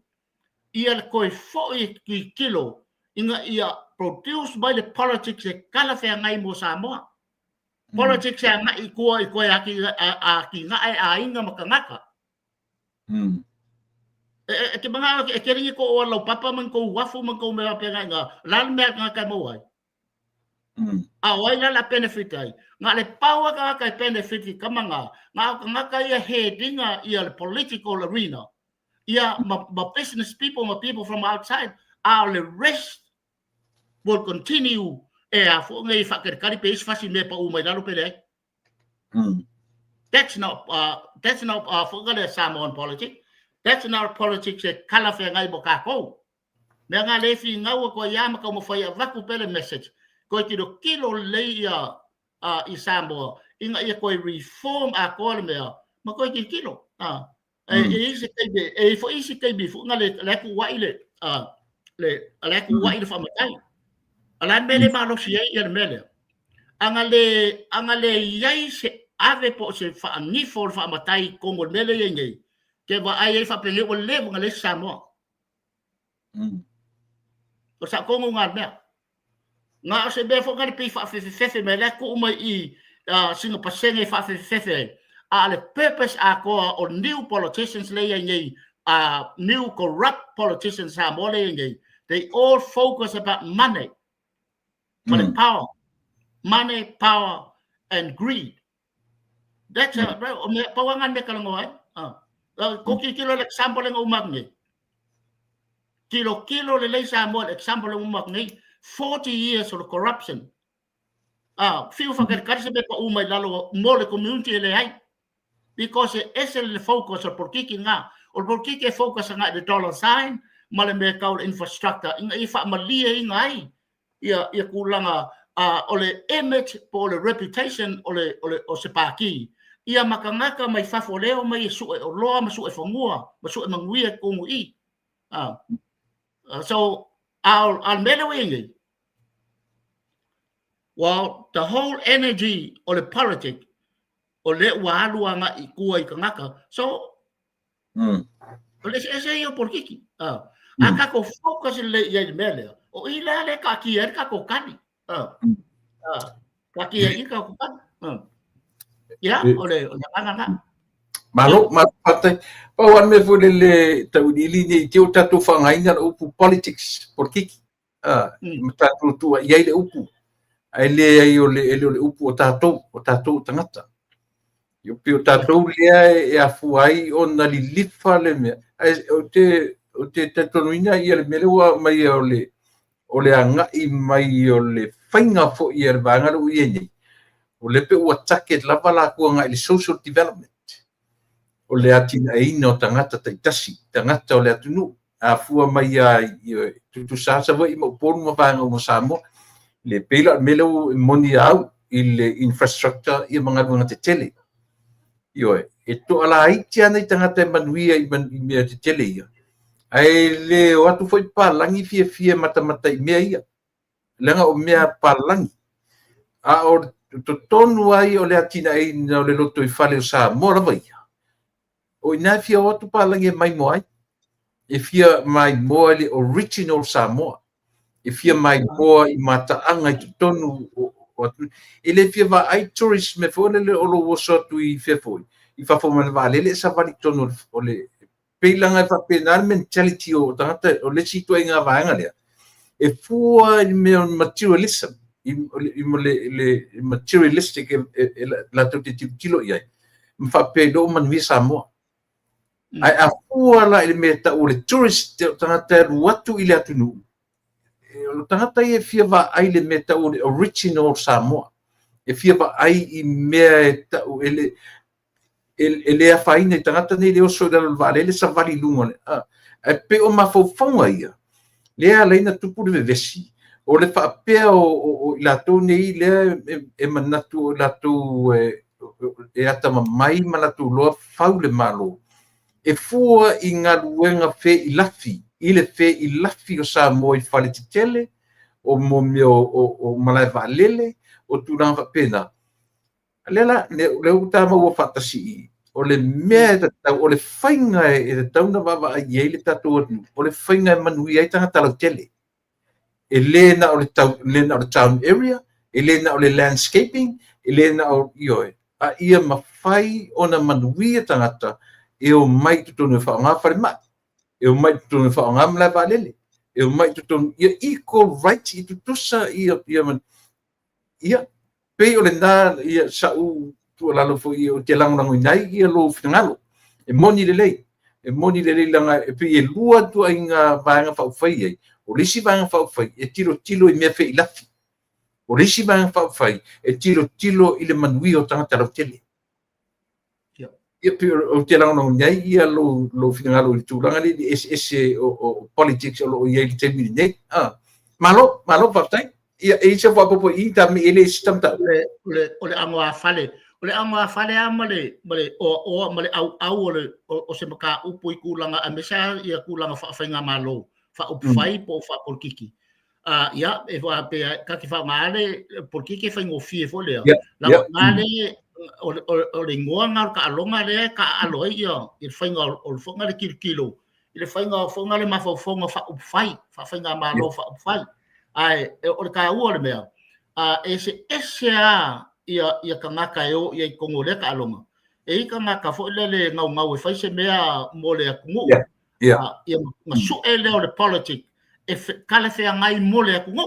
ia le toe foi e tilotilo ina ia produce mai le politics e talafeagai mo Samoa. Politics e agai i tua i toe atinae aiga ma tagata. E te manao e te ringi ko o lau papa ma kou uafu ma kou mea faapena i ina, o le a le mea a le tagata e maua ai? A o ai la le a benefit ai? Na le pau a tagata e benefit i kama nga, na o tagata ia headinga ia le political arena, ia ma business people ma people from outside, a o le rest will continue e a fo nei whakarekari pe isi fasi me pa u mai lalo pe leai. That's not whakale Samoan politics. That's not politics e kalawhengai mo kākou. Mea ngā le whingau a koe ia ma kaumawhai a vaku pele message. Koe tiro kilo lei ia i Samoa, inga ia koe reform a koa le mea, ma koe tiro kilo. E i se taimi, e i foi se taimi fo nga le le ku wai le le le ku wai le whamatai. A la mele malosi ai ia le mele. Anga le iai se ave po se whaanifo le whamatai kongo le mele iai nei. Ke wa ai ai whapenge ua lewa nga le Samoa. O sa kongo ngā mea. Ngā o se mea fo ngā le pei whaafefefefe me lea kuu mai i singa pasenge whaafefefefe ai. A le purpose a koa o new politicians le iai nei, new corrupt politicians Samoa le iai nei, they all focus about money, ma le power. Money, power and greed. That's a, o mea, pau lava na mea e talanoa ai. Ko tilotilo i le example lea na uma atu nei. Tilotilo lelei Samoa i le example lea ua uma atu nei, 40 years o le corruption. Fiu faatalitali se mea e pau mai lalo mo le community e leai. Because e ese le focus o le polokiki lena. O le polokiki e focus agai i le dollar sign ma le mea tau le infrastructure ina ia faamalieina ai ia tulaga o le image po o le reputation o le o le o se pākī ia ma tagata mai fafo lea e omai e sue oloa ma sue fanua ma sue manuia i totonu i i. So, a o le mea lea ua i ai nei, well, the whole energy o le politic o lea ua alu agai i tua i tagata. So, o le eseese ia o polokiki. A tatou focus lelei i ai i le mea lea, o i la lea e taatia ai le tatou tali. Taatia ai i le tatou tali. Ia, o le agaga lena.
Malo, malo faafetai. Pau lava le mea foi lele tauiliili ne i te i ua tatou faaaogaina le upu politics, polokiki. Ma tatou tua i ai le upu, ae leai o le, e le o le upu o tatou, o tatou o tagata. E pei o tatou lea e afua ai ona lilifa le mea. Ae ou te, ou te talitonuina ia le mea lea ua aumai o le, o le agai mai o le faiga foi a le vaega lea ua i ai nei, o lea pei ua target lava latou agai i le social development, o le atinaeina o tagata taitasi, tagata o le atunuu. A fua mai lava i tutusa lava Savaii ma Upolu ma vaega uma o Samoa. Le pei la o le mea lea e moni a au i le infrastructure ia ma galuega tetele. Ioe, e toalaiti lava nai tagata e manuia i mea tetele ia, ae le o atu foi papalagi fiafia e matamata i mea ia, leaga o mea a papalagi. A o totonu lava ia o le atinaeina o le lotoifale o Samoa lava ia, O i ina e fia o atu palagi e maimoa ai. E fia maimoa i le original Samoa. E fia maimoa i mataaga i totonu o atunuu. E le fia vaai tourist mea foi lele o lou oso atu i fea foi, i fafo mai le vaalele e savali i totonu o le pei leaga e faapena le mentality o tagata o le isi ituaiga vaega lea. E fua i le mea o le materialism, i le materialistic e latou te tilotilo i ai, ma faapea i lou manuia Samoa. Ae a fua la i le mea e tau o le tourist, o tagata e alu atu i le atunuu, o tagata ia e fia vaai i le mea e tau o le original Samoa. E fia vaai i mea e tau e le, e le afaina i tagata nei le oso i lalo o le vaalele savali i luga o le a. Ae pei o mafaufauga ia, lea e ala ai ona tupu le vevesi, o le faapea o i latou nei lea e manatu o i latou e atamamai ma latou iloa fau le Malo, e fua i galuega feilafi, i le feilafi o Samoa i fale tetele, o mea o malae vaalele, o tulaga faapena. Lea la, lea ua ta maua faatasi i i, o le mea e tatau, o le faiga e tatau ona vaavaai i ai le tatou atunuu, o le faiga e manuia ai tagata lautele. E le na o le, tau, le na o le town area, e le na o le landscaping, e le na o, ioe, a ia mafai ona manuia tagata e omai i totonu e faaaoga falemai, e omai i totonu e faaaoga malae vaalele, e omai i totonu, ia equal rights, ia tutusa ia, ia, Ia, pei o lena ia sa'u tuualalo foi ou te lagolagoina ai ia lou finagalo. E moni lelei, e moni lelei leaga e pei e lua ituaiga vaega faaupufai e i ai. O le isi vaega faaupufai e tilotilo i mea feilafi. O le isi vaega faaupufai e tilotilo i le manuia o tagata lautele. Ia, pei ou te lagolagoina ai ia lou finagalo i le tulaga lea i le eseese o politics o lo o i ai i le taimi lenei. Ah, malo, malo faafetai. Ia, e i ai se faaopoopo i i, ta me i e le isi tamatau.
O le agoafale, o le agoafale lava ma le ma le oaoa ma le auau o le o se mataupu i tulaga aemaise lava ia tulaga faafaigamalo, faaupufai po o faapolokiki. Ia, e faapea, ta te faaaoga le polokiki e faigofie foi lea. Laga le o le igoa lena o le taaloga lea e taaalo ai ia le faiga o le foga le tilotilo i le faiga o foga le mafaufauga faaupufai, faafaigamalo faaupufai. Ae o le taua o le mea, e eseese lava ia tagata e o i ai i totonu o lea taaloga. E i ai tagata foi lele e naunau e fai se mea mo le atunuu, ia ona sue lea o le politic e talafeagai mo le atunuu.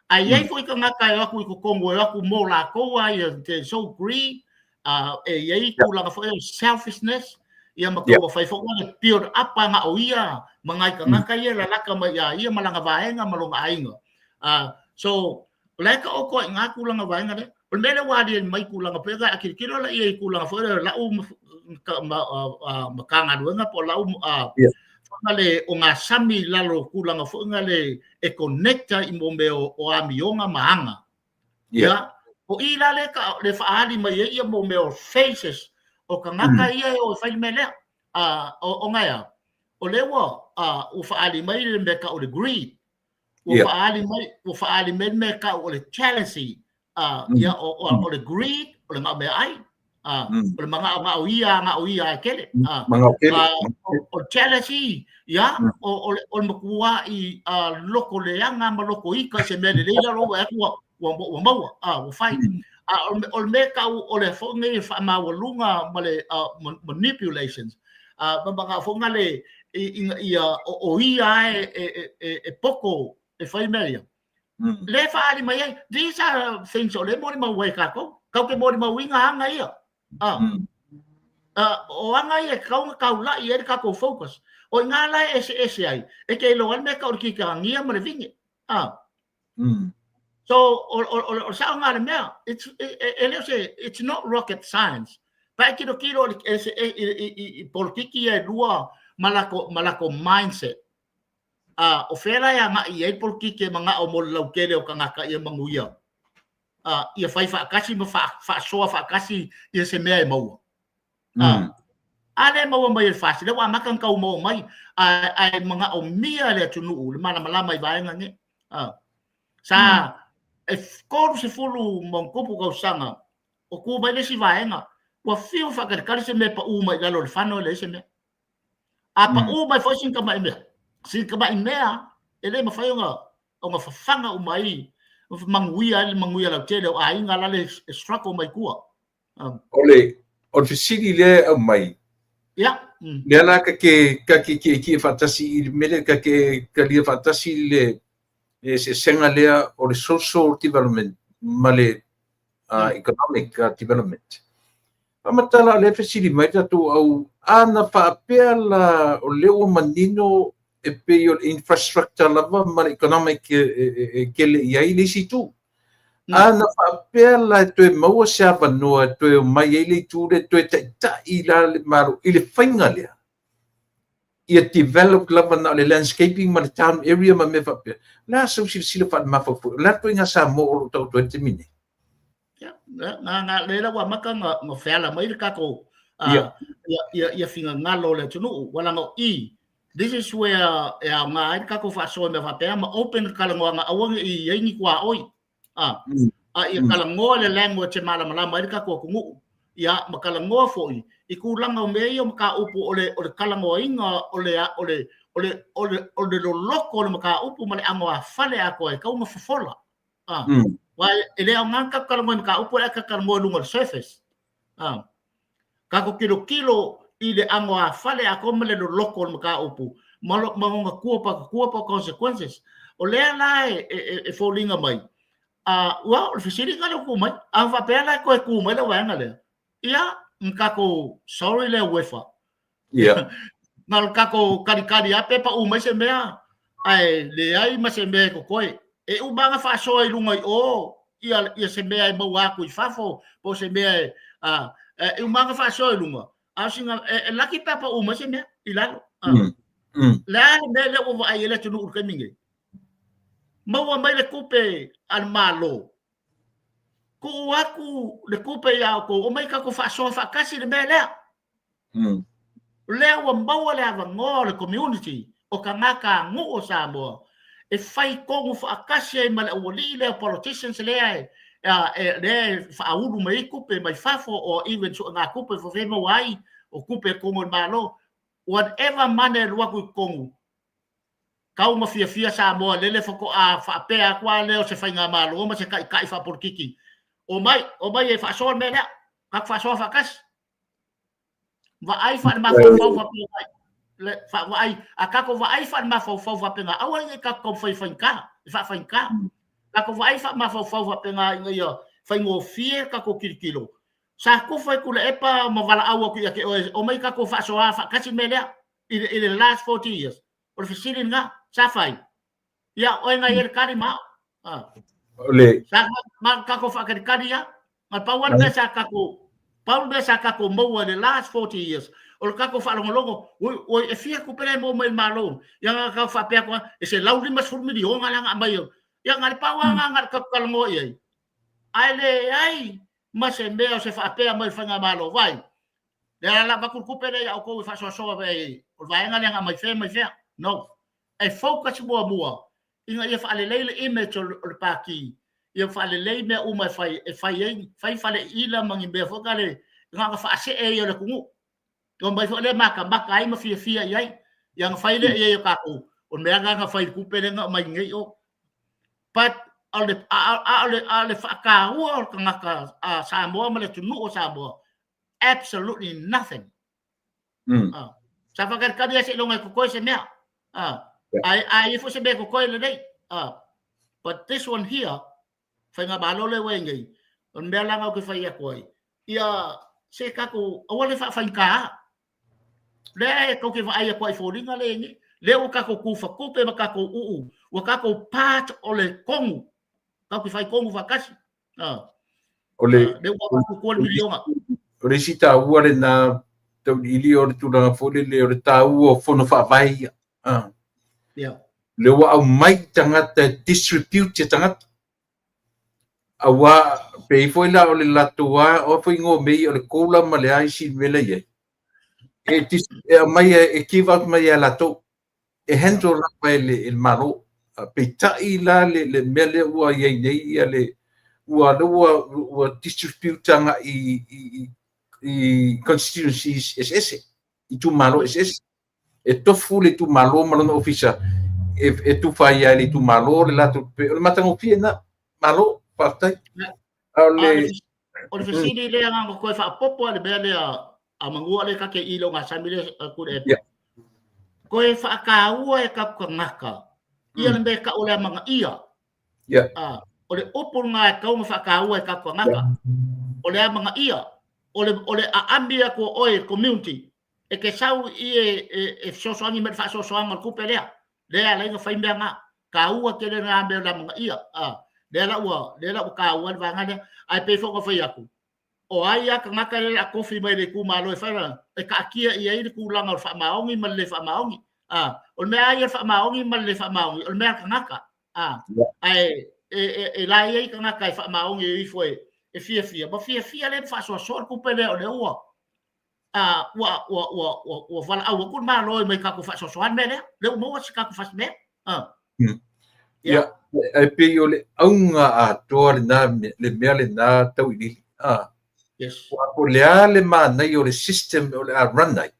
Ae i ai foi tagata e o atu i totonu e o atu mo latou lava ia, they so greed. E i ai tulaga foi o selfishness, ia ma tau fai foi le build up a na o ia ma ngai tagata ia lalaka mai ia ia ma lana vaega ma lona aiga. So o la e taoto ai i ina tulaga vaega lea. O le mea lea ua aliali mai tulaga pei ona tilotilo la ia i tulaga foi lea o lau Matagaluega po o lau le ogasami i lalo o tulaga foi lea e connect ai i mea o amioga ma aga. Ia, o i la lea le faaali mai ai ia mea o faces o tagata ia e o e fai le mea lea. Ona e a? O lea ua faaali mai le mea tau o le greed. Ua faaali mai, ua faaali mai le mea tau o le jealousy. Ia, o le greed, o le gao meaai. O le mana'o ia gao ia e tele.
Mana'o tele.
O jealousy, ia, o le matua'i loko leaga ma loko ita i se mea lelei la ua atu ua maua, ua fai. O le mea tau o le foi nei faamaualuga ma le manipulations, ma mana'o foi le ina ia o ia e poto e fai mea ia. Le faaali mai ai, these are things o le molimau ai tatou. Tatou te molimauina aga ia. O aga ia e tatau ona taula'i ai le tatou focus. O i ina la e eseese ai, e te iloa ai le mea tau o le kitagia ma le vine. So, o le sao lena o le mea, e le o se, it's not rocket science. Pa e tilotilo i polokiki ia e lua ma latou mindset. O fea la e agai i ai le polokiki e mana'o mo le lautele o tagata ia manuia. Ia fai faatasi ma faasoa faatasi ia se mea e maua. A lea e maua mai e le FAST, lea ua amata ona tau maua mai, ae manaomia le atunuu le malamalama i vaega nei. Sa e 30 ma tupu tausaga o tu mai le isi vaega, ua fiu faatalitali se mea e pau mai i lalo o le fano e leai se mea. A pau mai foi sina tamai mea, sina tamai mea e le mafai ona fafaga uma ai, manuia ai le manuia lautele o aiga la le struggle mai tua.
O le fesili lea e aumai, lea la ka ke tietie faatasi i le mea lea, ka ke talia faatasi le eseesega lea o le social development ma le economic development. Faamatala o lea fesili mai tatou au ana faapea la o lea ua manino e pei o le infrastructure lava ma le economic e tele i ai le isi itu. Ana faapea la e toe maua se avanoa e toe omai ai le itu lea toe taitai la le Malo i le faiga lea, ia develop lava na o le landscaping ma le town area ma mea faapea. O le a sau silasila faale-mafaufau, o le a ituaiga Samoa o lo o taoto ai le taimi nei?
Ia, na lea la ua amata na feala mai le tatou ia finagalo o le atunuu. Ua laga o i, this is where e aoga ai le tatou faasoa i mea faapea ma open le talanoaga, aua ne i i ai ni tuaoi. A ia talanoa le language e malamalama ai le tatou atunuu. Ia, ma talanoa foi i tulaga o mea ia o mataupu o le talanoaina o le o le o le o le o le loloto o le mataupu ma le anoāfale atoa e tatau ona fofola. Aua e le aoga ona tatou talanoa i mataupu ae tatou talanoa i luga o le surface. Tatou tilotilo i le anoāfale atoa ma le loloto o le mataupu ma lona tua patatua po o consequences. O lea la e foliga mai, ua o le fesili lena lea ua tu mai. A faapea la e toe tu mai le vaega lea, ia, na tatou sorry lea UEFA. Na o le tatou kalikali lava pe pau mai se mea, ae leai ma se mea e totoe. E uma ona faasoa i luga i o ia se mea e maua atu i fafo, po o se mea e, e uma ona faasoa i luga, a o sina, e laki pe a pau mai se mea i lalo. Le a le mea lea ua vaai ai le atunuu i le taimi nei? Maua mai le tupe a le Malo, tuu atu le tupe ia outou, omai tatou faasoa faatasi le mea lea. O lea ua maua le avanoa o le community o tagata nuu o Samoa e fai tonu faatasi ai ma le aualii lea, politicians lea lea e faaulu mai ai tupe mai fafo, o even suegatupe e maua ai o tupe e tonu o le Malo. Whatever money e alu atu i totonu, tau ma fiafia Samoa lele faatoa faapea atu a lea o se faigamalo ma se taitai faapolitiki. Omai, omai e faasoa le mea lea, tatou faasoa faatasi. Vaai faale-mafaufau faapena, vaai, a tatou vaai faale-mafaufau faapena, aua ne i tatou taumafai e faigata, e faafaigata. Tatou vaai faale-mafaufau faapena ina ia faigofie tatou tilotilo. Sa kufa i Tuilaepa ma valaau atu ia te oe, omai tatou faasoa faatasi le mea lea i le last 40 years. O le fesili lena, sa fai? Ia, oe na i ai le tali ma au. Ah.
O le...
Sa ma tatou faatalitali ia. Na pau lava le mea sa tatou, pau le mea sa tatou maua i le last 40 years, o le tatou faalogologo, oi, oi, e fia tupe la e maua mai i le Malo? Ia na tatou faapea atu lava, e $150 miliona la na aumai. Ia na o le pau lava lena na o le tatou talanoa i ai. Ae leai ma se mea o se faapea mai le faigamalo, vai, lea la la avatu le tupe lea ia outou e faasoasoa mai ai, o le vaega lea na aumai fea mai fea. No. E focus muamua ina ia faalelei le image o le Pati, ia faalelei mea uma e fai, e fai ai, fai faleila ma ni mea foi na le, na ona faasee ia o le atunuu. Omai foi lea matamata ai ma fiafia i ai. Ia na fai lea i ai o tatou, o le mea lena na fai i le tupe lea na aumai nei o. But a o le, a o le, a o le faataua o le tagata a Samoa ma le atunuu o Samoa, absolutely nothing. Ah. Sa whakarekari ai seiloga e totoe se mea. Ah. Yeah. Ai, ai e foi se mea e totoe lelei. Ah. But this one here, Faigamalo le ua i nei, o le mea la ou te fai atu ai, ia se tatou, aua le faafaigata. Lea e tou te vaai atu ai i foliga lea i nei, lea ua tatou tufa tupe ma tatou uu, ua tatou part o le tonu, tatou te fai tonu faatasi.
O le,
lea ua avatu tua le miliona.
O le isi taua lena tauliili o le tulaga foi lele o le taua o fono faavae ia.
Yeah.
Lea ua aumai tagata e distribute tagata. Aua pei foi la o le latou a o foi igoa o mea ia o le COLA ma le a isi mea la i ai. E, dis, e aumai e give out mai ia latou. E handle lava e le, e le Malo. Peitai la le, le mea lea ua i ai nei ia le ua lea ua, ua distribute agai i, i, i constituencies eseese, itumalo eseese. E tofu le itumalo ma lona ofisa e, e tufa ai e le itumalo le latou o le matagofie na. Malo, faafetai.
A o le o le fesili lea na toe faaopoopo le mea lea a manua le kake i lo gasami le ku le
yeah.
Koe whaakaua e ka tagata ia le mea ka o le amanga ia.
Yeah.
O le upu ngā e kau nga whaakaua e ka tagata.
Yeah.
O le amanga ia o le o le aami aku o oe community e ke sau i e e, e fesoasoani mai le faasoasoaga o le tupe lea. Lea ala ai ona fai mea na. Taua tele na mea o le amanaia. A, lea la ua, lea la ua taua le vaega lea. Ae pei foi ona fai atu, o ai lava tagata lea o le a tofi mai le itumalo e fai lana, e taatia i ai le tulaga o le faamaoni ma le le faamaoni. A, o le mea lava ia o le faamaoni ma le le faamaoni, o le mea a le tagata. A, ae e, e, e la i ai tagata e faamaoni e ifo e, e fiafia, ma fiafia lea ma faasoasoa le tupe lea o lea ua, a ua ua ua ua ua valaau atu le Malo e mai tatou faasoasoa le mea lea, lea ua maua se tatou fasimea.
Ah. Ia, ae pei o le auga atoa lena, le mea lena tauiliili. Ah.
Yes.
Po o le a le manaia o le system o le a run ai,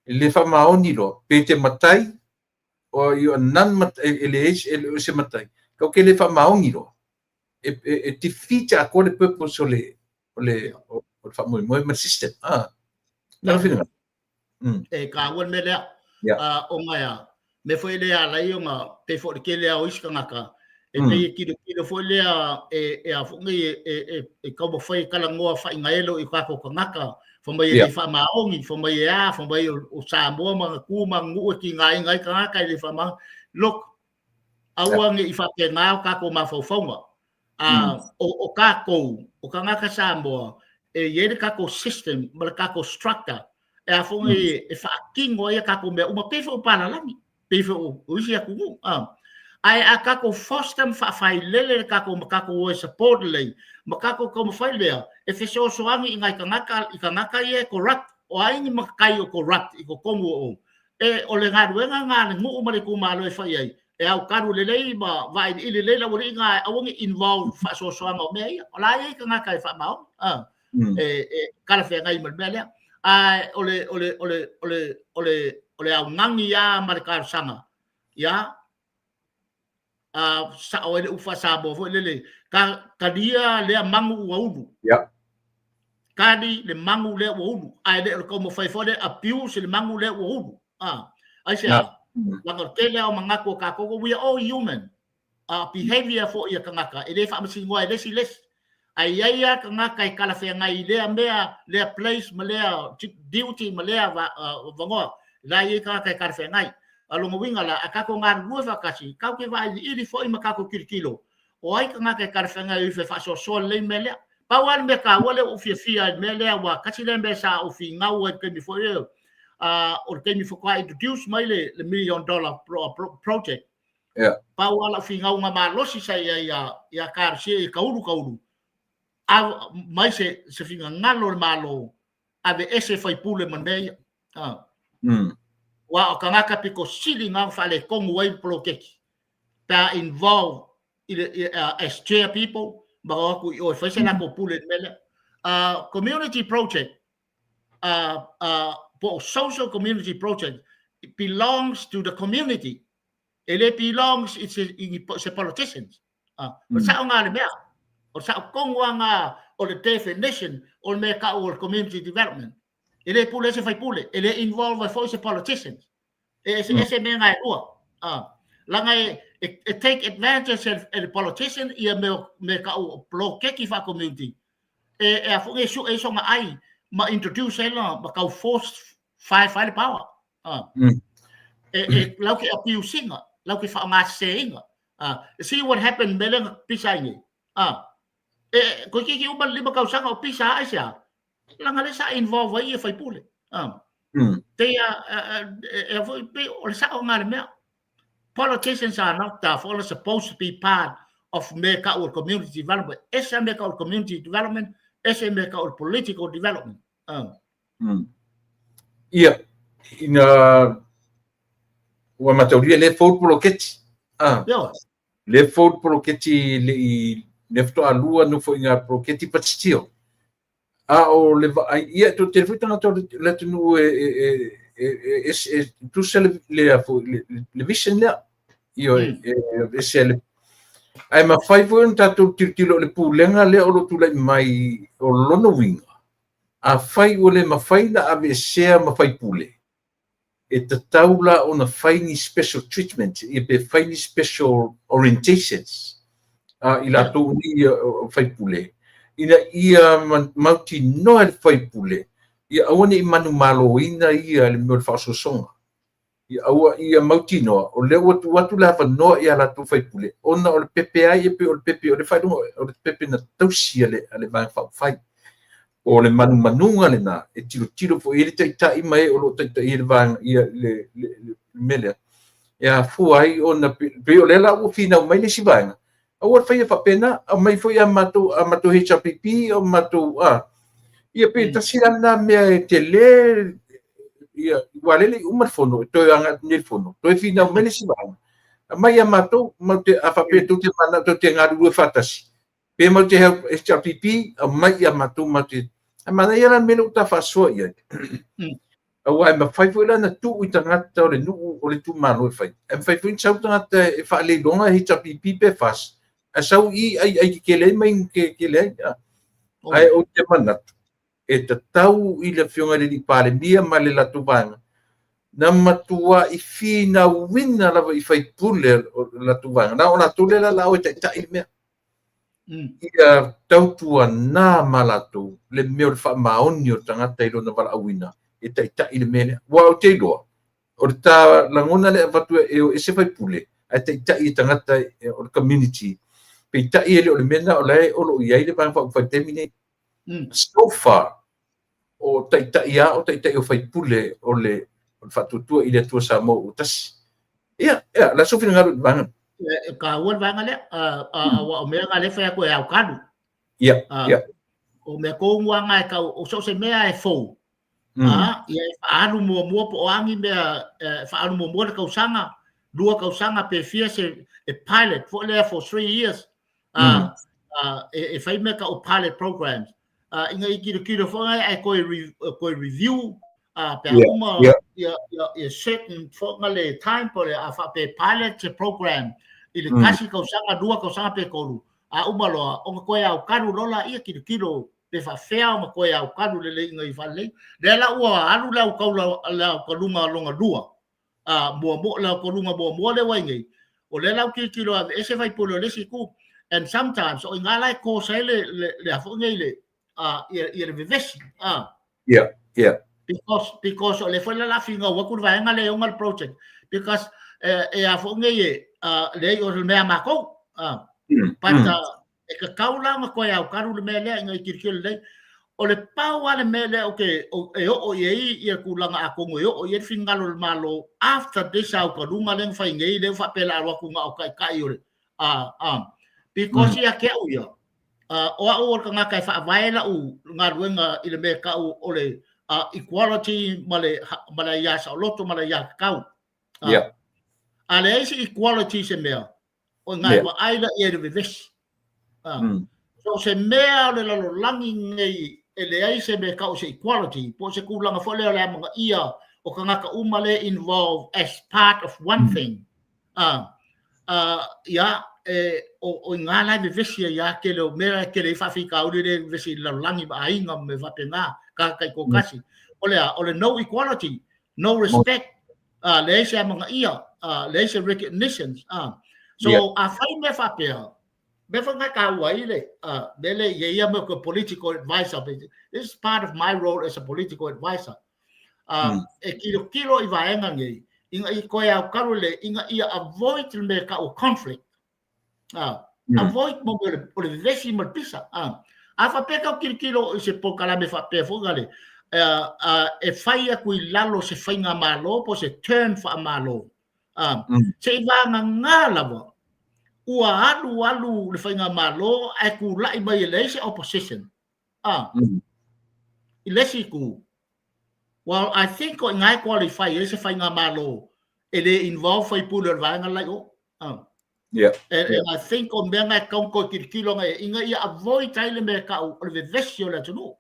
e le faamaoni loa, pe te matai, o you are none, e leai e le o se matai, kau ke le faamaoni loa. E, e, e defeat atoa le purpose o le, o le, o, o le faamoemoe ma le system. Ah. Lana finagalo.
E kāua le mea lea.
Yeah.
Ona ea, mea foi lea ala ai ona, pei foi o le tele lava o isi tagata, e pei e tilotilo foi lea e, e a foi nei, e, e, e, e taumafai e talanoa faainaelo i o tatou tagata, fai mai e le faamaoni, fai mai e a, fai mai o, o Samoa ma ana tu ma ana nuu e tigaina ai tagata e le faamaoni. Look, aua ne i faapena o tatou mafaufauga. O, o tatou, o tagata Samoa, e i ai le tatou system ma le tatou structure e a foi nei e faatino ai a tatou mea uma, pei foi o palalagi, pei foi o isi atunuu. Ae a tatou foster ma faafailele le tatou ma tatou o e support lelei, ma tatou taumafai lea e fesoasoani i nai tagata, i tagata ia e corrupt, o ai ni matai o corrupt i totonu o E, o le galuega lena a le nuu ma le itumalo e fai ai, e aukalu lelei ma vailiili lelei le aualii lena e aua ne i involve i faasoasoaga o mea ia. O la e i ai tagata e faamaoni, a, e, e talafeagai ma le mea lea. Ae o le, o le, o le, o le, o le, o le augani lava ma le talosaga, ia, a sao ai le upu faa-Samoa foi lele, ka, talia lea magu ua ulu.
Yeah.
Kali le magu lea ua ulu. Ae le o le taumafai foi lea abuse le magu lea ua ulu. Ah, aisea,
Yeah.
leaga o le tele lava o manatu o tatou, we are all human. A behavior foi a tagata, e le faamasinoa e le isi le isi. Ae i ai lava tagata e talafeagai i lea mea, lea place ma lea duty ma lea avanoa, la e i ai tagata e talafeagai. A o lona uiga la, a tatou galulue faatasi, tatou te vailiili foi ma tatou tilotilo, o ai tagata e talafeagai o ifo e faasoasoa lelei le mea lea. Pau lava le mea taua lea ua ou fiafia ai i le mea lea, aua tasi lea mea sa ou finau ai i le taimi foi lea, o le taimi faatoa introduce mai le million dollar project.
Yeah.
Pau lava lau finauga malosi sa i ai ia talosia ia taulu taulu, a, mai se finagalo o le Malo, aveese faipule ma mea ia. Ah. Aua o tagata pito sili na ona faaletonu ai le poloketi pe a involve i le, as chair people ma o atu i o e fai se latou pule i le mea lea. Community project po o social community project it belongs to the community. E le belongs i se, i se politicians. Ah, o le sao ngā le mea. O le sao tonu lava ngā o le definition o le mea tau o le community development. E le pule ai se faipule, e le involve ai foi se politicians. E ese, ese mea ngā e lua. Ah, laga e, e, e take advantage e, e le politician ia mea, mea tau o poloketi faa-community. E, e a foi e su'e ai sona ai ma introduce ai la, ma tau force faefae le power. Ah. E, e lau ke abuse ina, lau ke whaongaseseina. Ah, see what happened me lenga pisa ai nei. Ah. E, koe ki ki uma le lima tausaga o pisa ai se a. Langa le sa involve ai e faipule. Ah. Te ia, e, e, e, o le sao ngā le mea. Politicians are not uh, supposed to be part of me ka o community development. Ese me ka o community development, ese me ka o political development. Ah.
Ia, ina ua mataulia le fou le poloketi. Ah.
Ioe.
Le fou le poloketi le i le faatoa lua nofoaiga poloketi but still. A o le vaai, ia, toatele foi tagata o le atunuu e, e, e, e, e, e tusa le, le, le, le vision lea. Ioe, e, ese le Ae mafai foi ona tatou tilotilo i le pulega lea o lo o tulai mai o lona uiga, Afai ua le mafai ona aveesea ma faipule, e tatau la ona fai ni special treatment ia pe fai ni special orientations a i latou nei o faipule ina ia mautinoa e le faipule ia aua ne i manumaloina ia i le mea o le faaosoosoga. Ia aua ia mautinoa o lea ua tuu atu le avanoa i a latou faipule ona o le pepe ai e pei o le pepe o le faailoga o le pepe na tausi a le, a le Vaega Faaupufai. O le manumanuga lena e tilotilo foi i ai le taitai ma e o lo o taitaia le vaega ia le, le, le mea lea e afua ai ona pei o lea la ua finau mai le isi vaega Aua le faia faapena, aumai foi a matou, a matou HRPP, o matou, a, ia pe tasi la lena mea e tele, ia, aua lea e le i uma le fono, e toe agai atu nei le fono, toe finau mai le isi vaega, aumai ia matou, matou te, a faapea tou te manao tou te galulue faatasi, pe matou te HRPP, aumai ia matou, matou te, ae manaia la le mea lea ua ta faasoa i ai. Aua e mafai foi la ona tuu i tagata o le nuu o le itumalo e fai. Ae mafai foi ona sau tagata e faaleiloga HRPP pe FAST, ae sau i ai ai tetele ai ma inu tetele ai. Ae ou te manatu, e tatau i le Afioga i le Palemia ma le latou vaega, na matuai finauina lava i faipule o le latou vaega. Na o latou lea la o le a o e taitai le mea. Ia tautuana ma latou le mea o le faamaoni o le tagata i lona valaauina e taitai le mea lea. Aua ou te iloa, o le ta lagona lea e avatu e o ese faipule ae taitai e tagata o le community, peitai e le o le mea lena o la e o lo o i ai le Vaega Faaupufai i le taimi nei. So far, o taitai lava o taitai o faipule o le Faatuatua i le Atua Samoa ua tasi. Ia, ia, o le a sou finagalo i le vaega?
E taua le vaega lea, aua o mea na lea e fai atu e aokalu.
Ia, ia.
O mea tonu lava na e tau, o so o se mea e fou, ia e faaalu muamua po o a ni mea, e faaalu muamua le tausaga, lua tausaga pe fia se e pilot foi lea for 3 years, e fai mea tau pilot programs. Ina ia tilotilo foi ae toe, toe review pe a uma ia, ia, ia certain foi na le time po le a faapea pilot se program i le tasi tausaga, lua tausaga pe tolu, a uma loa ona toe aokalu loa laia tilotilo pe faafefea ona toe aokalu lelei ina ia faalelei. Lea la ua alu le aukaula le aukaluga lona lua, muamua, le aukaluga muamua lea ua i nei, o lea la ua tilotilo e aveese faipule o le isi itu. And sometimes o i ngā lai ko sa le le le afo ngai le ia ia le vevesi. Because o le foi la la finga wa ku vaenga le onga le project because e afo ngai e le o le mea mako. But e ka kaula ma koe au karu le mea lea inga i kirikiri lei. O le pau a le mea lea o ke e o i ei ia kulanga a kongo e o i e fingalo le malo after this au ka lunga le whai ngei le whapela aru aku ngā o kai kai o le because ia ke au ia o au o ka ngā kai whaavaela u ngā ruenga i le mea kau o le equality ma le ma le ia sa loto ma le ia kau. A le eisi equality se mea o ngā wa aila i e le vevesi. So se mea o le lalolagi nei e leai se mea kau se equality, po se kūlanga foi lea o le amanga ia o kangaka uma le involved as part of one thing. Ia, e, o i ngā lai vevesi ia ke le o mea ke le i whaafika uri le vevesi i lalolagi ma ainga me wape ngā, ka kai ko kasi. O lea, o le no equality, no respect, leai se amanga ia, leai se recognition. So, a whai mea whapea, me wha ngā kāua i le, me le ia ia me ko political advisor. This is part of my role as a political advisor. E kilo kilo i vaenga nei, inga i koe au karu le, inga ia avoid le mea ka o conflict. Avoid mo le, o le vevesi ma le pisa. A whapea kau kilo kilo i se pōkalame whapea fo ngale, e whai aku i lalo se whainga malo, po se term wha malo. Se i vānga ngā lawa, ua alu alu le whainga malo, ai ku lai mai e leai se opposition. I lesi ku. Well, I think ko ngai qualify e se whainga malo, e le involve whai pule o le vaenga lai o. And I think o mea ngai kaung ko kirikiro ngai, inga ia avoid tai le mea kau o le vevesi o le atunu.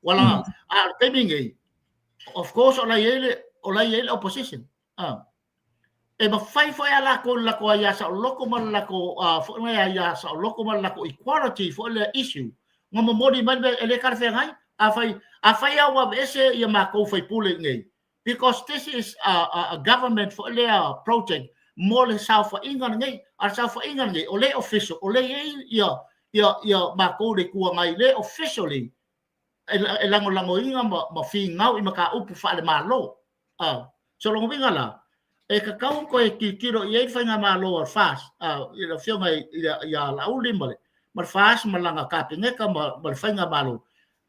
Wala, a taimi ngai, of course o lai ele, o lai ele opposition. E ma whai whai a lako lako a ia sa o loko ma lako fo ngai a ia sa o loko ma lako equality fo le issue. Nga mo mori mai me ele kar whai ngai, a whai a wa ese ia ma kou whai pule ngai. Because this is a government for le project mo le saofaiga lenei, a le saofaiga lenei o le official, o le i ai ia ia ia makou le Itu Agai le officially e lagolagoina ma figau i mataupu faalemālō. So lona uiga la e tatau koe tilotilo i ai le faigamālō a le FAST, i le afioga ia Laauli ma le FAST ma lana kapeneta ma le faigamālō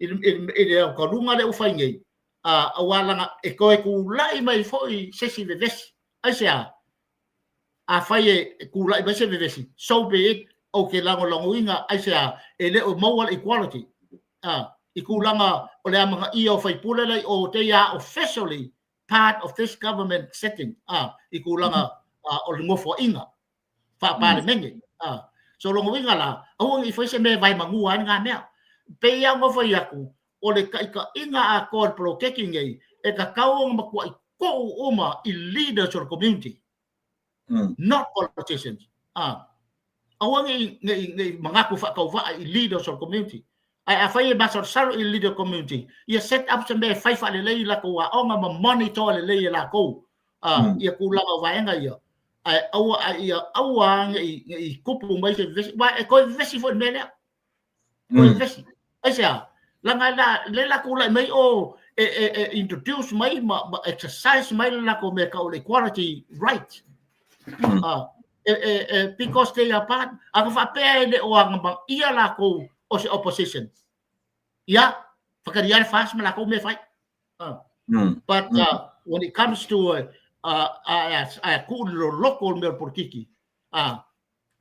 i le aokaluga lea ua fai nei, auā lana e toe tula'i mai fo'i se isi vevesi. Aisea? Afai e tula'i mai se vevesi, so be it, ou te lagolagoina, aisea? E lē o maua le equality i tulaga o le amagaia o faipule lai o they are officially part of this government setting i tulaga o le nofoaʻiga faapalemene. So lona uiga la, aua ne i fai se mea e vaemagua ai lena mea. Pei lava ona fai atu, o le taʻitaʻiga atoa o le poloketi nei, e tatau ona matuaʻi toʻu uma i leaders o le community, not politicians. Aua ne i manatu faatauvaa i leaders o le community. Ae afai e masalosalo i leader community, ia set up se mea e fai faalelei i latou aoga ma monitor lelei e lakou ia tulaga o vaega ia. Ae aua ia aua ne i tupu mai se vevesi, aua e toe vevesi foi le mea lea. Toe vevesi. Aisea? Leaga la le latou tulai mai o e introduce mai ma exercise mai le latou mea tau o le equality right. E because they are part, a ka faapea e le o agamaia lakou o se opposition. Ia, whakaria le FAST ma lakou mea fai. But when it comes to a kuu le loloko o le mea o le polokiki,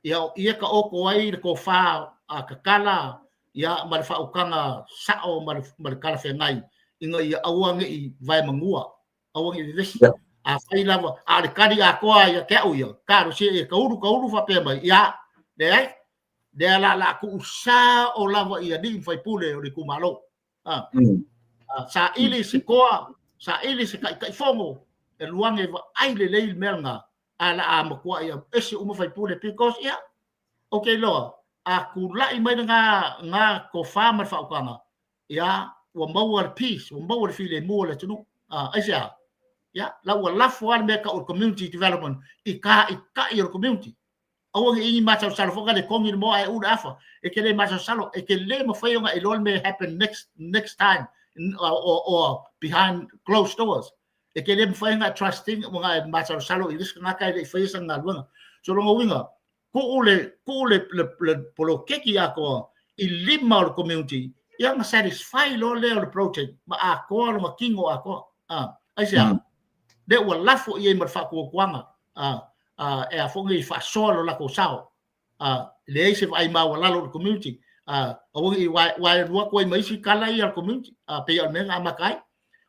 ia o ia ka oko ai le kofā a kakala, ia ma le faautaga sa'o ma le talafeagai ina ia aua ne i vaemagua, aua ne i vevesi. Afai lava a o le tali atoa ia te a'u ia talosia ia taulu taulu faapea mai, ia leai lea la la tu'usā o lava i alii ma faipule o le itumālō. Saʻili se toa, saʻili se taʻitaʻifono e luage vaai lelei le mea lena, a la a matuaʻi ese uma faipule because ia ou te iloa a tulaʻi mai lena na tofā ma le faautaga, ia ua maua le peace, ua maua le filemu o le atunuu. Aisea? Ia la ua lafo lava le mea tau o le community development i taʻitaʻi o le community. Aua ne i ni masalosalo foi le kongi le moa ae u le afa. E te le masalosalo, e te le mafai ona e iloa le mea e happen next time or behind closed doors. E te le mafai ona e trusting ona e masalosalo i le isi tagata e le i faia sana galuega. So lona uiga, tuu le tuu le le, le poloketi atoa i lima o le community, ia ona satisfy loa lea o le project ma atoa lona tino atoa. Ah, aisea? Lea ua lafo i ai ma le faatuatuaga e a foi nei faasoa lo latou sao. E leai se vaai maualalo i le community. Aua ne i aua e alu atu ai ma isi tala ia a le community, pei lava o le mea na amata ai.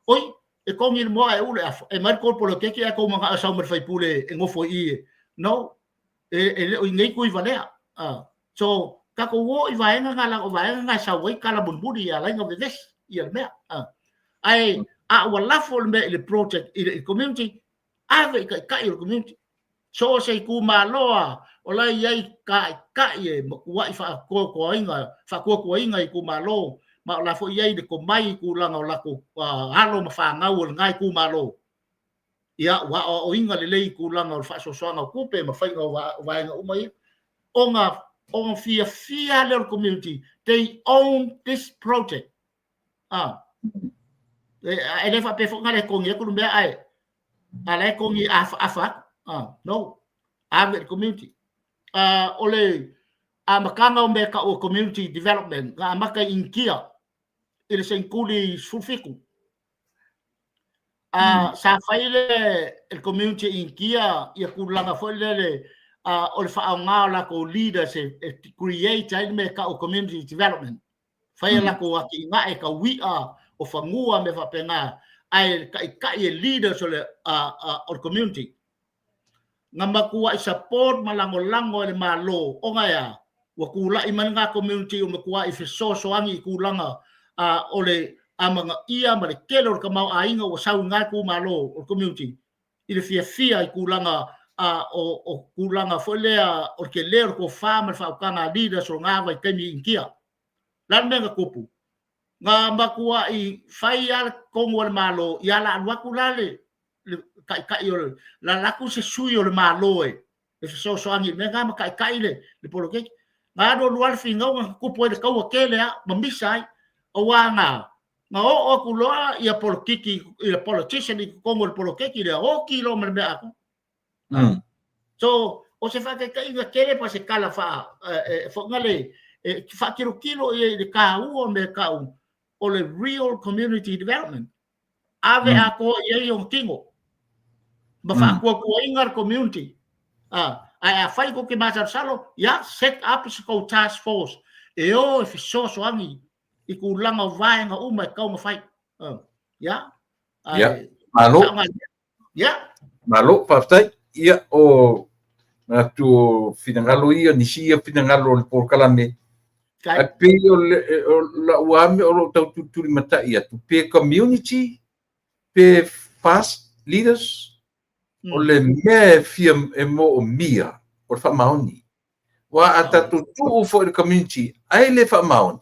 Oi, e togi le moa ae uu le afa, e aumai le tou poloketi ae tou manao e sau ma le sui usufono e nofo i i. No, e le o i inei Tuivalea. So, tatou o i vaega na leaga o vaega na e sau ai tala mulimuli e ala ai ona vevesi ia le mea. Ae a ua lafo le mea i le project i le community, ave i taitai o le community. So o se itumalo a o la e i ai taitai e matuai faatoatoaina, faatuatuaina itumalo, ma o la foi e i ai le tomai i tulaga o latou alo ma fanau o lena itumalo. Ia, ua aoaoina lelei i tulaga o le faasoasoaga o tupe ma faiga o vaega uma ia. Ona fiafia lea o le community, they own this project. Ah. E le faapea foi na le togi atu le mea ae a la e togi afaafa atu. Ah, no. Ave i le community. Ah, o le amataga o mea e tau o community development na amata i Initia i le seneturi 17. Ah, sa fai le le community i Initia ia tulaga foi lele o le faaaoga o latou leaders e create ai le mea e tau o community development. Fai a latou atinae tau i'a o fanua mea faapena, ae taitai e leaders o le o le community. Na matuai support ma lagolago e le Malo ona e a? Ua tulai mai lena community ua matuai fesoasoani i tulaga o le amanaia ma le tele o le tamaoaiga ua sau i lena itumalo o le community i le fiafia i tulaga o tulaga foi lea o le tele o le tofa ma le faautaga a leaders o lena vaitaimi i Initia. Le a le mea na tupu? Na matuai fai lava le tonu a le Malo, ia la alu atu la le taitai o le, la alu atu se sui o le Malo e fesoasoani i le mea lena ma taitai le poloketi. Na alu alu lava le finauga na tupu ai le taua tele lava ma misa ai, aua na oo atu loa ia polokiki, ia politician i totonu o le poloketi lea, oti loa ma le mea atoa. So, o se faataitaiga tele pa se tala faa, foi na le, e faatilotilo i ai i le taua o mea e tau o le real community development. Ave atoa i ai ona tino ma faatuatuaina le community. Ae afai tou te masalosalo, ia set up se tou task force e o e fesoasoani i tulaga o vaega uma e tatau ona fai. Ia,
ae, Malo.
Ia.
Malo, faafetai. Ia, o manatu o finagalo ia, nisi ia finagalo o le polokalame. Ae pei o le, o lau lava mea o lo o tau tulitulimatai atu, pe community, pe fast leaders, o le mea e fia e moomia, o le faamaoni. Aua a tatou tuu foi i le community ae le faamaoni,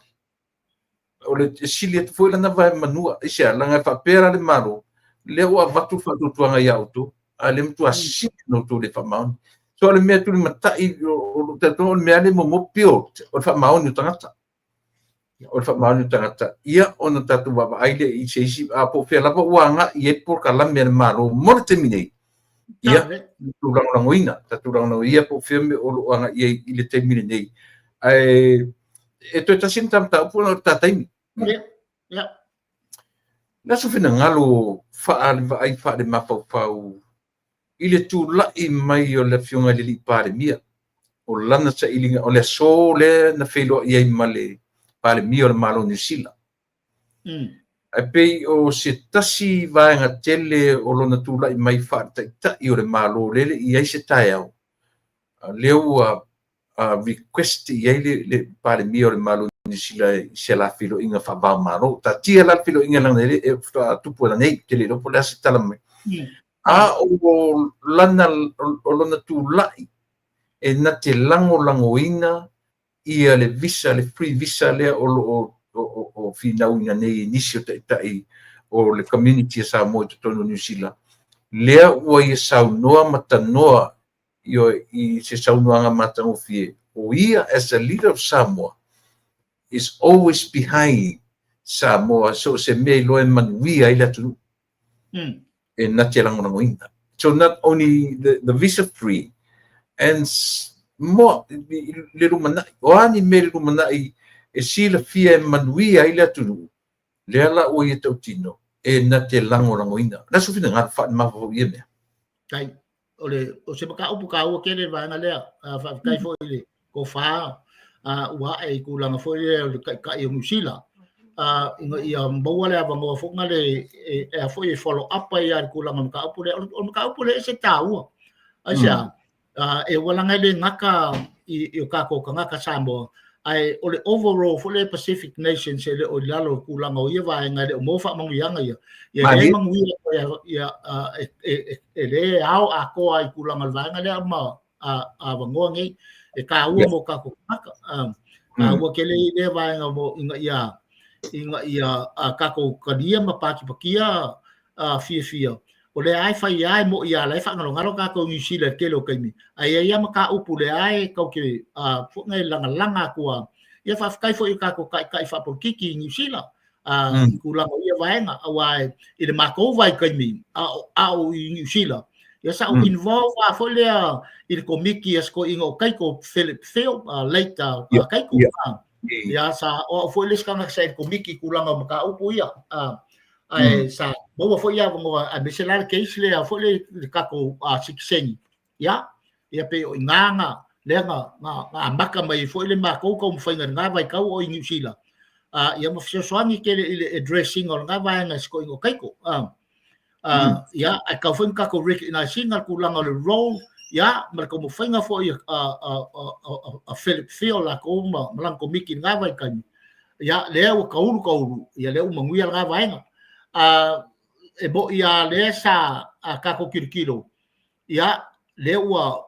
o le sili atu foi lana vae manua. Aisea? Leaga e faapea la le Malo, lea ua avatu le faatuatuaga ia outou, a o lea matua sili ona outou le faamaoni. So o le mea tulimatai, o lou talitonuga o le mea lea e muamua build, o le faamaoni o tagata. O le faamaoni o tagata, ia ona tatou vaavaai lea i se isi, a po o fea lava ua agai i ai le polokalame a le Malo mo le taimi nei. Ia, tatou lagolagoina, tatou lagolagoina po o fea mea o lo o agai i ai i le taimi lenei. Ae e toe tasi le mataupu ona o le ta taimi.
Ia.
Le aso finagalo faale-vaai faale-mafaufau i le tulai mai o le Afioga i le Alii Palemia, o lana sailiga, o le aso lea na feiloai ai ma le Palemia o le Malo o Niu Sila. Ae pei o se tasi vaega tele o lona tulai mai faale-taitai o le Malo lele i ai se taeao, lea ua request i ai le Palemia o le Malo o Niu Sila i se la feiloaiga faava-o-Malo. Taatia la le feiloaiga leaga e le faatoa tupu ana nei, ou te le iloa po o le a se tala mai. A o lana, o lona tulai e na te lagolagoina ia le visa, le free visa lea o lo o finauina nei e nisi o taitai o le community a Samoa i totonu o Niu Sila, lea ua ia saunoa ma tanoa Ioe, i se saunoaga matagofie, o ia as a leader of Samoa is always behind Samoa, so o se mea iloa e manuia ai le atunuu e na te lagolagoina. So not only the visa free and more le lumanai, o a ni mea i le lumanai e silafia e manuia ai le atunuu, lea la ua ia tautino e na te lagolagoina. O le aso finagalo faale-mafaufau i ia mea.
Tai, o le o se mataupu taua tele le vaega lea. Faafetai foi i le tofa ua ae i tulaga foi lea o le taitai o Niu Sila, ina ia maua le avanoa foi na le e a foi e follow up ai le tulaga o le mataupu lea. O le mataupu lea e ese taua. Aisea? E ua laga e le gata i o tatou tagata Samoa, ae o le overall foi lea Pacific Nations e le o i lalo o le tulaga o ia vaega, e le o maua faamanuiaga ia. Ia le manuia ia, e le ao atoa i tulaga o le vaega lea ma avanoa nei e taua mo tatou tagata. Taua tele i lea vaega mo ina ia tatou talia ma patipatia fiafia. O lea lava e fai lava e mo'i lava, la e faagalogalo tatou i Niu Sila i le tele o taimi, ae i ai lava mataupu lea e tau te foi na e lagalaga atu lava. Ia faafetai foi i tatou taitai faapolokiki i Niu Sila i tulaga o ia vaega, aua i le matou vaitaimi a o i Niu Sila, ia sa ou involve lava foi lea i le komiti a si toeaina o Kaiko, Philip Phil, late Kaiko. Ia sa o au foi le isi tagata sa i le komiti i tulaga o mataupu ia. Ae sa maua foi avanoa, aemaise la le case lea foi le le tatou sitiseni. Ia pei o i ina na lea na amata mai ai foi le matou taumafaiga i lena vaitau o i Niu Sila, ia ma fesoasoani tele i le address ina o lena vaega i si toeaina o Kaiko. Ia ae tatau foi ona tatou recognize ina le tulaga o le role, ia ma le taumafaiga foi a Philip Field latou ma lana komiti i lena vaitaimi. Ia lea ua taulu taulu, ia lea ua manuia lena vaega. E mo'i lava lea sa tatou tilotilo, ia lea ua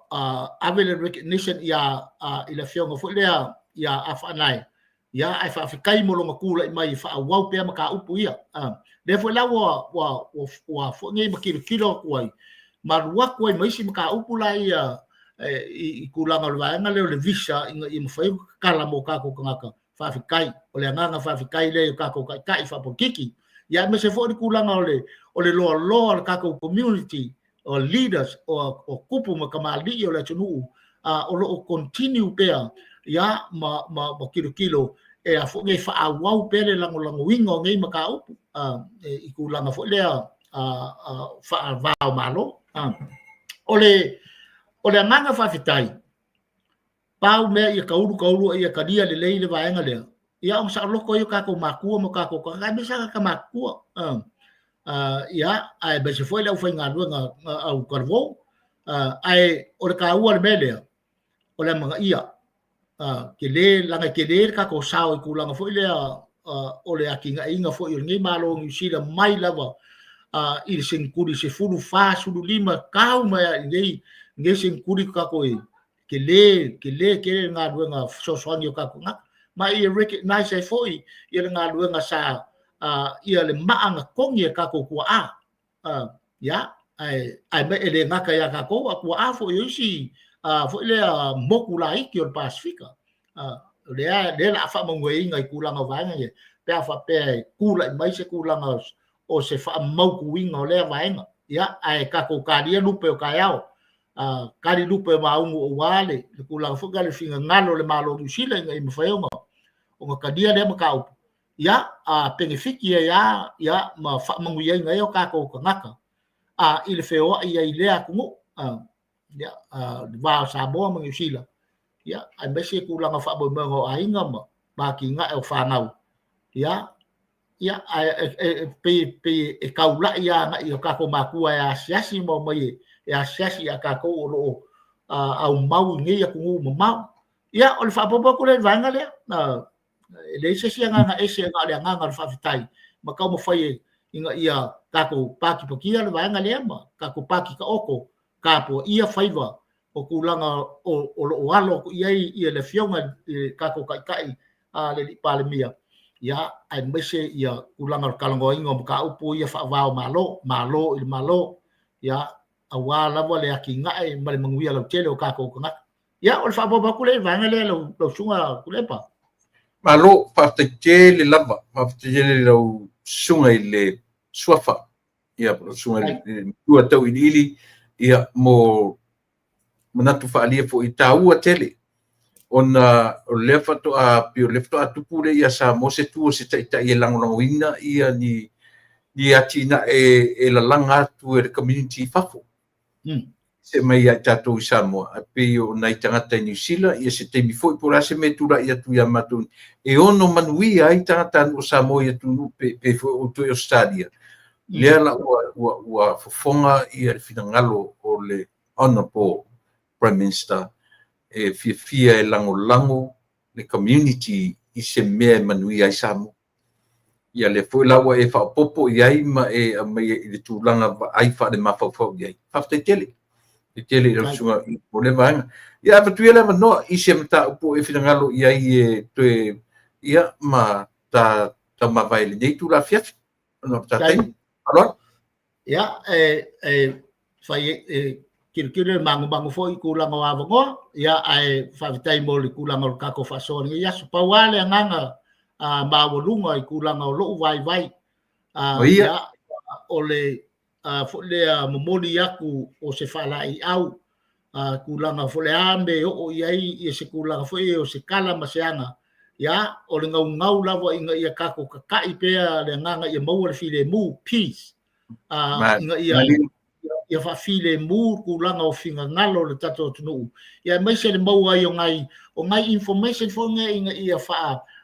ave le recognition ia i le afioga foi lea ia Afaanae, ia ae faafetai mo lona tulai mai e faaauau pea mataupu ia. Lea foi la ua foi nei ma tilotilo atu ai ma alu atu ai ma isi mataupu la ia i tulaga o le vaega lea o le visa ina ia mafai ona tatala mo tatou tagata. Faafetai, o le agaga faafetai lea i o tatou taitai faapolokiki, ia aemaise foi le tulaga o le loaloa o le tatou community o leaders o tupu ma tamalii o le atunuu, o lo o continue pea ia ma tilotilo e a foi nei faaauau pea le lagolagoina o nei mataupu i tulaga foi lea faava o Malo. O le agaga faafetai, pau mea ia taulu taulu a ia talia lelei le vaega lea, ia ona saoloto ai o tatou matua ma tatou tagata, aemaise tagata matutua, ia aemaise foi le aufaigaluega au talavou. Ae o le taua o le mea lea, o le amanaia tele, laga e tele le tatou sao i tulaga foi lea o le atinaeina foi o lenei Malo o Niu Sila mai lava i le seneturi 14, 15 tau mai lava i lenei seneturi tatou e tele tele tele le galuega fesoasoani o tatou tagata, ma ia recognize ai foi ia le galuega sa ia le maa na togi e tatou tuaa, ia ae e le gata ia tatou a tuaa foi o isi foi lea motu laiti o le Pasefika. O lea lea la faamanuiaina i tulaga o vaega ia pe a faapea e tulai mai se tulaga o se faamautuina o lea vaega. Ia ae tatou talia lupe o taeao, tali lupe o maugu aua le tulaga foi lea le finagalo o le Malo o Niu Sila ina ia mafai ona talia lea mataupu, ia penefiti ai lava ia ma faamanuiaina ai o tatou tagata i le feoai ai i lea atunuu, ia le va o Samoa ma Niu Sila, ia aemaise tulaga o faamoemoega o aiga ma atinae o fanau, ia ae pei e taulai lava agai i o tatou matua e asiasi ma omai e asiasi ia tatou o lo o aumau i nei atunuu mamao. Ia, o le faaopoopo atu lea i le vaega lea, e leai se isi agaga ese na o le agaga o le faafetai ma taumafai ina ia tatou patipatia le vaega lea ma tatou patitaoto tapuaia faiva o tulaga o lo o alo atu i ai ia le afioga i le tatou taitai a le alii Palemia, ia aemaise ia tulaga o le talanoaina o mataupu ia faava o Malo, Malo i le Malo, ia. Aua lava le atinae ma le manuia lautele o tatou tagata. Ia, o le faaopoopo atu lea i le vaega lea lau susuga Tuilaepa.
Malo, faafetai tele lava, faafetai tele i lau susuga i le Suafa, ia, lau susuga i le Matua Tauiliili, ia, mo manatu faaalia foi taua tele, ona o lea faatoa, pei o lea faatoa tupu lea ia Samoa se tu o se taitai e lagolagoina ia ni ni atinae e lalaga atu e le community i fafo. Se mai ia i tatou i Samoa, ae pei o nai tagata i Niu Sila, ia se taimi foi po o le a se mea e tulai atu ia matou e ono manuia ai tagatanuu o Samoa i atunuu pei foi o outou i Ausetalia, lea la ua fofoga ia le finagalo o le Honourable Prime Minister e fiafia e lagolago le community i se mea e manuia ai Samoa. Ia lea foi la ua e faaopoopo i ai ma e aumaia i le tulaga vaai faalemafaufau i ai. Faafetai tele. Faafetai tele i lau susuga mo lea vaega. Ia avatu ia le avanoa i se mataupu o e finagalo i ai e toe ia ma ta taumavae i lenei itula afiafi. Ona o le ta taimi. Faaaloalo.
Ia, e fai e tilotilo e magomago foi i tulaga o avanoa, ia, ae faafetai mo le tulaga o le tatou faasoa i lenei aso. Pau lava le agaga maualuga i tulaga o lou vaivai, ia, o le foi lea momoli atu o se faalaeiau, tulaga foi le a mea e oo i ai ia se tulaga foi o se tala ma se aga, ia, o le naunau lava ina ia tatou tata'i pea le agaga ia maua le filemu, peace, ina ia faafilemu tulaga o finagalo o le tatou atunuu, ia aemaise le maua ai o nai information foi nei ina ia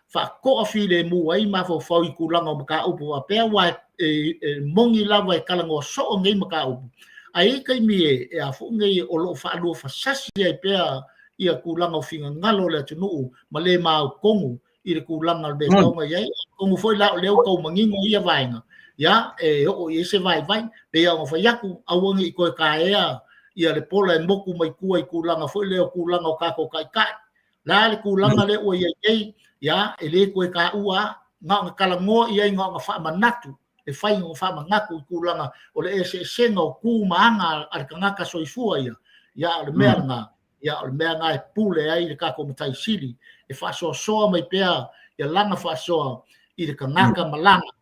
faatoa filemu ai mafaufau i tulaga o mataupu faapea, aua e moni lava e talanoa soo nei mataupu, ae i ai taimi e a foi nei o lo o faaluafasasi ai pea ia tulaga o finagalo o le atunuu ma le mautonu i le tulaga o le mea e tatau ona i ai. Atonu foi la o lea ua tau manino ia vaega, ia, e oo i ai se vaivai. Pei lava ona fai atu, aua ne i toe taea ia le pola e motu mai tua i tulaga foi lea o tulaga o tatou taitai. O le a le tulaga lea ua i ai nei, ia, e le toe taua lava, na ona talanoa i ai na ona faamanatu, e fai ona faamanatu i tulaga o le eseesega o tu ma aga a le tagata soifua ia, ia, a o le mea lena, ia, o le mea lena e pule ai le tatou Matai Sili, e faasoasoa mai pea ia lana faasoa i le tagata ma lana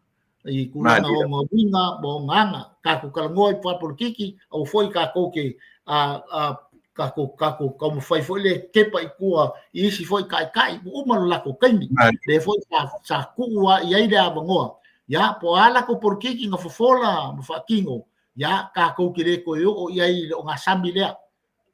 i tulaga o ona uiga ma ona aga. Tatou talanoa i faapolokiki, aua foi tatou te tatou taumafai foi le tepa i tua i isi foi taitai, ua uma lo latou taimi, lea foi sa tuu lava i ai le avanoa, ia, po o a latou polokiki na fofola ma faatino, ia, tatou te le toe oo i ai i le ogasami lea,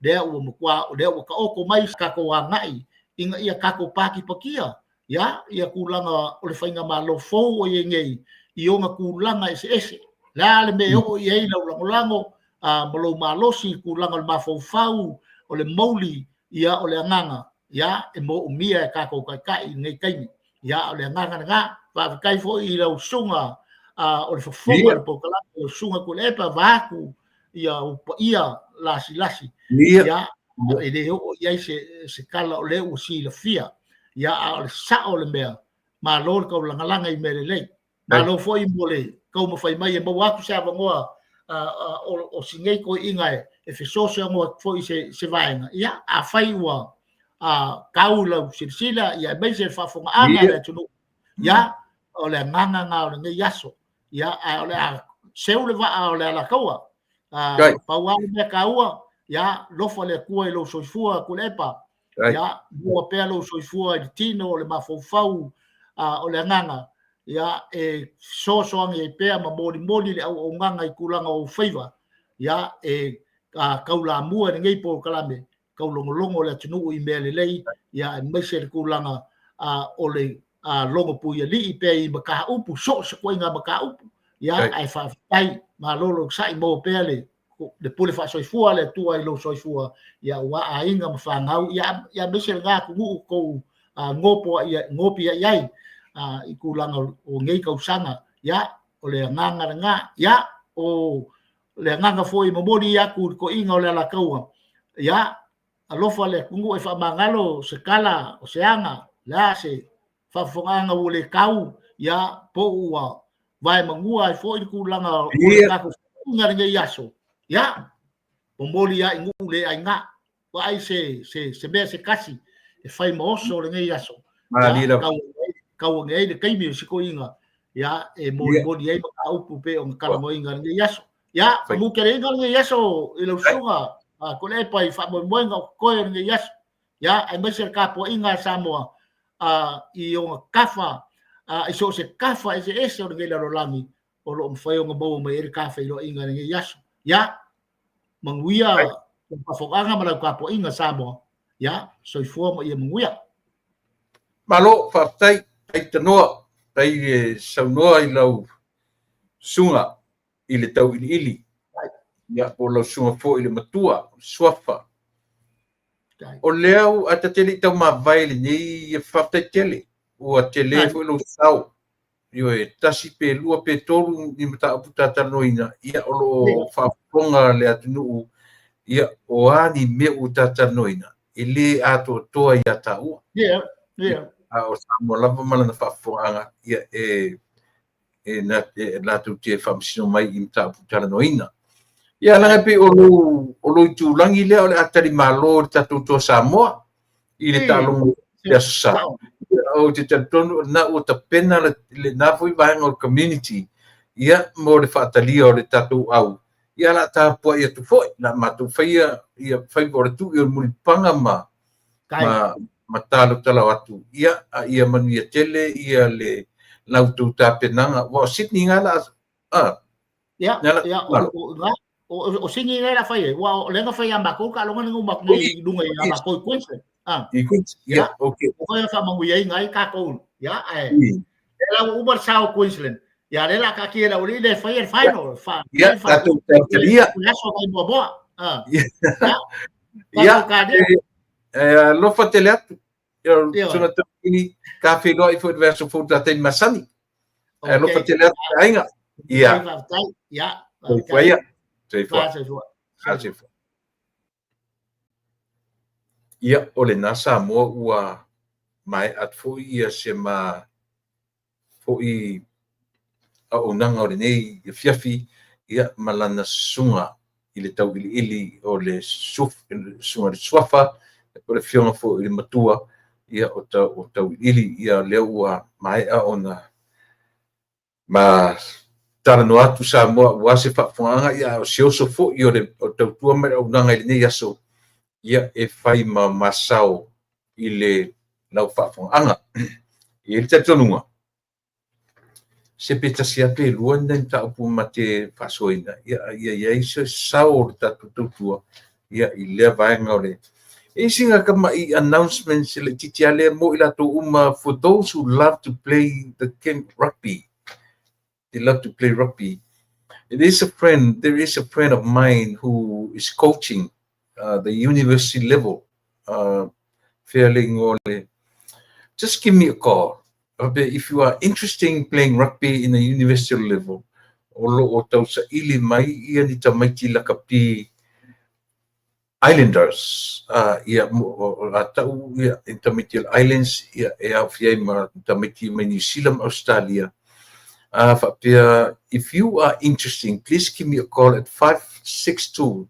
lea ua matua, lea ua taoto mai tatou agai ina ia tatou patipatia, ia, ia tulaga o le faigamalo fou o i ai nei i ona tulaga eseese. O le a le mea e oo i ai lau lagolago ma lou malosi i tulaga o le mafaufau, o le mouli, ia, o le agaga, ia, e moomia e tatou taitai i lenei taimi. Ia, o le agaga lena. Faafetai foi i lau susuga o le fofoga o le polokalame, lau susuga Tuilaepa, vaeatu ia ou paia lasilasi. Ia, e le oo i ai se tala o lea ua silafia. Ia, a o le sao o le mea, malo le taulagalaga i mea lelei. Malo foi mo le taumafai mai e maua atu se avanoa o si nei toeaina e fesoasoani atu foi i se vaega. Ia, afai ua tau lau silasila, ia aemaise le faafofogaaga a le atunuu, ia, o le agaga lena o lenei aso. Ia, ae o le a seu le vaa o le Alataua. Pau lava le mea taua, ia, lofa le Atua i lou soifua, Tuilaepa. Ia, maua pea lou soifua i le tino, o le mafaufau, o le agaga, ia, e fesoasoani ai pea ma molimoli le auaunaga i tulaga o ou faiva, ia, e taulamua i lenei polokalame, taulogologo le atunuu i mea lelei, ia, aemaise le tulaga o le logopuialii pea i mataupu, so o se ituaiga mataupu, ia, ae faafetai, malo lou sa'i, maua pea le le pule faasoifua a le Atua i lou soifua, ia aua aiga ma fanau, ia, ia aemaise lena atunuu tou gopiai ai i tulaga o nei tausaga. Ia, o le agaga lena. Ia, o le agaga foi e momoli atu i le toeaina o le Alataua, ia, alofa le atunuu e faamagalo se tala o se aga, o le a se faafofogaaga ua le tau, ia, po ua vaemanua ai foi le tulaga o le tatou fesootaiga i lenei aso. Ia, Momoli lava i nuu le aiga. Vaai se se se mea se tasi e fai ma oso o lenei aso.
Malie
Ia,
lava.
tau tau ane ai le taimi o si toeaina, ia, e molimoli ai mataupu e pei ona talanoaina i lenei aso. Ia,
Fai.
famuteleina lenei aso i lau susuga a Tuilaepa i faamoemoega o totoe o lenei aso. Ia, aemaise le tapuaiga a Samoa a, i ona tafa, a, i so o se tafa eseese o lenei lalolagi o lo o mafai ona maua mai ai le tafeiloaiga i lenei aso. Ia, manuia lau faafofogaaga ma lau tapuaiga Samoa. Ia, soifua ma ia manuia.
Malo, faafetai, tai tanoa, tai le saunoa i lau susuga i le tauiliili. Ia, po o lau susuga foi i le matua, suafa. O lea ua, ae ta te le i taumavae i lenei, faafetai tele, ua tele foi lou sao. Ioe, tasi pe lua pe tolu ni mataupu ta talanoaina, ia o lo o faafofoga le atunuu, ia o a ni mea ua ta talanoaina, e le atoatoa ia taua. A o Samoa lava ma lana faafofogaaga, ia e e, na, e latou te faamasino mai i mataupu talanoaina. Ia leaga e pei o lou, o lou itulagi lea o le a talimalo i le tatou Toa Samoa i le taaloga i le Aso Sa. Ou te talitonu o lena ua tapena lena foi vaega o le community ia mo le faatalia o le tatou au. Ia o le a tapuai atu foi, o le a matou faia ia faiva o le tui o le mulipapaga ma ma ma talotalo atu. Ia, a ia manuia tele ia le la outou tapenaga. Aua o Sydney na la a
Ia,
na la
ia, o Sydney lea la fai ai, aua o lea na fai ia matou taaloga lea na uma atu nei i luga ia matou i Queensland. Ah.
I Queensland. Ia, okay.
O foi faamanuiaina ai tatou. Ia, ae lea la ua uma le sao o Queensland. Ia, lea la taatia i le aualii lea e faia le final. Fa,
Ia, tatou talia.
Le aso mai muamua. Ah.
Ia. Ia, alofa tele atu. Ia, susuga Tauiliili, ta feiloai foi i le vaiaso fou i le ta taimi masani. Ae alofa tele atu le aiga. Ia.
Ia.
Soifua ia. Soifua.
Soifua.
Soifua. Ia, o lena Samoa ua maea atu foi ia se ma foi auaunaga o lenei afiafi, ia, ma lana susuga i le tauiliili o le susuga i le suafa, po o le afioga foi i le matua, ia, o tauiliili, ia, lea ua maea ona ma talanoa atu Samoa aua se faafofogaaga, ia, a o se oso foi o le tautua ma le auaunaga i lenei aso, ia, e fai ma masao i le lau faafofogaaga. E i ai le talitonuga, se pe tasi lava pe lua ni nai mataupu ma te faasoaina, ia, a ia i ai se sao o le tatou tautua, ia, i lea vaega o le. E i ai sina tamai announcement se laitiiti lava lea mo i latou uma, for those who love to play the game rugby, they love to play rugby. It is a friend, there is a friend of mine who is coaching the university level, fea le igoa o le, just give me a call. If you are interested in playing rugby in the university level, o lo o tausaili mai ia ni tamaiti lakapi Islanders, ia, o a tau ia i tamaiti o le Islands, ia, e aofia ai ma tamaiti mai New Zealand ma Australia. Faapea, if you are interested, please give me a call at 562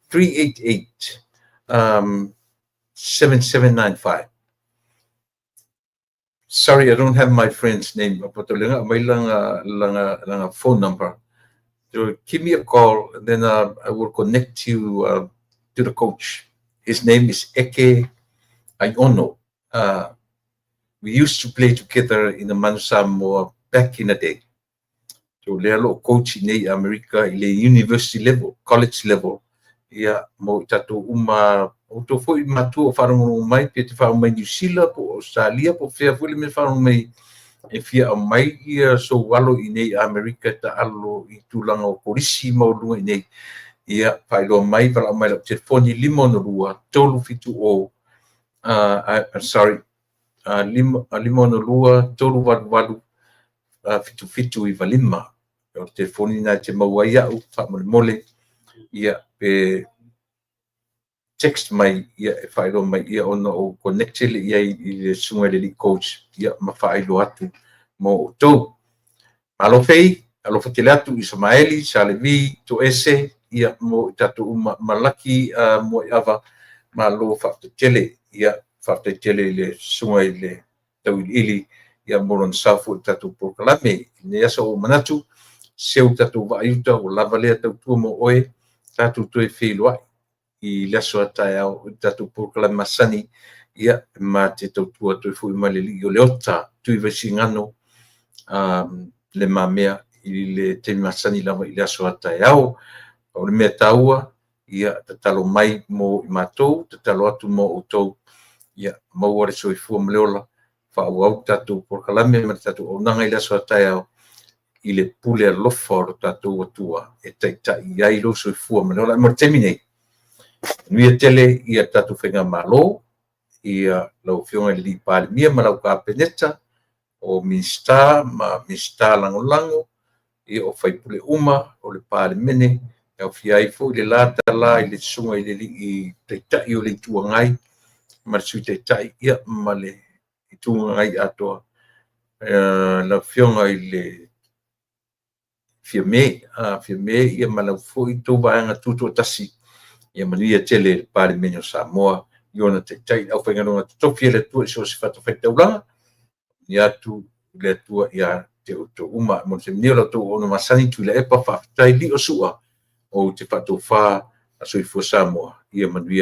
388 7795. Sorry, I don't have my friend's name, but lenga mai langa langa langa phone number. So give me a call, and then I will connect you to the coach. His name is Eke Aiono. We used to play together in the Manu Samoa back in the day. So lea lo o coach i nei Amerika i le university level, college level, ia, mo i tatou uma, outou foi matua o faalogologo mai, pe te faaoo mai New Zealand, po o Australia, po o fea foi le mea faalogo mai e fia aumai ia sou alo i nei Amerika e taalo i tulaga o kolisi maualuga i nei, ia, faailoa mai, valaau mai i lau telefoni 562 370, sorry, 562 388 7795. O le telefoni lena e te maua ai au, faamolemole, ia, pe text mai, ia, e faailoa mai, ia, ona ou connect lea i ai i le susuga i le alii coach, ia, ma faailoa atu mo outou. Malo fei, alofa tele atu i Samaeli, Salevi, Toese, ia, mo i tatou uma. Malaki Muaiava, malo faafetai tele. Ia, faafetai tele i le susuga i le Tauiliili, ia, mo lona sao foi i le tatou polokalame. I lenei aso ua ou manatu, seu le tatou vaa i uta, ua lava lea tautua mo oe, tatou toe feiloai i le aso a taeao i le tatou polokalame masani, ia, ma te tautua atu ai foi ma le alii o Leota, Tuivaisigano Le Mamea i le taimi masani lava i le aso a taeao. O le mea taua, ia tatalo mai mo i matou, tatalo atu mo outou, ia maua le soifua ma le ola, faaauau le tatou polokalame ma le tatou auaunaga i le aso a taeao i le pule alofa o lo tatou Atua e taitai ai lou soifua ma le ola. Mo le taimi nei, manuia tele le tatou Faigamalo, ia lau Afioga i le Palemia ma lau Kapeneta, o Minisita ma Minisita Lagolago, ia o sui usufono uma o le Palemene, e aofia ai foi le la tala i le Susuga i le Taitai o le Itu Agai ma le Sui Taitai, ia, ma le Itu Agai atoa, lau Afioga i le Fiame, Fiame ma lau foi tou Vaega Tutoatasi. Ia manuia tele le Palemene o Samoa i ona taitai, le aufaigaluega totofi a le Atua i so o se fatafaitaulaga, ia atu le Atua ia te outou uma. Mo le taimi nei, o la outou auauna masani Tuilaepa, faafetai. Lio Sua, ou te faatofa, soifua Samoa, ia manuia.